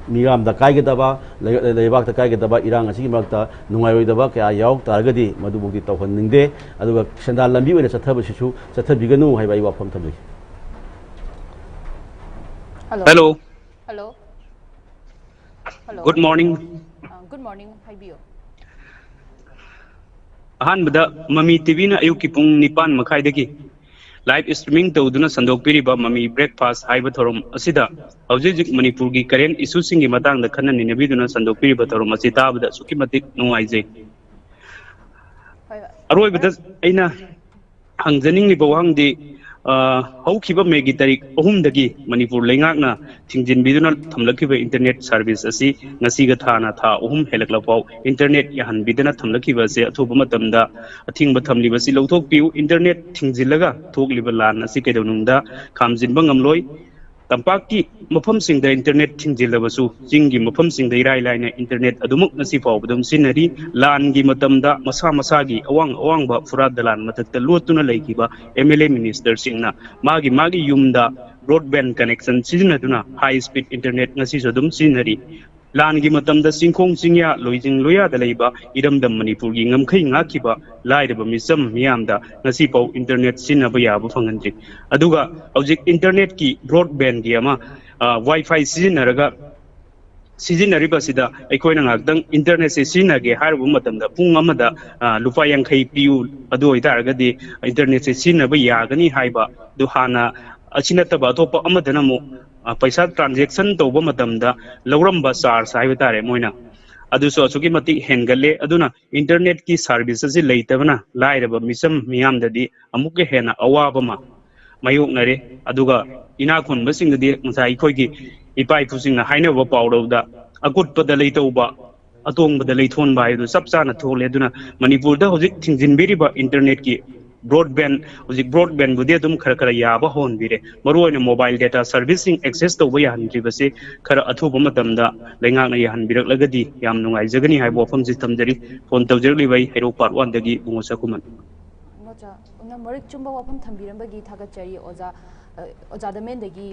ꯃꯤꯌꯥꯝꯗ ꯀꯥꯏꯒꯗꯕ, ꯂꯩ-, ꯂꯩꯕꯥꯛꯇ ꯀꯥꯏꯒꯗꯕ ꯏꯔꯥꯡ ꯑꯁꯤꯒꯤ ꯃꯔꯛꯇ ꯅꯨꯡꯉꯥꯏꯔꯣꯏꯗꯕ ꯀꯌꯥ ꯌꯥꯎ ꯇꯥꯔꯒꯗꯤ ꯃꯗꯨꯕꯨꯗꯤ ꯇꯧꯍꯟꯅꯤꯡꯗꯦ꯫ ꯑꯗꯨꯒ ꯁꯦꯟꯗꯥꯟ ꯂꯝꯕꯤ ꯑꯣꯏꯅ ꯆꯠꯊꯕꯁꯤꯁꯨ ꯆꯠꯊꯕꯤꯒꯅꯨ ꯍꯥꯏꯕ ꯑꯩ ꯋꯥꯐꯝ ꯊꯝꯖꯒꯦ꯫ Hello. Hello. Hello. Hello. Good morning. ꯑ, ꯒꯨꯗ ꯃꯣꯔꯅꯤꯡ, ꯍꯥꯏꯕꯤꯌꯨ꯫ ꯑꯍꯥꯟꯕꯗ ꯃꯃꯤ ꯇꯤꯚꯤꯅ ꯑꯌꯨꯛꯀꯤ ꯄꯨꯡ ꯅꯤꯄꯥꯟ ꯃꯈꯥꯏꯗꯒꯤ live streaming ꯇꯧꯗꯨꯅ ꯁꯟꯗꯣꯛꯄꯤꯔꯤꯕ ꯃꯃꯤ Breakfast ꯍꯥꯏꯕ ꯊꯧꯔꯝ ꯑꯁꯤꯗ ꯍꯧꯖꯤꯛ ꯍꯧꯖꯤꯛ ꯃꯅꯤꯄꯨꯔꯒꯤ current issueꯁꯤꯡꯒꯤ ꯃꯇꯥꯡꯗ ꯈꯟꯅ ꯅꯩꯅꯕꯤꯗꯨꯅ ꯁꯟꯗꯣꯛꯄꯤꯔꯤꯕ ꯊꯧꯔꯝ ꯑꯁꯤ ꯇꯥꯕꯗ ꯑꯁꯨꯛꯀꯤ ꯃꯇꯤꯛ ꯅꯨꯡꯉꯥꯏꯖꯩ꯫ ꯑꯔꯣꯏꯕꯗ ꯑꯩꯅ ꯍꯪꯖꯅꯤꯡꯂꯤꯕ ꯋꯥꯍꯪꯗꯤ, ꯑ, ꯍꯧꯈꯤꯕ ꯃꯦꯒꯤ ꯇꯥꯔꯤꯛ ꯑꯍꯨꯝꯗꯒꯤ ꯃꯅꯤꯄꯨꯔ ꯂꯩꯉꯥꯛꯅ ꯊꯤꯡꯖꯤꯟꯕꯤꯗꯨꯅ ꯊꯝꯂꯛꯈꯤꯕ internet service ꯑꯁꯤ ꯉꯁꯤꯒ ꯊꯥꯅ ꯊꯥ ꯑꯍꯨꯝ ꯍꯦꯜꯂꯛꯂꯐꯥꯎ internet ꯌꯥꯍꯟꯕꯤꯗꯅ ꯊꯝꯂꯛꯈꯤꯕ ꯑꯁꯤ ꯑꯊꯨꯕ ꯃꯇꯝꯗ ꯑꯊꯤꯡꯕ ꯊꯝꯂꯤꯕꯁꯤ ꯂꯧꯊꯣꯛꯄꯤꯌꯨ꯫ Internet ꯊꯤꯡꯖꯤꯜꯂꯒ ꯊꯣꯛꯂꯤꯕ ꯂꯥꯟ ꯑꯁꯤ ꯀꯩꯗꯧꯅꯨꯡꯗ ꯈꯥꯝꯖꯤꯟꯕ ꯉꯝꯂꯣꯏ꯫ ꯇꯝꯄꯥꯛꯀꯤ ꯃꯐꯝꯁꯤꯡꯗ internet ꯊꯤꯡꯖꯤꯜꯂꯕꯁꯨ ꯆꯤꯡꯒꯤ ꯃꯐꯝꯁꯤꯡꯗ ꯏꯔꯥꯏ ꯂꯥꯏꯅ internet ꯑꯗꯨꯃꯛ ꯉꯁꯤ ꯐꯥꯎꯕ ꯑꯗꯨꯝ ꯁꯤꯖꯤꯟꯅꯔꯤ꯫ ꯂꯥꯟꯒꯤ ꯃꯇꯝꯗ ꯃꯁꯥ ꯃꯁꯥꯒꯤ ꯑꯋꯥꯡ ꯑꯋꯥꯡꯕ ꯐꯨꯔꯥ ꯗꯂꯥꯟ ꯃꯊꯛꯇ ꯂꯣꯠꯇꯨꯅ ꯂꯩꯈꯤꯕ MLA ministerꯁꯤꯡꯅ ꯃꯥꯒꯤ ꯃꯥꯒꯤ ꯌꯨꯝꯗ broadband connection ꯁꯤꯖꯤꯟꯅꯗꯨꯅ high speed internet ꯉꯁꯤꯁꯨ ꯑꯗꯨꯝ ꯁꯤꯖꯤꯟꯅꯔꯤ꯫ ꯂꯥꯟꯒꯤ ꯃꯇꯝꯗ ꯆꯤꯡꯈꯣꯡ ꯆꯤꯡꯌꯥ ꯂꯣꯏꯖꯤꯡ ꯂꯣꯏꯌꯥꯗ ꯂꯩꯕ ꯏꯔꯝꯗꯝ ꯃꯅꯤꯄꯨꯔꯒꯤ ꯉꯝꯈꯩ ꯉꯥꯛꯈꯤꯕ ꯂꯥꯏꯔꯕ ꯃꯤꯆꯝ ꯃꯤꯌꯥꯝꯗ ꯉꯁꯤꯐꯥꯎ internet ꯁꯤꯖꯤꯟꯅꯕ ꯌꯥꯕ ꯐꯪꯍꯟꯗ꯭ꯔꯤ꯫ ꯑꯗꯨꯒ ꯍꯧꯖꯤꯛ internetꯀꯤ broadbandꯒꯤ ꯑꯃ, ꯑ, Wi-Fi ꯁꯤꯖꯤꯟꯅꯔꯒ ꯁꯤꯖꯤꯟꯅꯔꯤꯕꯁꯤꯗ ꯑꯩꯈꯣꯏꯅ ꯉꯥꯏꯍꯥꯛꯇꯪ internetꯁꯦ ꯁꯤꯖꯤꯟꯅꯒꯦ ꯍꯥꯏꯔꯨꯕ ꯃꯇꯝꯗ ꯄꯨꯡ ꯑꯃꯗ, ꯑ, ꯂꯨꯄꯥ ꯌꯥꯡꯈꯩ ꯄꯤꯌꯨ, ꯑꯗꯨ ꯑꯣꯏꯇꯥꯔꯒꯗꯤ internetꯁꯦ ꯁꯤꯖꯤꯟꯅꯕ ꯌꯥꯒꯅꯤ ꯍꯥꯏꯕ ꯑꯗꯨ ꯍꯥꯟꯅ, ꯑꯁꯤ ꯅꯠꯇꯕ ꯑꯇꯣꯞꯄ ꯑꯃꯗꯅ ꯑꯃꯨꯛ, ꯑ, ꯄꯩꯁꯥ transaction ꯇꯧꯕ ꯃꯇꯝꯗ ꯂꯧꯔꯝꯕ charge ꯍꯥꯏꯕ ꯇꯥꯔꯦ ꯃꯣꯏꯅ, ꯑꯗꯨꯁꯨ ꯑꯁꯨꯛꯀꯤ ꯃꯇꯤꯛ ꯍꯦꯟꯒꯠꯂꯦ꯫ ꯑꯗꯨꯅ internetꯀꯤ service ꯑꯁꯤ ꯂꯩꯇꯕꯅ ꯂꯥꯏꯔꯕ ꯃꯤꯆꯝ ꯃꯤꯌꯥꯝꯗꯗꯤ ꯑꯃꯨꯛꯀ ꯍꯦꯟꯅ ꯑꯋꯥꯕ ꯑꯃ ꯃꯥꯌꯣꯛꯅꯔꯦ꯫ ꯑꯗꯨꯒ ꯏꯅꯥꯛ ꯈꯨꯟꯕꯁꯤꯡꯗꯗꯤ ꯉꯁꯥꯏ ꯑꯩꯈꯣꯏꯒꯤ ꯏꯄꯥ ꯏꯄꯨꯁꯤꯡꯅ ꯍꯥꯏꯅꯕ ꯄꯥꯎꯔꯧꯗ "ꯑꯀꯨꯠꯄꯗ ꯂꯩꯇꯧꯕ, ꯑꯇꯣꯡꯕꯗ ꯂꯩꯊꯣꯟꯕ" ꯍꯥꯏꯕꯗꯨ ꯆꯞ ꯆꯥꯅ ꯊꯣꯛꯂꯦ꯫ ꯑꯗꯨꯅ ꯃꯅꯤꯄꯨꯔꯗ ꯍꯧꯖꯤꯛ ꯊꯤꯡꯖꯤꯟꯕꯤꯔꯤꯕ internetꯀꯤ broadband, ꯍꯧꯖꯤꯛ broadbandꯕꯨꯗꯤ ꯑꯗꯨꯝ ꯈꯔ ꯈꯔ ꯌꯥꯕ ꯍꯧꯍꯟꯕꯤꯔꯦ꯫ ꯃꯔꯨꯑꯣꯏꯅ mobile data serviceꯁꯤꯡ access ꯇꯧꯕ ꯌꯥꯍꯟꯗ꯭ꯔꯤꯕꯁꯤ ꯈꯔ ꯑꯊꯨꯕ ꯃꯇꯝꯗ ꯂꯩꯉꯥꯛꯅ ꯌꯥꯍꯟꯕꯤꯔꯛꯂꯒꯗꯤ ꯌꯥꯝ ꯅꯨꯡꯉꯥꯏꯖꯒꯅꯤ ꯍꯥꯏꯕ ꯋꯥꯐꯝꯁꯤ ꯊꯝꯖꯔꯤ꯫ Phone ꯇꯧꯖꯔꯛꯂꯤꯕ ꯑꯩ ꯍꯩꯔꯣꯛ part oneꯗꯒꯤ ꯏꯕꯨꯡꯉꯣ ꯆꯥꯛꯈꯨꯃꯟ꯫ ꯅꯣꯆꯥ, ꯑꯣꯖꯥ, ꯃꯔꯤꯛ ꯆꯨꯝꯕ ꯋꯥꯐꯝ ꯊꯝꯕꯤꯔꯝꯕꯒꯤ ꯊꯥꯒꯠꯆꯔꯤ꯫ ꯑꯣꯖꯥ, ꯑ, ꯑꯣꯖꯥ ꯗꯃꯦꯟꯗꯒꯤ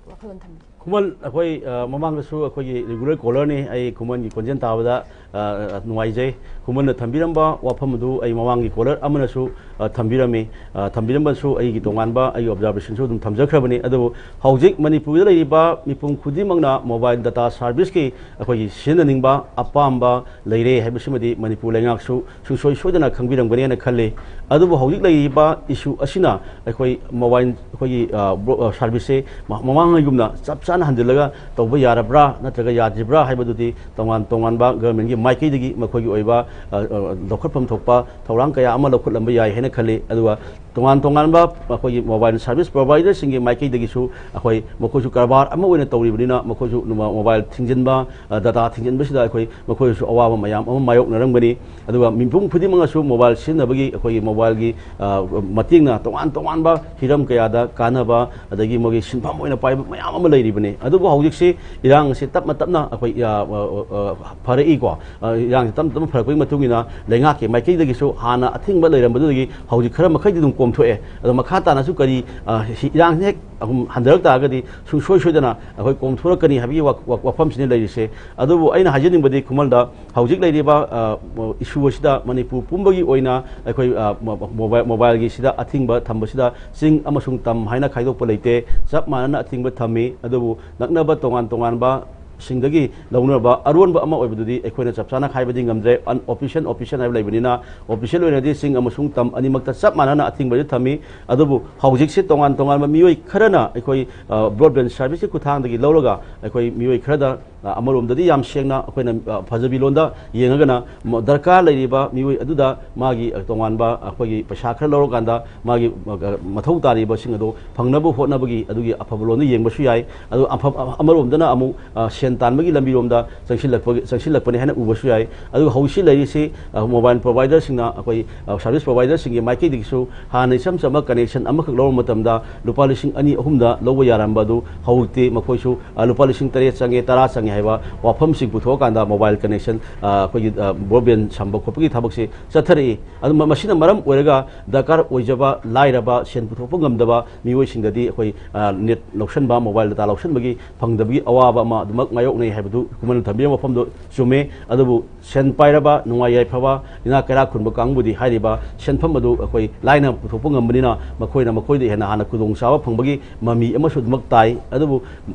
ꯋꯥꯈꯜꯂꯣꯟ ꯊꯝꯕꯤꯌꯨ꯫ ꯈꯨꯃꯟ, ꯑꯩꯈꯣꯏ, ꯑ, ꯃꯃꯥꯡꯗꯁꯨ ꯑꯩꯈꯣꯏꯒꯤ regular callerꯅꯤ꯫ ꯑꯩ ꯈꯨꯃꯟꯒꯤ ꯈꯣꯟꯖꯦꯜ ꯇꯥꯕꯗ, ꯑ, ꯅꯨꯡꯉꯥꯏꯖꯩ꯫ ꯈꯨꯃꯟꯅ ꯊꯝꯕꯤꯔꯝꯕ ꯋꯥꯐꯝ ꯑꯗꯨ ꯑꯩ ꯃꯃꯥꯡꯒꯤ caller ꯑꯃꯅꯁꯨ, ꯑ, ꯊꯝꯕꯤꯔꯝꯃꯤ꯫ ꯑ, ꯊꯝꯕꯤꯔꯝꯕꯁꯨ ꯑꯩꯒꯤ ꯇꯣꯉꯥꯟꯕ ꯑꯩꯒꯤ observationꯁꯨ ꯑꯗꯨꯝ ꯊꯝꯖꯈ꯭ꯔꯕꯅꯤ꯫ ꯑꯗꯨꯕꯨ ꯍꯧꯖꯤꯛ ꯃꯅꯤꯄꯨꯔꯗ ꯂꯩꯔꯤꯕ ꯃꯤꯄꯨꯝ ꯈꯨꯗꯤꯡꯃꯛꯅ mobile data serviceꯀꯤ ꯑꯩꯈꯣꯏꯒꯤ ꯁꯤꯖꯤꯟꯅꯅꯤꯡꯕ ꯑꯄꯥꯝꯕ ꯂꯩꯔꯦ ꯍꯥꯏꯕꯁꯤꯃꯗꯤ ꯃꯅꯤꯄꯨꯔ ꯂꯩꯉꯥꯛꯁꯨ ꯁꯨꯡꯁꯣꯏ ꯁꯣꯏꯗꯅ ꯈꯪꯕꯤꯔꯝꯒꯅꯤ ꯍꯥꯏꯅ ꯈꯜꯂꯤ꯫ ꯑꯗꯨꯕꯨ ꯍꯧꯖꯤꯛ ꯂꯩꯔꯤꯕ issue ꯑꯁꯤꯅ ꯑꯩꯈꯣꯏ mobile, ꯑꯩꯈꯣꯏꯒꯤ, ꯑ, bro-, ꯑ, serviceꯁꯦ ꯃ-, ꯃꯃꯥꯡꯉꯩꯒꯨꯝꯅ ꯆꯞ ꯆꯥꯅ ꯍꯟꯖꯤꯜꯂꯒ ꯇꯧꯕ ꯌꯥꯔꯕ꯭ꯔꯥ ꯅꯠꯇ꯭ꯔꯒ ꯌꯥꯗ꯭ꯔꯤꯕ꯭ꯔꯥ ꯍꯥꯏꯕꯗꯨꯗꯤ ꯇꯣꯉꯥꯟ ꯇꯣꯉꯥꯟꯕ governmentꯀꯤ ꯃꯥꯏꯀꯩꯗꯒꯤ ꯃꯈꯣꯏꯒꯤ ꯑꯣꯏꯕ, ꯑ, ꯑ, ꯂꯧꯈꯠꯐꯝ ꯊꯣꯛꯄ ꯊꯧꯔꯥꯡ ꯀꯌꯥ ꯑꯃ ꯂꯧꯈꯠꯂꯝꯕ ꯌꯥꯏ ꯍꯥꯏꯅ ꯈꯜꯂꯤ꯫ ꯑꯗꯨꯒ ꯇꯣꯉꯥꯟ ꯇꯣꯉꯥꯟꯕ ꯑꯩꯈꯣꯏꯒꯤ mobile service providerꯁꯤꯡꯒꯤ ꯃꯥꯏꯀꯩꯗꯒꯤꯁꯨ ꯑꯩꯈꯣꯏ ꯃꯈꯣꯏꯁꯨ ꯀꯔꯕꯥꯔ ꯑꯃ ꯑꯣꯏꯅ ꯇꯧꯔꯤꯕꯅꯤꯅ ꯃꯈꯣꯏꯁꯨ ꯃ-, mobile ꯊꯤꯡꯖꯤꯟꯕ, ꯑ, data ꯊꯤꯡꯖꯤꯟꯕꯁꯤꯗ ꯑꯩꯈꯣꯏ ꯃꯈꯣꯏꯁꯨ ꯑꯋꯥꯕ ꯃꯌꯥꯝ ꯑꯃ ꯃꯥꯌꯣꯛꯅꯔꯝꯒꯅꯤ꯫ ꯑꯗꯨꯒ ꯃꯤꯄꯨꯝ ꯈꯨꯗꯤꯡꯃꯛꯅꯁꯨ mobile ꯁꯤꯖꯤꯟꯅꯕꯒꯤ ꯑꯩꯈꯣꯏꯒꯤ mobileꯒꯤ, ꯑ, ꯃꯇꯦꯡꯅ ꯇꯣꯉꯥꯟ ꯇꯣꯉꯥꯟꯕ ꯍꯤꯔꯝ ꯀꯌꯥꯗ ꯀꯥꯟꯅꯕ, ꯑꯗꯒꯤ ꯃꯣꯏꯒꯤ ꯁꯤꯟꯐꯝ ꯑꯣꯏꯅ ꯄꯥꯏꯕ ꯃꯌꯥꯝ ꯑꯃ ꯂꯩꯔꯤꯕꯅꯤ꯫ ꯑꯗꯨꯕꯨ ꯍꯧꯖꯤꯛꯁꯤ ꯏꯔꯥꯡꯁꯤ ꯇꯞꯅ ꯇꯞꯅ ꯑꯩꯈꯣꯏ, ꯑ, ꯑ, ꯑ, ꯐꯔꯛꯏꯀꯣ꯫ ꯑ, ꯏꯔꯥꯡꯁꯤ ꯇꯞꯅ ꯇꯞꯅ ꯐꯔꯛꯄꯒꯤ ꯃꯇꯨꯡ ꯏꯟꯅ ꯂꯩꯉꯥꯛꯀꯤ ꯃꯥꯏꯀꯩꯗꯒꯤꯁꯨ ꯍꯥꯟꯅ ꯑꯊꯤꯡꯕ ꯂꯩꯔꯝꯕꯗꯨꯗꯒꯤ ꯍꯧꯖꯤꯛ ꯈꯔ ꯃꯈꯩꯗꯤ ꯑꯗꯨꯝ ꯀꯣꯝꯊꯣꯛꯑꯦ꯫ ꯑꯗꯣ ꯃꯈꯥ ꯇꯥꯅꯁꯨ ꯀꯔꯤ, ꯑ, ꯁꯤ ꯏꯔꯥꯡꯁꯤ ꯍꯦꯛ ꯑꯍꯨꯝ ꯍꯟꯊꯔꯛ ꯇꯥꯔꯒꯗꯤ ꯁꯨꯡꯁꯣꯏ ꯁꯣꯏꯗꯅ ꯑꯩꯈꯣꯏ ꯀꯣꯝꯊꯣꯔꯛꯀꯅꯤ ꯍꯥꯏꯕꯒꯤ ꯋꯥ-, ꯋꯥ-, ꯋꯥꯐꯝꯁꯤꯅꯤ ꯂꯩꯔꯤꯁꯦ꯫ ꯑꯗꯨꯕꯨ ꯑꯩꯅ ꯍꯥꯏꯖꯅꯤꯡꯕꯗꯤ ꯈꯨꯃꯟꯗ ꯍꯧꯖꯤꯛ ꯂꯩꯔꯤꯕ, ꯑ, issue ꯑꯁꯤꯗ ꯃꯅꯤꯄꯨꯔ ꯄꯨꯝꯕꯒꯤ ꯑꯣꯏꯅ ꯑꯩꯈꯣꯏ, ꯑ, ꯃ-, mobile, mobileꯒꯤ ꯁꯤꯗ ꯑꯊꯤꯡꯕ ꯊꯝꯕꯁꯤꯗ ꯆꯤꯡ ꯑꯃꯁꯨꯡ ꯇꯝ ꯍꯥꯏꯅ ꯈꯥꯏꯗꯣꯛꯄ ꯂꯩꯇꯦ꯫ ꯆꯞ ꯃꯥꯟꯅꯅ ꯑꯊꯤꯡꯕ ꯊꯝꯃꯤ꯫ ꯑꯗꯨꯕꯨ ꯅꯛꯅꯕ ꯇꯣꯉꯥꯟ ꯇꯣꯉꯥꯟꯕ ꯁꯤꯡꯗꯒꯤ ꯂꯧꯅꯕ ꯑꯔꯣꯟꯕ ꯑꯃ ꯑꯣꯏꯕꯗꯨꯗꯤ ꯑꯩꯈꯣꯏꯅ ꯆꯞ ꯆꯥꯅ ꯍꯥꯏꯕꯗꯤ ꯉꯝꯗ꯭ꯔꯦ꯫ Unofficial, official ꯍꯥꯏꯕ ꯂꯩꯕꯅꯤꯅ, official ꯑꯣꯏꯅꯗꯤ ꯆꯤꯡ ꯑꯃꯁꯨꯡ ꯇꯝ ꯑꯅꯤꯃꯛꯇ ꯆꯞ ꯃꯥꯟꯅꯅ ꯑꯊꯤꯡꯕꯁꯨ ꯊꯝꯃꯤ꯫ ꯑꯗꯨꯕꯨ ꯍꯧꯖꯤꯛꯁꯦ ꯇꯣꯉꯥꯟ ꯇꯣꯉꯥꯟꯕ ꯃꯤꯑꯣꯏ ꯈꯔꯅ ꯑꯩꯈꯣꯏ, ꯑ, broadband serviceꯀꯤ ꯈꯨꯠꯊꯥꯡꯗꯒꯤ ꯂꯧꯔꯒ ꯑꯩꯈꯣꯏ ꯃꯤꯑꯣꯏ ꯈꯔꯗ, ꯑ, ꯑꯃꯔꯣꯝꯗꯗꯤ ꯌꯥꯝ ꯁꯦꯡꯅ ꯑꯩꯈꯣꯏꯅ, ꯑ, ꯐꯖꯕꯤ ꯂꯣꯟꯗ ꯌꯦꯡꯉꯒꯅ ꯃ-, ꯗꯔꯀꯥꯔ ꯂꯩꯔꯤꯕ ꯃꯤꯑꯣꯏ ꯑꯗꯨꯗ ꯃꯥꯒꯤ, ꯑ, ꯇꯣꯉꯥꯟꯕ ꯑꯩꯈꯣꯏꯒꯤ ꯄꯩꯁꯥ ꯈꯔ ꯂꯧꯔꯀꯥꯟꯗ ꯃꯥꯒꯤ, ꯑ, ꯃꯊꯧ ꯇꯥꯔꯤꯕꯁꯤꯡ ꯑꯗꯨ ꯐꯪꯅꯕ ꯍꯣꯠꯅꯕꯒꯤ ꯑꯗꯨꯒꯤ ꯑꯐꯕ ꯂꯣꯟꯗ ꯌꯦꯡꯕꯁꯨ ꯌꯥꯏ꯫ ꯑꯗꯨ ꯑꯐ-, ꯑꯃꯔꯣꯝꯗꯅ ꯑꯃꯨꯛ, ꯑ, ꯁꯦꯟ ꯇꯥꯟꯕꯒꯤ ꯂꯝꯕꯤꯔꯣꯝꯗ ꯆꯪꯁꯤꯜꯂꯛꯄꯒꯤ, ꯆꯪꯁꯤꯜꯂꯛꯄꯅꯤ ꯍꯥꯏꯅ ꯎꯕꯁꯨ ꯌꯥꯏ꯫ ꯑꯗꯨꯒ ꯍꯧꯖꯤꯛꯁꯤ ꯂꯩꯔꯤꯁꯤ, ꯑ, mobile providerꯁꯤꯡꯅ ꯑꯩꯈꯣꯏ, ꯑ, service providerꯁꯤꯡꯒꯤ ꯃꯥꯏꯀꯩꯗꯒꯤꯁꯨ ꯍꯥꯟꯅ ꯏꯆꯝ ꯆꯝꯕ connection ꯑꯃꯈꯛ ꯂꯧꯔꯕ ꯃꯇꯝꯗ ꯂꯨꯄꯥ ꯂꯤꯁꯤꯡ ꯑꯅꯤ ꯑꯍꯨꯝꯗ ꯂꯧꯕ ꯌꯥꯔꯝꯕ ꯑꯗꯨ ꯍꯧꯖꯤꯛꯇꯤ ꯃꯈꯣꯏꯁꯨ, ꯑ, ꯂꯨꯄꯥ ꯂꯤꯁꯤꯡ ꯇꯔꯦꯠ ꯆꯪꯉꯦ, ꯇꯔꯥ ꯆꯪꯉꯦ ꯍꯥꯏꯕ ꯋꯥꯐꯝꯁꯤꯡ ꯄꯨꯊꯣꯛꯑꯀꯥꯟꯗ mobile connection, ꯑ, ꯑꯩꯈꯣꯏꯒꯤ, ꯑ, broadband ꯁꯝꯕ ꯈꯣꯠꯄꯒꯤ ꯊꯕꯛꯁꯤ ꯆꯠꯊꯔꯛꯏ꯫ ꯑꯗꯨ ꯃ-, ꯃꯁꯤꯅ ꯃꯔꯝ ꯑꯣꯏꯔꯒ ꯗꯔꯀꯥꯔ ꯑꯣꯏꯖꯕ ꯂꯥꯏꯔꯕ, ꯁꯦꯟ ꯄꯨꯊꯣꯛꯄ ꯉꯝꯗꯕ ꯃꯤꯑꯣꯏꯁꯤꯡꯗꯗꯤ ꯑꯩꯈꯣꯏ, ꯑ, net ꯂꯧꯁꯟꯕ, mobile data ꯂꯧꯁꯟꯕꯒꯤ ꯐꯪꯗꯕꯒꯤ ꯑꯋꯥꯕ ꯑꯃ ꯑꯗꯨꯃꯛ ꯃꯥꯌꯣꯛꯅꯩ ꯍꯥꯏꯕꯗꯨ ꯈꯨꯃꯟꯅ ꯊꯝꯕꯤꯔꯤꯕ ꯋꯥꯐꯝꯗꯨ ꯆꯨꯝꯃꯤ꯫ ꯑꯗꯨꯕꯨ ꯁꯦꯟ ꯄꯥꯏꯔꯕ, ꯅꯨꯡꯉꯥꯏ ꯌꯥꯏꯐꯕ, ꯏꯅꯥꯛ ꯀꯩꯔꯥꯛ ꯈꯨꯟꯕ ꯀꯥꯡꯕꯨꯗꯤ ꯍꯥꯏꯔꯤꯕ ꯁꯦꯟꯐꯝ ꯑꯗꯨ ꯑꯩꯈꯣꯏ ꯂꯥꯏꯅ ꯄꯨꯊꯣꯛꯄ ꯉꯝꯕꯅꯤꯅ ꯃꯈꯣꯏꯅ ꯃꯈꯣꯏꯗ ꯍꯦꯟꯅ ꯍꯥꯟꯅ ꯈꯨꯗꯣꯡꯆꯥꯕ ꯐꯪꯕꯒꯤ ꯃꯃꯤ ꯑꯃꯁꯨ ꯑꯗꯨꯃꯛ ꯇꯥꯏ꯫ ꯑꯗꯨꯕꯨ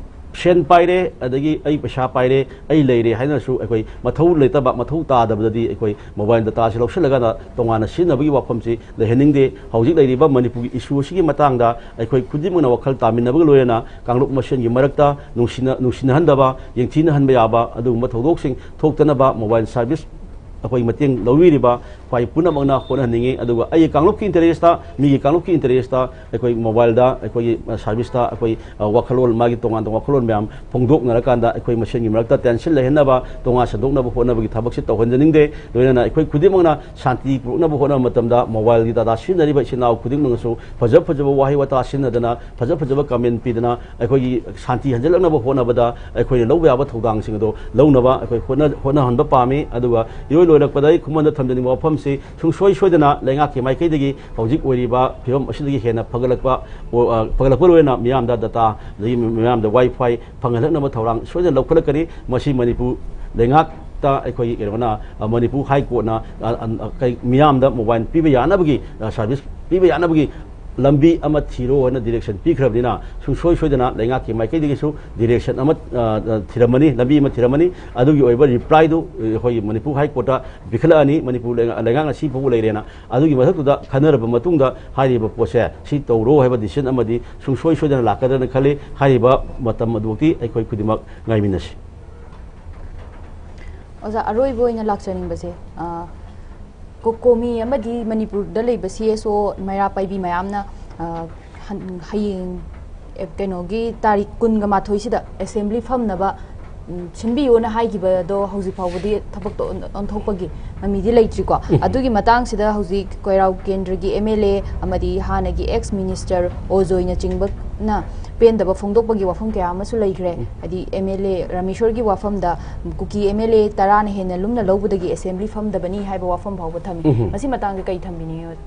ꯁꯦꯟ ꯄꯥꯏꯔꯦ, ꯑꯗꯒꯤ ꯑꯩ ꯄꯩꯁꯥ ꯄꯥꯏꯔꯦ, ꯑꯩ ꯂꯩꯔꯦ ꯍꯥꯏꯅꯁꯨ ꯑꯩꯈꯣꯏ ꯃꯊꯧ ꯂꯩꯇꯕ, ꯃꯊꯧ ꯇꯥꯗꯕꯗꯗꯤ ꯑꯩꯈꯣꯏ mobile data ꯁꯤ ꯂꯧꯁꯤꯜꯂꯒ ꯇꯣꯉꯥꯟꯅ ꯁꯤꯖꯤꯟꯅꯕꯒꯤ ꯋꯥꯐꯝꯁꯤ ꯂꯩꯍꯟꯅꯤꯡꯗꯦ꯫ ꯍꯧꯖꯤꯛ ꯂꯩꯔꯤꯕ ꯃꯅꯤꯄꯨꯔꯒꯤ issue ꯑꯁꯤꯒꯤ ꯃꯇꯥꯡꯗ ꯑꯩꯈꯣꯏ ꯈꯨꯗꯤꯡꯃꯛꯅ ꯋꯥꯈꯜ ꯇꯥꯃꯤꯟꯅꯕꯒ ꯂꯣꯏꯅꯅ ꯀꯥꯡꯂꯨꯞ ꯃꯁꯦꯟꯒꯤ ꯃꯔꯛꯇ ꯅꯨꯡꯁꯤꯅ-, ꯅꯨꯡꯁꯤꯅꯍꯟꯗꯕ, ꯌꯦꯡꯊꯤꯅꯍꯟꯕ ꯌꯥꯕ ꯑꯗꯨꯒꯨꯝꯕ ꯊꯧꯗꯣꯛꯁꯤꯡ ꯊꯣꯛꯇꯅꯕ mobile service ꯑꯩꯈꯣꯏ ꯃꯇꯦꯡ ꯂꯧꯕꯤꯔꯤꯕ ꯈ꯭ꯋꯥꯏ ꯄꯨꯝꯅꯃꯛꯅ ꯍꯣꯠꯅꯍꯟꯅꯤꯡꯉꯤ꯫ ꯑꯗꯨꯒ ꯑꯩꯒꯤ ꯀꯥꯡꯂꯨꯞꯀꯤ interest ꯇ, ꯃꯤꯒꯤ ꯀꯥꯡꯂꯨꯞꯀꯤ interest ꯇ ꯑꯩꯈꯣꯏ mobile ꯗ ꯑꯩꯈꯣꯏꯒꯤ, ꯑ, service ꯇ ꯑꯩꯈꯣꯏ, ꯑ, ꯋꯥꯈꯜꯂꯣꯟ, ꯃꯥꯒꯤ ꯇꯣꯉꯥꯟ ꯇꯣꯉꯥꯟꯕ ꯋꯥꯈꯜꯂꯣꯟ ꯃꯌꯥꯝ ꯐꯣꯡꯗꯣꯛꯅꯔꯀꯥꯟꯗ ꯑꯩꯈꯣꯏ ꯃꯁꯦꯟꯒꯤ ꯃꯔꯛꯇ tension ꯂꯩꯍꯟꯅꯕ, ꯇꯣꯉꯥꯟ ꯁꯟꯗꯣꯛꯅꯕ ꯍꯣꯠꯅꯕꯒꯤ ꯊꯕꯛꯁꯤ ꯇꯧꯍꯟꯖꯅꯤꯡꯗꯦ꯫ ꯂꯣꯏꯅꯅ ꯑꯩꯈꯣꯏ ꯈꯨꯗꯤꯡꯃꯛꯅ ꯁꯥꯟꯇꯤ ꯄꯨꯔꯛꯅꯕ ꯍꯣꯠꯅꯕ ꯃꯇꯝꯗ mobile ꯒꯤ data ꯁꯤꯖꯤꯟꯅꯔꯤꯕ ꯏꯆꯤꯟ ꯏꯅꯥꯎ ꯈꯨꯗꯤꯡꯃꯛꯅꯁꯨ ꯐꯖ ꯐꯖꯕ ꯋꯥꯍꯩ ꯋꯥꯇꯥ ꯁꯤꯖꯤꯟꯅꯗꯅ, ꯐꯖ ꯐꯖꯕ comment ꯄꯤꯗꯅ ꯑꯩꯈꯣꯏꯒꯤ ꯁꯥꯟꯇꯤ ꯍꯟꯖꯤꯜꯂꯛꯅꯕ ꯍꯣꯠꯅꯕꯗ ꯑꯩꯈꯣꯏꯅ ꯂꯧꯕ ꯌꯥꯕ ꯊꯧꯗꯥꯡꯁꯤꯡ ꯑꯗꯨ ꯂꯧꯅꯕ ꯑꯩꯈꯣꯏ ꯍꯣꯠꯅ-, ꯍꯣꯠꯅꯍꯟꯕ ꯄꯥꯝꯃꯤ꯫ ꯑꯗꯨꯒ ꯏꯔꯣꯏ ꯂꯣꯏꯔꯛꯄꯗ ꯑꯩ ꯈꯨꯃꯟꯗ ꯊꯝꯖꯅꯤꯡꯕ ꯋꯥꯐꯝꯁꯤ ꯁꯨꯡꯁꯣꯏ ꯁꯣꯏꯗꯅ ꯂꯩꯉꯥꯛꯀꯤ ꯃꯥꯏꯀꯩꯗꯒꯤ ꯍꯧꯖꯤꯛ ꯑꯣꯏꯔꯤꯕ ꯐꯤꯕꯝ ꯑꯁꯤꯗꯒꯤ ꯍꯦꯟꯅ ꯐꯒꯠꯂꯛꯄ, ꯑꯣ, ꯑ, ꯐꯒꯠꯂꯛꯄ ꯂꯣꯏꯅ ꯃꯤꯌꯥꯝꯗ data, ꯑꯗꯒꯤ ꯃꯤꯌꯥꯝꯗ WiFi ꯐꯪꯍꯜꯂꯛꯅꯕ ꯊꯧꯔꯥꯡ ꯁꯣꯏꯗꯅ ꯂꯧꯈꯠꯂꯛꯀꯅꯤ꯫ ꯃꯁꯤ ꯃꯅꯤꯄꯨꯔ ꯂꯩꯉꯥꯛꯇ ꯑꯩꯈꯣꯏꯒꯤ ꯀꯩꯅꯣꯅ, ꯑ, ꯃꯅꯤꯄꯨꯔ High Court ꯅ, ꯑ, ꯑ, ꯀꯩ, ꯃꯤꯌꯥꯝꯗ mobile ꯄꯤꯕ ꯌꯥꯅꯕꯒꯤ, ꯑ, service ꯄꯤꯕ ꯌꯥꯅꯕꯒꯤ ꯂꯝꯕꯤ ꯑꯃ ꯊꯤꯔꯣ ꯍꯥꯏꯅ direction ꯄꯤꯈ꯭ꯔꯕꯅꯤꯅ ꯁꯨꯡꯁꯣꯏ ꯁꯣꯏꯗꯅ ꯂꯩꯉꯥꯛꯀꯤ ꯃꯥꯏꯀꯩꯗꯒꯤꯁꯨ direction ꯑꯃ, ꯑ, ꯑ, ꯊꯤꯔꯝꯃꯅꯤ, ꯂꯝꯕꯤ ꯑꯃ ꯊꯤꯔꯝꯃꯅꯤ꯫ ꯑꯗꯨꯒꯤ ꯑꯣꯏꯕ reply ꯗꯨ ꯑꯩꯈꯣꯏꯒꯤ ꯃꯅꯤꯄꯨꯔ High Court ꯇ ꯄꯤꯈꯠꯂꯛꯑꯅꯤ꯫ ꯃꯅꯤꯄꯨꯔ ꯂꯩꯉꯥꯛ, ꯂꯩꯉꯥꯛꯅ ꯁꯤ ꯐꯥꯎꯕ ꯂꯩꯔꯦꯅ ꯑꯗꯨꯒꯤ ꯃꯊꯛꯇꯨꯗ ꯈꯟꯅꯔꯕ ꯃꯇꯨꯡꯗ ꯍꯥꯏꯔꯤꯕ ꯄꯣꯠꯁꯦ ꯁꯤ ꯇꯧꯔꯣ ꯍꯥꯏꯕ decision ꯑꯃꯗꯤ ꯁꯨꯡꯁꯣꯏ ꯁꯣꯏꯗꯅ ꯂꯥꯛꯀꯗ꯭ꯔꯅ ꯈꯜꯂꯤ꯫ ꯍꯥꯏꯔꯤꯕ ꯃꯇꯝ ꯑꯗꯨꯃꯛꯇꯤ ꯑꯩꯈꯣꯏ ꯈꯨꯗꯤꯡꯃꯛ ꯉꯥꯏꯃꯤꯟꯅꯁꯤ꯫ ꯑꯣꯖꯥ, ꯑꯔꯣꯏꯕ ꯑꯣꯏꯅ ꯂꯥꯛꯆꯅꯤꯡꯕꯁꯦ, ꯑ, ꯀꯣ-, ꯀꯣꯃꯤ ꯑꯃꯗꯤ ꯃꯅꯤꯄꯨꯔꯗ ꯂꯩꯕ C S O ꯃꯩꯔꯥ ꯄꯥꯏꯕꯤ ꯃꯌꯥꯝꯅ, ꯑ, ꯍꯟ-, ꯍꯌꯦꯡ, ꯑꯦ, ꯀꯩꯅꯣꯒꯤ ꯇꯥꯔꯤꯛ ꯀꯨꯟꯒ ꯃꯥꯊꯣꯏꯁꯤꯗ assembly ꯐꯝꯅꯕ ꯎꯝ, ꯁꯤꯟꯕꯤꯌꯨꯅ ꯍꯥꯏꯈꯤꯕꯗꯣ ꯍꯧꯖꯤꯛ ꯐꯥꯎꯕꯗꯤ ꯊꯕꯛꯇꯣ ꯑꯣꯟ- ꯑꯣꯟꯊꯣꯛꯄꯒꯤ ꯃꯃꯤꯗꯤ ꯂꯩꯇ꯭ꯔꯤꯀꯣ꯫ ꯑꯗꯨꯒꯤ ꯃꯇꯥꯡꯁꯤꯗ ꯍꯧꯖꯤꯛ ꯀꯣꯏꯔꯥꯎ ꯀꯦꯟꯗ꯭ꯔꯒꯤ M L A ꯑꯃꯗꯤ ꯍꯥꯟꯅꯒꯤ ex minister ꯑꯣꯖꯣꯏꯅꯆꯤꯡꯕꯅ ꯄꯦꯟꯗꯕ ꯐꯣꯡꯗꯣꯛꯄꯒꯤ ꯋꯥꯐꯝ ꯀꯌꯥ ꯑꯃꯁꯨ ꯂꯩꯈ꯭ꯔꯦ꯫ ꯍꯥꯏꯗꯤ M L A ꯔꯥꯃꯦꯁꯣꯔꯒꯤ ꯋꯥꯐꯝꯗ Kuki M L A ꯇꯔꯥꯅ ꯍꯦꯟꯅ ꯂꯨꯝꯅ ꯂꯧꯕꯗꯒꯤ assembly ꯐꯝꯗꯕꯅꯤ ꯍꯥꯏꯕ ꯋꯥꯐꯝ ꯐꯥꯎꯕ ꯊꯝꯃꯤ꯫ ꯃꯁꯤ ꯃꯇꯥꯡꯗ ꯀꯩ ꯊꯝꯕꯤꯅꯤꯡꯉꯤ?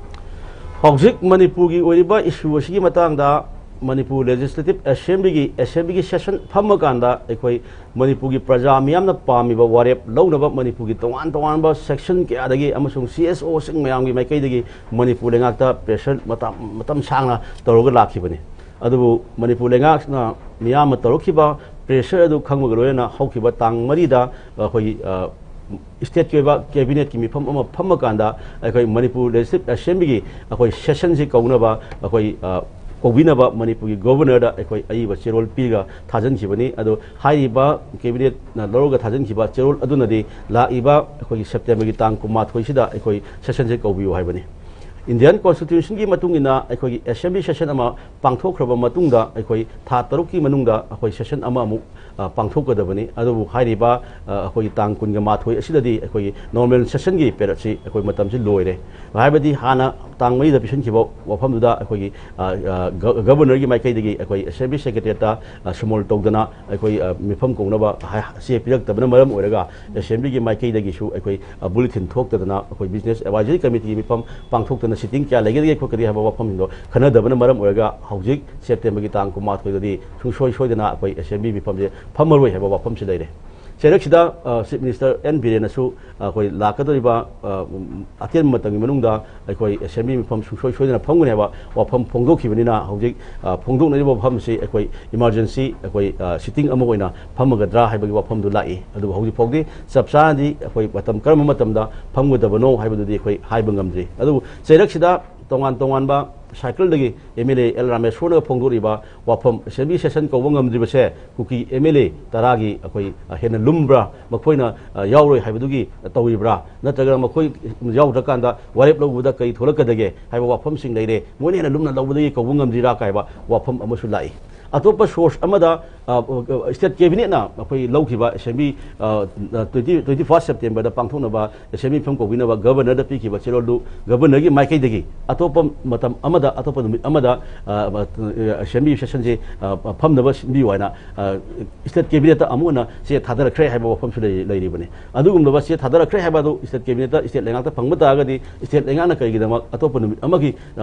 ꯍꯧꯖꯤꯛ ꯃꯅꯤꯄꯨꯔꯒꯤ ꯑꯣꯏꯔꯤꯕ issue ꯑꯁꯤꯒꯤ ꯃꯇꯥꯡꯗ ꯃꯅꯤꯄꯨꯔ Legislative Assemblyꯒꯤ, Assemblyꯒꯤ session ꯐꯝꯃꯀꯥꯟꯗ ꯑꯩꯈꯣꯏ ꯃꯅꯤꯄꯨꯔꯒꯤ ꯄ꯭ꯔꯖꯥ ꯃꯤꯌꯥꯝꯅ ꯄꯥꯝꯃꯤꯕ ꯋꯥꯔꯦꯞ ꯂꯧꯅꯕ ꯃꯅꯤꯄꯨꯔꯒꯤ ꯇꯣꯉꯥꯟ ꯇꯣꯉꯥꯟꯕ section ꯀꯌꯥꯗꯒꯤ ꯑꯃꯁꯨꯡ C S Oꯁꯤꯡ ꯃꯌꯥꯝꯒꯤ ꯃꯥꯏꯀꯩꯗꯒꯤ ꯃꯅꯤꯄꯨꯔ ꯂꯩꯉꯥꯛꯇ pressure ꯃꯇꯝ, ꯃꯇꯝ ꯁꯥꯡꯅ ꯇꯧꯔꯒ ꯂꯥꯛꯈꯤꯕꯅꯤ꯫ ꯑꯗꯨꯕꯨ ꯃꯅꯤꯄꯨꯔ ꯂꯩꯉꯥꯛꯅ ꯃꯤꯌꯥꯝꯅ ꯇꯧꯔꯛꯈꯤꯕ pressure ꯑꯗꯨ ꯈꯪꯕꯒ ꯂꯣꯏꯅꯅ ꯍꯧꯈꯤꯕ ꯇꯥꯡ ꯃꯔꯤꯗ ꯑꯩꯈꯣꯏꯒꯤ, ꯑ, stateꯀꯤ ꯑꯣꯏꯕ cabinetꯀꯤ ꯃꯤꯐꯝ ꯑꯃ ꯐꯝꯃꯀꯥꯟꯗ ꯑꯩꯈꯣꯏ ꯃꯅꯤꯄꯨꯔ Legislative Assemblyꯒꯤ ꯑꯩꯈꯣꯏ sessionꯁꯤ ꯀꯧꯅꯕ ꯑꯩꯈꯣꯏ, ꯑ, ꯀꯧꯕꯤꯅꯕ ꯃꯅꯤꯄꯨꯔꯒꯤ Governorꯗ ꯑꯩꯈꯣꯏ ꯑꯏꯕ ꯆꯦꯔꯣꯜ ꯄꯤꯔꯒ ꯊꯥꯖꯤꯟꯈꯤꯕꯅꯤ꯫ ꯑꯗꯣ ꯍꯥꯏꯔꯤꯕ cabinetꯅ ꯂꯧꯔꯒ ꯊꯥꯖꯤꯟꯈꯤꯕ ꯆꯦꯔꯣꯜ ꯑꯗꯨꯅꯗꯤ ꯂꯥꯛꯏꯕ ꯑꯩꯈꯣꯏꯒꯤ Septemberꯒꯤ ꯇꯥꯡ ꯀꯨꯟꯃꯥꯊꯣꯏꯁꯤꯗ ꯑꯩꯈꯣꯏ sessionꯁꯦ ꯀꯧꯕꯤꯌꯨ ꯍꯥꯏꯕꯅꯤ꯫ Indian Constitutionꯒꯤ ꯃꯇꯨꯡ ꯏꯟꯅ ꯑꯩꯈꯣꯏꯒꯤ assembly session ꯑꯃ ꯄꯥꯡꯊꯣꯛꯈ꯭ꯔꯕ ꯃꯇꯨꯡꯗ ꯑꯩꯈꯣꯏ ꯊꯥ ꯇꯔꯨꯛꯀꯤ ꯃꯅꯨꯡꯗ ꯑꯩꯈꯣꯏ session ꯑꯃ ꯑꯃꯨꯛ, ꯑ, ꯄꯥꯡꯊꯣꯛꯀꯗꯕꯅꯤ꯫ ꯑꯗꯨꯕꯨ ꯍꯥꯏꯔꯤꯕ, ꯑ, ꯑꯩꯈꯣꯏꯒꯤ ꯇꯥꯡ ꯀꯨꯟꯒ ꯃꯥꯊꯣꯏ ꯑꯁꯤꯗꯗꯤ ꯑꯩꯈꯣꯏꯒꯤ normal sessionꯒꯤ periodꯁꯤ ꯑꯩꯈꯣꯏ ꯃꯇꯝꯁꯤ ꯂꯣꯏꯔꯦ꯫ ꯍꯥꯏꯕꯗꯤ ꯍꯥꯟꯅ ꯇꯥꯡ ꯃꯔꯤꯗ ꯄꯤꯁꯤꯟꯈꯤꯕ ꯋꯥꯐꯝꯗꯨꯗ ꯑꯩꯈꯣꯏꯒꯤ, ꯑ, ꯑ, ꯒ-, Governorꯒꯤ ꯃꯥꯏꯀꯩꯗꯒꯤ ꯑꯩꯈꯣꯏ Assembly Secretariatꯇ, ꯑ, ꯁꯨꯃꯣꯜ ꯇꯧꯗꯅ ꯑꯩꯈꯣꯏ, ꯑ, ꯃꯤꯐꯝ ꯀꯧꯅꯕ ꯍꯥꯏ-, ꯆꯦ ꯄꯤꯔꯛꯇꯕꯅ ꯃꯔꯝ ꯑꯣꯏꯔꯒ Assemblyꯒꯤ ꯃꯥꯏꯀꯩꯗꯒꯤꯁꯨ ꯑꯩꯈꯣꯏ, ꯑ, bulletin ꯊꯣꯛꯇꯗꯅ ꯑꯩꯈꯣꯏ Business Advisory Committeeꯒꯤ ꯃꯤꯐꯝ ꯄꯥꯡꯊꯣꯛꯇꯅ sitting ꯀꯌꯥ ꯂꯩꯒꯗꯒꯦ ꯈꯣꯠꯀꯗꯒꯦ ꯍꯥꯏꯕ ꯋꯥꯐꯝꯁꯤꯡꯗꯣ ꯈꯟꯅꯗꯕꯅ ꯃꯔꯝ ꯑꯣꯏꯔꯒ ꯍꯧꯖꯤꯛ Septemberꯒꯤ ꯇꯥꯡ ꯀꯨꯟꯃꯥꯊꯣꯏꯗꯗꯤ ꯁꯨꯡꯁꯣꯏ ꯁꯣꯏꯗꯅ ꯑꯩꯈꯣꯏ Assembly ꯃꯤꯐꯝꯁꯦ ꯐꯝꯃꯔꯣꯏ ꯍꯥꯏꯕ ꯋꯥꯐꯝꯁꯤ ꯂꯩꯔꯦ꯫ ꯆꯩꯔꯛꯁꯤꯗ, ꯑ, Chief Minister ꯑꯦꯟ ꯕꯤꯔꯦꯟꯅꯁꯨ ꯑꯩꯈꯣꯏ ꯂꯥꯛꯀꯗꯧꯔꯤꯕ, ꯑ, ꯑꯇꯦꯟꯕ ꯃꯇꯝꯒꯤ ꯃꯅꯨꯡꯗ ꯑꯩꯈꯣꯏ Assembly ꯃꯤꯐꯝ ꯁꯨꯡꯁꯣꯏ ꯁꯣꯏꯗꯅ ꯐꯝꯒꯅꯤ ꯍꯥꯏꯕ ꯋꯥꯐꯝ ꯐꯣꯡꯗꯣꯛꯈꯤꯕꯅꯤꯅ ꯍꯧꯖꯤꯛ, ꯑ, ꯐꯣꯡꯗꯣꯛꯅꯔꯤꯕ ꯋꯥꯐꯝꯁꯤ ꯑꯩꯈꯣꯏ emergency ꯑꯩꯈꯣꯏ, ꯑ, sitting ꯑꯃ ꯑꯣꯏꯅ ꯐꯝꯃꯒꯗ꯭ꯔꯥ ꯍꯥꯏꯕꯒꯤ ꯋꯥꯐꯝꯗꯨ ꯂꯥꯛꯏ꯫ ꯑꯗꯨꯕꯨ ꯍꯧꯖꯤꯛ ꯐꯥꯎꯗꯤ ꯆꯞ ꯆꯥꯅꯗꯤ ꯑꯩꯈꯣꯏ ꯃꯇꯝ ꯀꯔꯝꯕ ꯃꯇꯝꯗ ꯐꯝꯒꯗꯕꯅꯣ ꯍꯥꯏꯕꯗꯨꯗꯤ ꯑꯩꯈꯣꯏ ꯍꯥꯏꯕ ꯉꯝꯗ꯭ꯔꯤ꯫ ꯑꯗꯨꯕꯨ ꯆꯩꯔꯛꯁꯤꯗ ꯇꯣꯉꯥꯟ ꯇꯣꯉꯥꯟꯕ circleꯗꯒꯤ M L A ꯑꯦꯜ ꯔꯥꯃꯦꯁꯣꯔꯅ ꯐꯣꯡꯗꯣꯔꯤꯕ ꯋꯥꯐꯝ, Assembly session ꯀꯧꯕ ꯉꯝꯗ꯭ꯔꯤꯕꯁꯦ ꯀꯨꯀꯤ M L A ꯇꯔꯥꯒꯤ ꯑꯩꯈꯣꯏ, ꯑ, ꯍꯦꯟꯅ ꯂꯨꯝꯕ꯭ꯔꯥ, ꯃꯈꯣꯏꯅ, ꯑ, ꯌꯥꯎꯔꯣꯏ ꯍꯥꯏꯕꯗꯨꯒꯤ ꯇꯧꯔꯤꯕ꯭ꯔꯥ, ꯅꯠꯇ꯭ꯔꯒꯅ ꯃꯈꯣꯏ ꯌꯥꯎꯗ꯭ꯔꯀꯥꯟꯗ ꯋꯥꯔꯦꯞ ꯂꯧꯕꯗ ꯀꯔꯤ ꯊꯣꯛꯂꯛꯀꯗꯒꯦ ꯍꯥꯏꯕ ꯋꯥꯐꯝꯁꯤꯡ ꯂꯩꯔꯦ꯫ ꯃꯣꯏꯅ ꯍꯦꯟꯅ ꯂꯨꯝꯅ ꯂꯧꯕꯗꯒꯤ ꯀꯧꯕ ꯉꯝꯗ꯭ꯔꯤꯔꯥ ꯀꯥꯏꯕ ꯋꯥꯐꯝ ꯑꯃꯁꯨ ꯂꯥꯛꯏ꯫ ꯑꯇꯣꯞꯄ ꯁꯣꯔꯁ ꯑꯃꯗ ꯁ꯭ꯇꯦꯠ ꯀꯦꯕꯤꯅꯦꯠꯅ ꯑꯩꯈꯣꯏ ꯂꯧꯈꯤꯕ ꯑꯦꯁꯦꯝꯕ꯭ꯂꯤ ꯇ꯭ꯋꯦꯟꯇꯤ ꯇ꯭ꯋꯦꯟꯇꯤ ꯐꯥꯔꯁ ꯁꯦꯞꯇꯦꯝꯕꯔꯗ ꯄꯥꯡꯊꯣꯛꯅꯕ ꯑꯦꯁꯦꯝꯕ꯭ꯂꯤ ꯃꯤꯐꯝ ꯀꯧꯕꯤꯅꯕ ꯒꯕꯔꯅꯔꯗ ꯄꯤꯈꯤꯕ ꯆꯦꯔꯣꯜꯗꯨ ꯒꯕꯔꯅꯔꯒꯤ ꯃꯥꯏꯀꯩꯗꯒꯤ ꯑꯇꯣꯞꯄ ꯃꯇꯝ ꯑꯃꯗ, ꯑꯇꯣꯞꯄ ꯅꯨꯃꯤꯠ ꯑꯃꯗ ꯑꯦꯁꯦꯝꯕ꯭ꯂꯤ ꯁꯦꯁꯟꯁꯦ ꯐꯝꯅꯕ ꯁꯤꯟꯕꯤꯌꯨ ꯍꯥꯏꯅ ꯁ꯭ꯇꯦꯠ ꯀꯦꯕꯤꯅꯦꯠꯇ ꯑꯃꯨꯛ ꯍꯟꯅ ꯆꯦ ꯊꯥꯗꯔꯛꯈ꯭ꯔꯦ ꯍꯥꯏꯕ ꯋꯥꯐꯝꯁꯨ ꯂꯩꯔꯤꯕꯅꯤ꯫ ꯑꯗꯨꯒꯨꯝꯂꯕ ꯆꯦ ꯊꯥꯗꯔꯛꯈ꯭ꯔꯦ ꯍꯥꯏꯕ ꯑꯗꯨ ꯁ꯭ꯇꯦꯠ ꯀꯦꯕꯤꯅꯦꯠꯇ ꯁ꯭ꯇꯦꯠ ꯂꯩꯉꯥꯛꯇ ꯐꯪꯕ ꯇꯥꯔꯒꯗꯤ ꯁ꯭ꯇꯦꯠ ꯂꯩꯉꯥꯛꯅ ꯀꯔꯤꯒꯤꯗꯃꯛ ꯑꯇꯣꯞꯄ ꯅꯨꯃꯤꯠ ꯑꯃꯒꯤ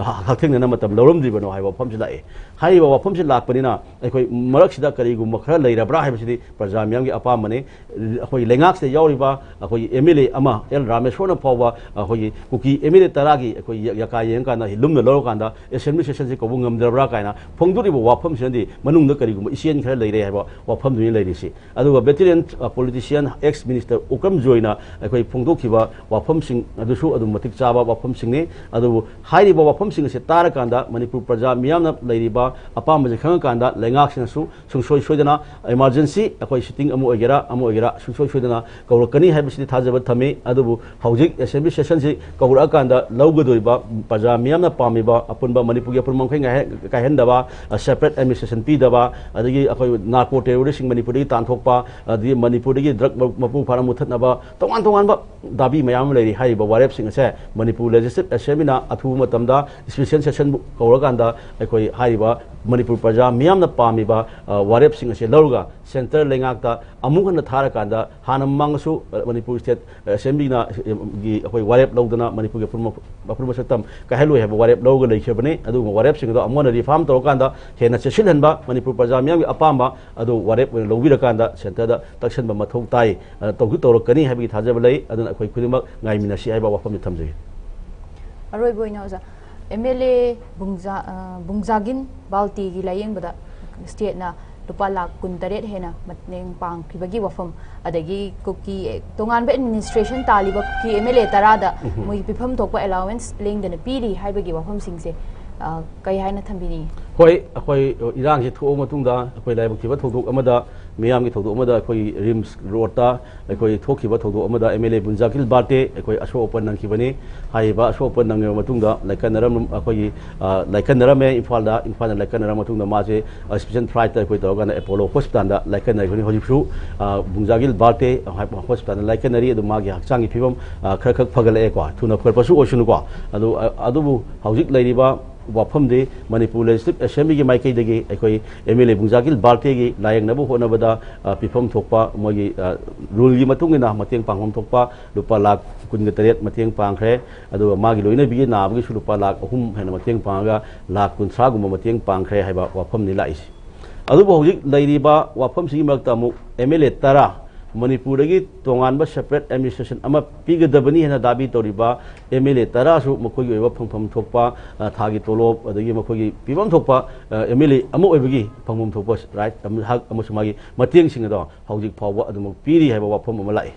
ꯍꯛꯊꯦꯡꯅꯅ ꯃꯇꯝ ꯂꯧꯔꯝꯗ꯭ꯔꯤꯕꯅꯣ ꯍꯥꯏꯕ ꯋꯥꯐꯝꯁꯨ ꯂꯥꯛꯑꯦ꯫ ꯍꯥꯏꯔꯤꯕ ꯋꯥꯐꯝꯁꯤ ꯂꯥꯛꯄꯅꯤꯅ ꯑꯩꯈꯣꯏ ꯃꯔꯛꯁꯤꯗ ꯀꯔꯤꯒꯨꯝꯕ ꯈꯔ ꯂꯩꯔꯕ꯭ꯔꯥ ꯍꯥꯏꯕꯁꯤꯗꯤ ꯄ꯭ꯔꯖꯥ ꯃꯤꯌꯥꯝꯒꯤ ꯑꯄꯥꯝꯕꯅꯤ꯫ ꯑꯩꯈꯣꯏ ꯂꯩꯉꯥꯛꯁꯤꯗ ꯌꯥꯎꯔꯤꯕ ꯑꯩꯈꯣꯏꯒꯤ ꯑꯦꯝ ꯑꯦꯜ ꯑꯦ ꯑꯃ ꯑꯦꯜ ꯔꯥꯃꯦꯁꯣꯔꯅ ꯐꯥꯎꯕ ꯑꯩꯈꯣꯏꯒꯤ ꯀꯨꯀꯤ ꯑꯦꯝ ꯑꯦꯜ ꯑꯦ ꯇꯔꯥꯒꯤ ꯑꯩꯈꯣꯏ ꯌꯥꯀꯥ ꯌꯦꯡꯉꯀꯥꯟꯗ ꯂꯨꯝꯅ ꯂꯧꯔꯀꯥꯟꯗ ꯑꯦꯁꯦꯝꯕ꯭ꯂꯤ ꯁꯦꯁꯟꯁꯤ ꯀꯧꯕ ꯉꯝꯗ꯭ꯔꯕ꯭ꯔꯥ ꯀꯥꯏꯅ ꯐꯣꯡꯗꯣꯔꯤꯕ ꯋꯥꯐꯝꯁꯤꯅꯗꯤ ꯃꯅꯨꯡꯗ ꯀꯔꯤꯒꯨꯝꯕ ꯏꯆꯦꯜ ꯈꯔ ꯂꯩꯔꯦ ꯍꯥꯏꯕ ꯋꯥꯐꯝꯗꯨꯅꯤ ꯂꯩꯔꯤꯁꯤ꯫ ꯑꯗꯨꯒ ꯚꯦꯇꯔꯦꯟ ꯄꯣꯂꯤꯇꯤꯁꯤꯌꯟ, ꯑꯦꯛꯁ ꯃꯤꯅꯤꯁꯇꯔ ꯎꯀ꯭ꯔꯝ ꯖꯣꯏꯅ ꯑꯩꯈꯣꯏ ꯐꯣꯡꯗꯣꯛꯈꯤꯕ ꯋꯥꯐꯝꯁꯤꯡ ꯑꯗꯨꯁꯨ ꯑꯗꯨꯝ ꯃꯇꯤꯛ ꯆꯥꯕ ꯋꯥꯐꯝꯁꯤꯡꯅꯤ꯫ ꯑꯗꯨꯕꯨ ꯍꯥꯏꯔꯤꯕ ꯋꯥꯐꯝꯁꯤꯡ ꯑꯁꯤ ꯇꯥꯔꯀꯥꯟꯗ ꯃꯅꯤꯄꯨꯔ ꯄ꯭ꯔꯖꯥ ꯃꯤꯌꯥꯝꯅ ꯂꯩꯔꯤꯕ ꯑꯄꯥꯝꯕꯁꯤ ꯈꯪꯉꯀꯥꯟꯗ ꯂꯩꯉꯥꯛꯁꯤꯅꯁꯨ ꯁꯨꯡꯁꯣꯏ ꯁꯣꯏꯗꯅ ꯏꯃꯥꯔꯖꯦꯟꯁꯤ ꯑꯩꯈꯣꯏ ꯁꯤꯇꯤꯡ ꯑꯃ ꯑꯣꯏꯒꯦꯔꯥ ꯑꯃ ꯑꯣꯏꯒꯦꯔꯥ ꯁꯨꯡꯁꯣꯏ ꯁꯣꯏꯗꯅ ꯀꯧꯔꯛꯀꯅꯤ ꯍꯥꯏꯕꯁꯤꯗꯤ ꯊꯥꯖꯕ ꯊꯝꯃꯤ꯫ ꯑꯗꯨꯕꯨ ꯍꯧꯖꯤꯛ ꯑꯦꯁꯦꯝꯕ꯭ꯂꯤ ꯁꯦꯁꯟꯁꯤ ꯀꯧꯔꯛꯑꯀꯥꯟꯗ ꯂꯧꯒꯗꯣꯔꯤꯕ ꯄ꯭ꯔꯖꯥ ꯃꯤꯌꯥꯝꯅ ꯄꯥꯝꯃꯤꯕ ꯑꯄꯨꯟꯕ ꯃꯅꯤꯄꯨꯔꯒꯤ ꯑꯄꯨꯟꯕ ꯃꯈꯩ ꯉꯥꯏꯍꯦ-, ꯀꯥꯏꯍꯟꯗꯕ, ꯁꯦꯄꯔꯦꯠ ꯑꯦꯗꯃꯤꯅꯤꯁꯇ꯭ꯔꯦꯁꯟ ꯄꯤꯗꯕ, ꯑꯗꯒꯤ ꯑꯩꯈꯣꯏ ꯅꯥꯔꯀꯣ ꯇꯦꯔꯣꯔꯤꯁꯁꯤꯡ ꯃꯅꯤꯄꯨꯔꯗꯒꯤ ꯇꯥꯟꯊꯣꯛꯄ, ꯑꯗꯒꯤ ꯃꯅꯤꯄꯨꯔꯗꯒꯤ ꯗ꯭ꯔꯒ ꯃꯄꯨꯡ ꯐꯥꯅ ꯃꯨꯊꯠꯅꯕ ꯇꯣꯉꯥꯟ ꯇꯣꯉꯥꯟꯕ ꯗꯥꯕꯤ ꯃꯌꯥꯝ ꯑꯃ ꯂꯩꯔꯤ꯫ ꯍꯥꯏꯔꯤꯕ ꯋꯥꯔꯦꯞꯁꯤꯡ ꯑꯁꯦ ꯃꯅꯤꯄꯨꯔ ꯂꯦꯖꯤꯁꯂꯦꯇꯤꯚ ꯑꯦꯁꯦꯝꯕ꯭ꯂꯤꯅ ꯑꯊꯨꯕ ꯃꯇꯝꯗ ꯁ꯭ꯄꯦꯁꯦꯜ ꯁꯦꯁꯟꯕꯨ ꯀꯧꯔꯀꯥꯟꯗ ꯑꯩꯈꯣꯏ ꯍꯥꯏꯔꯤꯕ ꯃꯅꯤꯄꯨꯔ ꯄ꯭ꯔꯖꯥ ꯃꯤꯌꯥꯝꯅ ꯄꯥꯝꯃꯤꯕ, ꯑ, ꯋꯥꯔꯦꯞꯁꯤꯡ ꯑꯁꯦ ꯂꯧꯔꯒ ꯁꯦꯟꯇꯔ ꯂꯩꯉꯥꯛꯇ ꯑꯃꯨꯛ ꯍꯟꯅ ꯊꯥꯔꯀꯥꯟꯗ ꯍꯥꯟꯅ ꯃꯃꯥꯡꯗꯁꯨ, ꯑ, ꯃꯅꯤꯄꯨꯔ ꯁ꯭ꯇꯦꯠ ꯑꯦꯁꯦꯝꯕ꯭ꯂꯤꯅ, ꯑ, ꯒꯤ ꯑꯩꯈꯣꯏ ꯋꯥꯔꯦꯞ ꯂꯧꯗꯅ ꯃꯅꯤꯄꯨꯔꯒꯤ ꯑꯄꯨꯟꯕ, ꯑꯄꯨꯟꯕ ꯁꯛꯇꯝ ꯀꯥꯏꯍꯜꯂꯣꯏ ꯍꯥꯏꯕ ꯋꯥꯔꯦꯞ ꯂꯧꯔꯒ ꯂꯩꯈꯤꯕꯅꯤ꯫ ꯑꯗꯨꯒꯨꯝꯕ ꯋꯥꯔꯦꯞꯁꯤꯡ ꯑꯗꯣ ꯑꯃꯨꯛ ꯍꯟꯅ ꯔꯤꯐꯥꯔꯝ ꯇꯧꯔꯀꯥꯟꯗ ꯍꯦꯟꯅ ꯆꯦꯠꯁꯤꯜꯍꯟꯕ, ꯃꯅꯤꯄꯨꯔ ꯄ꯭ꯔꯖꯥ ꯃꯤꯌꯥꯝꯒꯤ ꯑꯄꯥꯝꯕ ꯑꯗꯨ ꯋꯥꯔꯦꯞ ꯑꯣꯏꯅ ꯂꯧꯕꯤꯔꯀꯥꯟꯗ ꯁꯦꯟꯇꯔꯗ ꯇꯛꯁꯟꯕ ꯃꯊꯧ ꯇꯥꯏ꯫ ꯑ, ꯇꯧꯁꯨ ꯇꯧꯔꯛꯀꯅꯤ ꯍꯥꯏꯕꯒꯤ ꯊꯥꯖꯕ ꯂꯩ꯫ ꯑꯗꯨꯅ ꯑꯩꯈꯣꯏ ꯈꯨꯗꯤꯡꯃꯛ ꯉꯥꯏꯃꯤꯟꯅꯁꯤ ꯍꯥꯏꯕ ꯋꯥꯐꯝꯁꯤ ꯊꯝꯖꯒꯦ꯫ ꯑꯔꯣꯏꯕ ꯑꯣꯏꯅ ꯑꯣꯖꯥ, ꯑꯦꯝ ꯑꯦꯜ ꯑꯦ ꯕꯨꯡꯖꯥ-, ꯑ, ꯕꯨꯡꯖꯥꯒꯤꯟ ꯕꯥꯜꯇꯤꯒꯤ ꯂꯥꯌꯦꯡꯕꯗ ꯁ꯭ꯇꯦꯠꯅ ꯂꯨꯄꯥ ꯂꯥꯈ ꯀꯨꯟꯇꯔꯦꯠ ꯍꯦꯟꯅ ꯃꯇꯦꯡ ꯄꯥꯡꯈꯤꯕꯒꯤ ꯋꯥꯐꯝ, ꯑꯗꯒꯤ ꯀꯨꯀꯤ, ꯑꯦ, ꯇꯣꯉꯥꯟꯕ ꯑꯦꯗꯃꯤꯅꯤꯁꯇ꯭ꯔꯦꯁꯟ ꯇꯥꯜꯂꯤꯕ ꯀꯨꯀꯤ ꯑꯦꯝ ꯑꯦꯜ ꯑꯦ ꯇꯔꯥꯗ ꯎꯝ꯫ ꯃꯣꯏꯒꯤ ꯄꯤꯐꯝ ꯊꯣꯛꯄ ꯑꯦꯂꯥꯋꯦꯟꯁ ꯂꯦꯡꯗꯅ ꯄꯤꯔꯤ ꯍꯥꯏꯕꯒꯤ ꯋꯥꯐꯝꯁꯤꯡꯁꯦ, ꯑ, ꯀꯩ ꯍꯥꯏꯅ ꯊꯝꯕꯤꯅꯤꯡꯉꯤ? ꯍꯣꯏ, ꯑꯩꯈꯣꯏ ꯏꯔꯥꯡꯁꯤ ꯊꯣꯛꯑ ꯃꯇꯨꯡꯗ ꯑꯩꯈꯣꯏ ꯂꯥꯏꯕꯛ ꯊꯤꯕ ꯊꯧꯗꯣꯛ ꯑꯃꯗ, ꯃꯤꯌꯥꯝꯒꯤ ꯊꯧꯗꯣꯛ ꯑꯃꯗ, ꯑꯩꯈꯣꯏꯒꯤ ꯔꯤꯝꯁ ꯔꯣꯗꯇ ꯑꯩꯈꯣꯏ ꯊꯣꯛꯈꯤꯕ ꯊꯧꯗꯣꯛ ꯑꯃꯗ ꯑꯦꯝ ꯑꯦꯜ ꯑꯦ ꯕꯨꯟꯖꯥꯀꯤꯜ ꯕꯥꯔꯇꯦ ꯑꯩꯈꯣꯏ ꯑꯁꯣꯛ ꯑꯄꯟ ꯅꯪꯈꯤꯕꯅꯤ꯫ ꯍꯥꯏꯔꯤꯕ ꯑꯁꯣꯛ ꯑꯄꯟ ꯅꯪꯉꯕ ꯃꯇꯨꯡꯗ ꯂꯥꯏꯀꯠꯅꯔꯝ-, ꯑꯩꯈꯣꯏꯒꯤ, ꯑ, ꯂꯥꯏꯀꯠꯅꯔꯝꯃꯦ ꯏꯝꯐꯥꯜꯗ꯫ ꯏꯝꯐꯥꯜꯗ ꯂꯥꯏꯀꯠꯅꯔꯕ ꯃꯇꯨꯡꯗ ꯃꯥꯁꯦ, ꯑ, ꯁ꯭ꯄꯦꯁꯦꯜ ꯐ꯭ꯂꯥꯏꯠꯇ ꯑꯩꯈꯣꯏ ꯇꯧꯔꯀꯥꯟꯗ ꯑꯦꯄꯣꯂꯣ ꯍꯣꯁꯄꯤꯇꯥꯜꯗ ꯂꯥꯏꯀꯠꯅꯔꯤꯕꯅꯤ꯫ ꯍꯧꯖꯤꯛꯁꯨ, ꯑ, ꯕꯨꯟꯖꯥꯒꯤꯜ ꯕꯥꯔꯇꯦ ꯍꯣꯁꯄꯤꯇꯥꯜꯗ ꯂꯥꯏꯀꯠꯅꯔꯤ꯫ ꯑꯗꯨ ꯃꯥꯒꯤ ꯍꯛꯆꯥꯡꯒꯤ ꯐꯤꯕꯝ, ꯑ, ꯈꯔ ꯈꯛ ꯐꯒꯠꯂꯛꯑꯦꯀꯣ, ꯊꯨꯅ ꯐꯒꯠꯄꯁꯨ ꯑꯣꯏꯁꯅꯨꯀꯣ꯫ ꯑꯗꯨ, ꯑ, ꯑꯗꯨꯕꯨ ꯍꯧꯖꯤꯛ ꯂꯩꯔꯤꯕ ꯋꯥꯐꯝꯗꯤ ꯃꯅꯤꯄꯨꯔ ꯂꯦꯖꯤꯁꯂꯦꯇꯤꯚ ꯑꯦꯁꯦꯝꯕ꯭ꯂꯤꯒꯤ ꯃꯥꯏꯀꯩꯗꯒꯤ ꯑꯩꯈꯣꯏ ꯑꯦꯝ ꯑꯦꯜ ꯑꯦ ꯕꯨꯡꯖꯥꯒꯤꯜ ꯕꯥꯔꯇꯦꯒꯤ ꯂꯥꯌꯦꯡꯅꯕ ꯍꯣꯠꯅꯕꯗ, ꯑ, ꯄꯤꯐꯝ ꯊꯣꯛꯄ ꯃꯣꯏꯒꯤ, ꯑ, ꯔꯨꯜꯒꯤ ꯃꯇꯨꯡ ꯏꯟꯅ ꯃꯇꯦꯡ ꯄꯥꯡꯐꯝ ꯊꯣꯛꯄ ꯂꯨꯄꯥ ꯂꯥꯈ ꯀꯨꯟꯒ ꯇꯔꯦꯠ ꯃꯇꯦꯡ ꯄꯥꯡꯈ꯭ꯔꯦ꯫ ꯑꯗꯨꯒ ꯃꯥꯒꯤ ꯂꯣꯏꯅꯕꯤꯒꯤ ꯅꯥꯕꯒꯤꯁꯨ ꯂꯨꯄꯥ ꯂꯥꯈ ꯑꯍꯨꯝ ꯍꯦꯟꯅ ꯃꯇꯦꯡ ꯄꯥꯡꯉꯒ ꯂꯥꯈ ꯀꯨꯟꯊ꯭ꯔꯥꯒꯨꯝꯕ ꯃꯇꯦꯡ ꯄꯥꯡꯈ꯭ꯔꯦ ꯍꯥꯏꯕ ꯋꯥꯐꯝꯅꯤ ꯂꯥꯛꯏꯁꯦ꯫ ꯑꯗꯨꯕꯨ ꯍꯧꯖꯤꯛ ꯂꯩꯔꯤꯕ ꯋꯥꯐꯝꯁꯤꯒꯤ ꯃꯔꯛꯇ ꯑꯃꯨꯛ ꯑꯦꯝ ꯑꯦꯜ ꯑꯦ ꯇꯔꯥ ꯃꯅꯤꯄꯨꯔꯗꯒꯤ ꯇꯣꯉꯥꯟꯕ ꯁꯦꯄꯔꯦꯠ ꯑꯦꯗꯃꯤꯅꯤꯁꯇ꯭ꯔꯦꯁꯟ ꯑꯃ ꯄꯤꯒꯗꯕꯅꯤ ꯍꯥꯏꯅ ꯗꯥꯕꯤ ꯇꯧꯔꯤꯕ ꯑꯦꯝ ꯑꯦꯜ ꯑꯦ ꯇꯔꯥꯁꯨ ꯃꯈꯣꯏꯒꯤ ꯑꯣꯏꯕ ꯐꯪꯐꯝ ꯊꯣꯛꯄ, ꯑ, ꯊꯥꯒꯤ ꯇꯣꯂꯣꯞ, ꯑꯗꯒꯤ ꯃꯈꯣꯏꯒꯤ ꯄꯤꯐꯝ ꯊꯣꯛꯄ, ꯑ, ꯑꯦꯝ ꯑꯦꯜ ꯑꯦ ꯑꯃ ꯑꯣꯏꯕꯒꯤ ꯐꯪꯐꯝ ꯊꯣꯛꯄ ꯔꯥꯏꯠ ꯑꯃ-, ꯍꯛ ꯑꯃꯁꯨꯡ ꯃꯥꯒꯤ ꯃꯇꯦꯡꯁꯤꯡ ꯑꯗꯣ ꯍꯧꯖꯤꯛ ꯐꯥꯎꯕ ꯑꯗꯨꯃꯛ ꯄꯤꯔꯤ ꯍꯥꯏꯕ ꯋꯥꯐꯝ ꯑꯃ ꯂꯥꯛꯏ꯫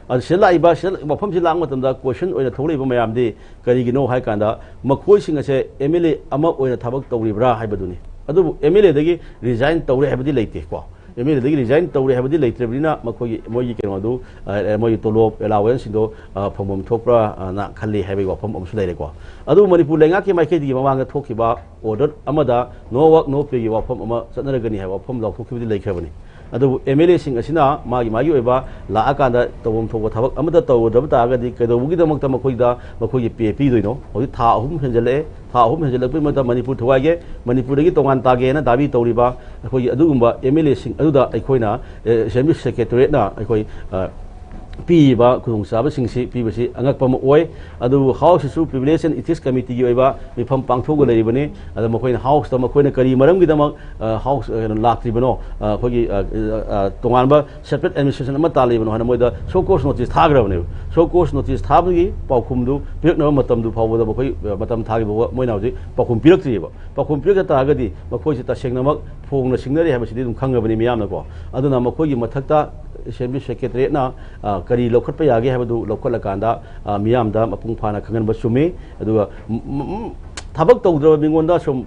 ꯑꯗꯨ ꯁꯤꯗ ꯂꯥꯛꯏꯕ, ꯁꯤꯗ ꯋꯥꯐꯝꯁꯤ ꯂꯥꯛꯄ ꯃꯇꯝꯗ ꯀꯣꯏꯁꯟ ꯑꯣꯏꯅ ꯊꯣꯛꯂꯛꯏꯕ ꯃꯌꯥꯝꯗꯤ ꯀꯔꯤꯒꯤꯅꯣ ꯍꯥꯏ ꯀꯥꯟꯗ, ꯃꯈꯣꯏꯁꯤꯡ ꯑꯁꯦ ꯑꯦꯝ ꯑꯦꯜ ꯑꯦ ꯑꯃ ꯑꯣꯏꯅ ꯊꯕꯛ ꯇꯧꯔꯤꯕ꯭ꯔꯥ ꯍꯥꯏꯕꯗꯨꯅꯤ꯫ ꯑꯗꯨꯕꯨ ꯑꯦꯝ ꯑꯦꯜ ꯑꯦꯗꯒꯤ ꯔꯤꯖꯥꯏꯟ ꯇꯧꯔꯦ ꯍꯥꯏꯕꯗꯤ ꯂꯩꯇꯦꯀꯣ꯫ ꯑꯦꯝ ꯑꯦꯜ ꯑꯦꯗꯒꯤ ꯔꯤꯖꯥꯏꯟ ꯇꯧꯔꯦ ꯍꯥꯏꯕꯗꯤ ꯂꯩꯇ꯭ꯔꯕꯅꯤꯅ ꯃꯈꯣꯏꯒꯤ, ꯃꯣꯏꯒꯤ ꯀꯩꯅꯣꯗꯨ, ꯑ, ꯃꯣꯏꯒꯤ ꯇꯣꯂꯣꯞ, ꯑꯦꯂꯥꯋꯦꯟꯁꯁꯤꯡꯗꯣ, ꯑ, ꯐꯪꯐꯝ ꯊꯣꯛꯄ꯭ꯔꯥ, ꯑ, ꯅ ꯈꯜꯂꯤ ꯍꯥꯏꯕꯒꯤ ꯋꯥꯐꯝ ꯑꯃꯁꯨ ꯂꯩꯔꯦꯀꯣ꯫ ꯑꯗꯨꯕꯨ ꯃꯅꯤꯄꯨꯔ ꯂꯩꯉꯥꯛꯀꯤ ꯃꯥꯏꯀꯩꯗꯒꯤ ꯃꯃꯥꯡꯗ ꯊꯣꯛꯈꯤꯕ ꯑꯣꯔꯗꯔ ꯑꯃꯗ no work no payꯒꯤ ꯋꯥꯐꯝ ꯑꯃ ꯆꯠꯅꯔꯒꯅꯤ ꯍꯥꯏꯕ ꯋꯥꯐꯝ ꯂꯥꯎꯊꯣꯛꯈꯤꯕꯗꯤ ꯂꯩꯈ꯭ꯔꯕꯅꯤ꯫ ꯑꯗꯨꯕꯨ ꯑꯦꯝ ꯑꯦꯜ ꯑꯦꯁꯤꯡ ꯑꯁꯤꯅ ꯃꯥꯒꯤ, ꯃꯥꯒꯤ ꯑꯣꯏꯕ ꯂꯥꯛꯑꯀꯥꯟꯗ ꯇꯧꯐꯝ ꯊꯣꯛꯄ ꯊꯕꯛ ꯑꯃꯠꯇ ꯇꯧꯔꯨꯗ꯭ꯔꯕ ꯇꯥꯔꯒꯗꯤ ꯀꯩꯗꯧꯕꯒꯤꯗꯃꯛꯇ ꯃꯈꯣꯏꯗ, ꯃꯈꯣꯏꯒꯤ ꯄꯦ ꯄꯤꯗꯣꯏꯅꯣ? ꯍꯧꯖꯤꯛ ꯊꯥ ꯑꯍꯨꯝ ꯍꯦꯟꯖꯜꯂꯛꯑꯦ꯫ ꯊꯥ ꯑꯍꯨꯝ ꯍꯦꯟꯖꯜꯂꯛꯄꯒꯤ ꯃꯇꯝꯗ ꯃꯅꯤꯄꯨꯔ ꯊꯨꯒꯥꯏꯒꯦ, ꯃꯅꯤꯄꯨꯔꯗꯒꯤ ꯇꯣꯉꯥꯟ ꯇꯥꯒꯦꯅ ꯗꯥꯕꯤ ꯇꯧꯔꯤꯕ ꯑꯩꯈꯣꯏꯒꯤ ꯑꯗꯨꯒꯨꯝꯕ ꯑꯦꯝ ꯑꯦꯜ ꯑꯦꯁꯤꯡ ꯑꯗꯨꯗ ꯑꯩꯈꯣꯏꯅ, ꯑꯦ, ꯑꯦꯁꯦꯝꯕ꯭ꯂꯤ ꯁꯦꯀ꯭ꯔꯦꯇꯔꯤꯌꯦꯠꯅ ꯑꯩꯈꯣꯏ, ꯑ, ꯄꯤꯔꯤꯕ ꯈꯨꯗꯣꯡꯆꯥꯕꯁꯤꯡꯁꯤ ꯄꯤꯕꯁꯤ ꯑꯉꯛꯄ ꯑꯃ ꯑꯣꯏ꯫ ꯑꯗꯨꯕꯨ ꯍꯥꯎꯁꯁꯤꯁꯨ ꯄ꯭ꯔꯤꯚꯤꯂꯦꯖ ꯑꯦꯟ ꯏꯊꯤꯛꯁ ꯀꯃꯤꯇꯤꯒꯤ ꯑꯣꯏꯕ ꯃꯤꯐꯝ ꯄꯥꯡꯊꯣꯛꯑꯒ ꯂꯩꯔꯤꯕꯅꯤ꯫ ꯑꯗ ꯃꯈꯣꯏꯅ ꯍꯥꯎꯁꯇ ꯃꯈꯣꯏꯅ ꯀꯔꯤ ꯃꯔꯝꯒꯤꯗꯃꯛ, ꯑ, ꯍꯥꯎꯁ, ꯑ, ꯀꯩꯅꯣ, ꯂꯥꯛꯇ꯭ꯔꯤꯕꯅꯣ, ꯑ, ꯑꯩꯈꯣꯏꯒꯤ, ꯑ, ꯑ, ꯑ, ꯇꯣꯉꯥꯟꯕ ꯁꯦꯄꯔꯦꯠ ꯑꯦꯗꯃꯤꯅꯤꯁꯇ꯭ꯔꯦꯁꯟ ꯑꯃ ꯇꯥꯜꯂꯤꯕꯅꯣ ꯍꯥꯏꯅ ꯃꯣꯏꯗ ꯁꯣ ꯀꯣꯁ ꯅꯣꯇꯤꯁ ꯊꯥꯈ꯭ꯔꯕꯅꯦꯕ꯫ ꯁꯣ ꯀꯣꯁ ꯅꯣꯇꯤꯁ ꯊꯥꯕꯒꯤ ꯄꯥꯎꯈꯨꯝꯗꯨ ꯄꯤꯔꯛꯅꯕ ꯃꯇꯝꯗꯨ ꯐꯥꯎꯕꯗ ꯃꯈꯣꯏ, ꯑ, ꯃꯇꯝ ꯊꯥꯈꯤꯕ ꯐꯥꯎꯕ ꯃꯣꯏꯅ ꯍꯧꯖꯤꯛ ꯄꯥꯎꯈꯨꯝ ꯄꯤꯔꯛꯇ꯭ꯔꯤꯑꯕ꯫ ꯄꯥꯎꯈꯨꯝ ꯄꯤꯔꯛꯇ ꯇꯥꯔꯒꯗꯤ ꯃꯈꯣꯏꯁꯤ ꯇꯁꯦꯡꯅꯃꯛ ꯐꯣꯡꯅ ꯁꯤꯡꯅꯔꯦ ꯍꯥꯏꯕꯁꯤꯗꯤ ꯑꯗꯨꯝ ꯈꯪꯉꯕꯅꯤ ꯃꯤꯌꯥꯝꯅꯀꯣ꯫ ꯑꯗꯨꯅ ꯃꯈꯣꯏꯒꯤ ꯃꯊꯛꯇ ꯑꯦꯁꯦꯝꯕ꯭ꯂꯤ ꯁꯦꯀ꯭ꯔꯦꯇꯔꯤꯌꯦꯠꯅ, ꯑ, ꯀꯔꯤ ꯂꯧꯈꯠꯄ ꯌꯥꯒꯦ ꯍꯥꯏꯕꯗꯨ ꯂꯧꯈꯠꯂꯀꯥꯟꯗ, ꯑ, ꯃꯤꯌꯥꯝꯗ ꯃꯄꯨꯡ ꯐꯥꯅ ꯈꯪꯍꯟꯕ ꯆꯨꯝꯃꯤ꯫ ꯑꯗꯨꯒ ꯝ-, ꯝ-, ꯝ-, ꯊꯕꯛ ꯇꯧꯗ꯭ꯔꯕ ꯃꯤꯉꯣꯟꯗ ꯁꯨꯝ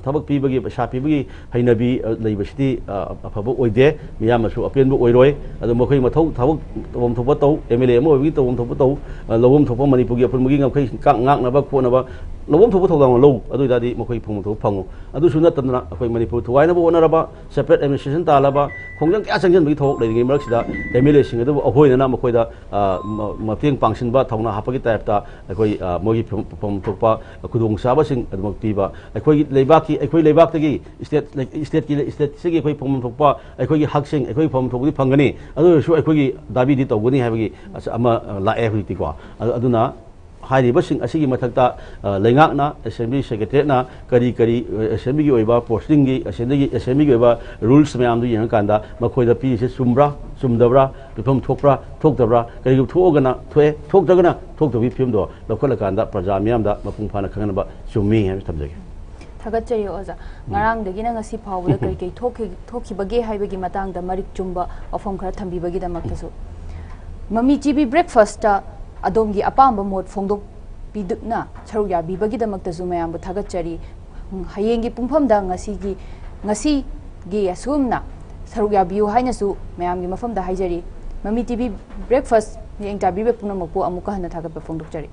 ꯊꯕꯛ ꯄꯤꯕꯒꯤ, ꯄꯩꯁꯥ ꯄꯤꯕꯒꯤ ꯍꯩꯅꯕꯤ ꯂꯩꯕꯁꯤꯗꯤ ꯑꯐꯕ ꯑꯣꯏꯗꯦ, ꯃꯤꯌꯥꯝꯅꯁꯨ ꯑꯄꯦꯟꯕ ꯑꯣꯏꯔꯣꯏ꯫ ꯑꯗꯣ ꯃꯈꯣꯏ ꯃꯊꯧ, ꯊꯕꯛ ꯇꯧꯐꯝ ꯊꯣꯛꯄ ꯇꯧ, ꯑꯦꯝ ꯑꯦꯜ ꯑꯦ ꯑꯃ ꯑꯣꯏꯕꯒꯤ ꯇꯧꯐꯝ ꯊꯣꯛꯄ ꯇꯧ, ꯂꯧꯐꯝ ꯊꯣꯛꯄ ꯃꯅꯤꯄꯨꯔꯒꯤ ꯑꯄꯨꯟꯕꯒꯤ ꯉꯝꯈꯩ ꯉꯥꯛꯅꯕ ꯈꯣꯠꯅꯕ ꯂꯧꯐꯝ ꯊꯣꯛꯄ ꯊꯧꯗꯥꯡ ꯂꯧ꯫ ꯑꯗꯨ ꯑꯣꯏꯇꯥꯔꯗꯤ ꯃꯈꯣꯏ ꯐꯪꯐꯝ ꯊꯣꯛꯄ ꯐꯪꯉꯨ꯫ ꯑꯗꯨꯁꯨ ꯅꯠꯇꯗꯅ ꯑꯩꯈꯣꯏ ꯃꯅꯤꯄꯨꯔ ꯊꯨꯒꯥꯏꯅꯕ ꯍꯣꯠꯅꯔꯕ, separate administration ꯇꯥꯜꯂꯕ, ꯈꯣꯡꯖꯪ ꯀꯌꯥ ꯆꯪꯁꯤꯟꯕꯒꯤ ꯊꯕꯛ ꯂꯩꯔꯤꯉꯩ ꯃꯔꯛꯁꯤꯗ ꯑꯦꯝ ꯑꯦꯜ ꯑꯦꯁꯤꯡ ꯑꯗꯨꯕꯨ ꯑꯩꯈꯣꯏꯅ ꯃꯈꯣꯏꯗ ꯃꯇꯦꯡ ꯄꯥꯡꯁꯤꯟꯕ, ꯊꯧꯅꯥ ꯍꯥꯞꯄꯒꯤ ꯇꯥꯏꯞꯇ ꯑꯩꯈꯣꯏ ꯃꯣꯏꯒꯤ ꯐꯪꯐꯝ ꯊꯣꯛꯄ ꯈꯨꯗꯣꯡꯆꯥꯕꯁꯤꯡ ꯑꯗꯨꯃꯛ ꯄꯤꯕ, ꯑꯩꯈꯣꯏꯒꯤ ꯂꯩꯕꯥꯛꯀꯤ, ꯑꯩꯈꯣꯏ ꯂꯩꯕꯥꯛꯇꯒꯤ state, stateꯀꯤ, stateꯁꯤꯒꯤ ꯑꯩꯈꯣꯏ ꯐꯪꯐꯝ ꯊꯣꯛꯄ ꯑꯩꯈꯣꯏꯒꯤ ꯍꯛꯁꯤꯡ ꯑꯩꯈꯣꯏ ꯐꯪꯐꯝ ꯊꯣꯛꯄꯗꯤ ꯐꯪꯒꯅꯤ꯫ ꯑꯗꯨ ꯑꯣꯏꯔꯁꯨ ꯑꯩꯈꯣꯏꯒꯤ ꯗꯥꯕꯤꯗꯤ ꯇꯧꯒꯅꯤ ꯍꯥꯏꯕꯒꯤ ꯑꯃ ꯂꯥꯛꯑꯦ ꯍꯧꯖꯤꯛꯇꯤꯀꯣ꯫ ꯑꯗꯨꯅ ꯍꯥꯏꯔꯤꯕꯁꯤꯡ ꯑꯁꯤꯒꯤ ꯃꯊꯛꯇ ꯂꯩꯉꯥꯛꯅ, ꯑꯦꯁꯦꯝꯕ꯭ꯂꯤ ꯁꯦꯀ꯭ꯔꯦꯇꯔꯤꯌꯦꯠꯅ ꯀꯔꯤ ꯀꯔꯤ ꯑꯦꯁꯦꯝꯕ꯭ꯂꯤꯒꯤ ꯑꯣꯏꯕ ꯄꯣꯁꯇꯤꯡꯒꯤ, ꯑꯦꯁꯦꯝꯕ꯭ꯂꯤꯒꯤ, ꯑꯦꯁꯦꯝꯕ꯭ꯂꯤꯒꯤ ꯑꯣꯏꯕ ꯔꯨꯜꯁ ꯃꯌꯥꯝꯗꯨ ꯌꯦꯡꯉꯀꯥꯟꯗ ꯃꯈꯣꯏꯗ ꯄꯤꯔꯤꯁꯦ ꯆꯨꯝꯕ꯭ꯔꯥ, ꯆꯨꯝꯗꯕ꯭ꯔꯥ, ꯄꯤꯐꯝ ꯊꯣꯛꯄ꯭ꯔꯥ, ꯊꯣꯛꯇꯕ꯭ꯔꯥ, ꯀꯔꯤꯒꯨꯝꯕ ꯊꯣꯛꯑꯒꯅ ꯊꯣꯛꯑꯦ, ꯊꯣꯛꯇ꯭ꯔꯒꯅ ꯊꯣꯛꯇꯕꯒꯤ ꯐꯤꯕꯝꯗꯣ ꯂꯧꯈꯠꯂꯀꯥꯟꯗ ꯄ꯭ꯔꯖꯥ ꯃꯤꯌꯥꯝꯗ ꯃꯄꯨꯡ ꯐꯥꯅ ꯈꯪꯍꯟꯅꯕ ꯆꯨꯝꯃꯤ ꯍꯥꯏꯅ ꯊꯝꯖꯒꯦ꯫ ꯊꯥꯒꯠꯆꯔꯤ ꯑꯣꯖꯥ꯫ ꯉꯔꯥꯡꯗꯒꯤꯅ ꯉꯁꯤ ꯐꯥꯎꯕꯗ ꯀꯔꯤ ꯀꯔꯤ ꯊꯣꯛꯈꯤ-, ꯊꯣꯛꯈꯤꯕꯒꯦ ꯍꯥꯏꯕꯒꯤ ꯃꯇꯥꯡꯗ ꯃꯔꯤꯛ ꯆꯨꯝꯕ ꯋꯥꯐꯝ ꯈꯔ ꯊꯝꯕꯤꯕꯒꯤꯗꯃꯛꯇꯁꯨ꯫ ꯃꯃꯤ ꯇꯤ ꯚꯤ ꯕ꯭ꯔꯦꯛꯐꯥꯁꯇ ꯑꯗꯣꯝꯒꯤ ꯑꯄꯥꯝꯕ ꯃꯣꯠ ꯐꯣꯡꯗꯣꯛꯄꯤꯗꯨꯅ ꯁꯔꯨꯛ ꯌꯥꯕꯤꯕꯒꯤꯗꯃꯛꯇꯁꯨ ꯃꯌꯥꯝꯕꯨ ꯊꯥꯒꯠꯆꯔꯤ꯫ ꯍꯌꯦꯡꯒꯤ ꯄꯨꯡꯐꯝꯗ ꯉꯁꯤꯒꯤ, ꯉꯁꯤꯒꯤ ꯑꯁꯨꯝꯅ ꯁꯔꯨꯛ ꯌꯥꯕꯤꯌꯨ ꯍꯥꯏꯅꯁꯨ ꯃꯌꯥꯝꯒꯤ ꯃꯐꯝꯗ ꯍꯥꯏꯖꯔꯤ꯫ ꯃꯃꯤ ꯇꯤ ꯚꯤ ꯕ꯭ꯔꯦꯛꯐꯥꯁ ꯃꯤꯠꯌꯦꯡ ꯇꯥꯕꯤꯕ ꯄꯨꯝꯅꯃꯛꯄꯨ ꯑꯃꯨꯛꯀ ꯍꯟꯅ ꯊꯥꯒꯠꯄ ꯐꯣꯡꯗꯣꯛꯆꯔꯤ꯫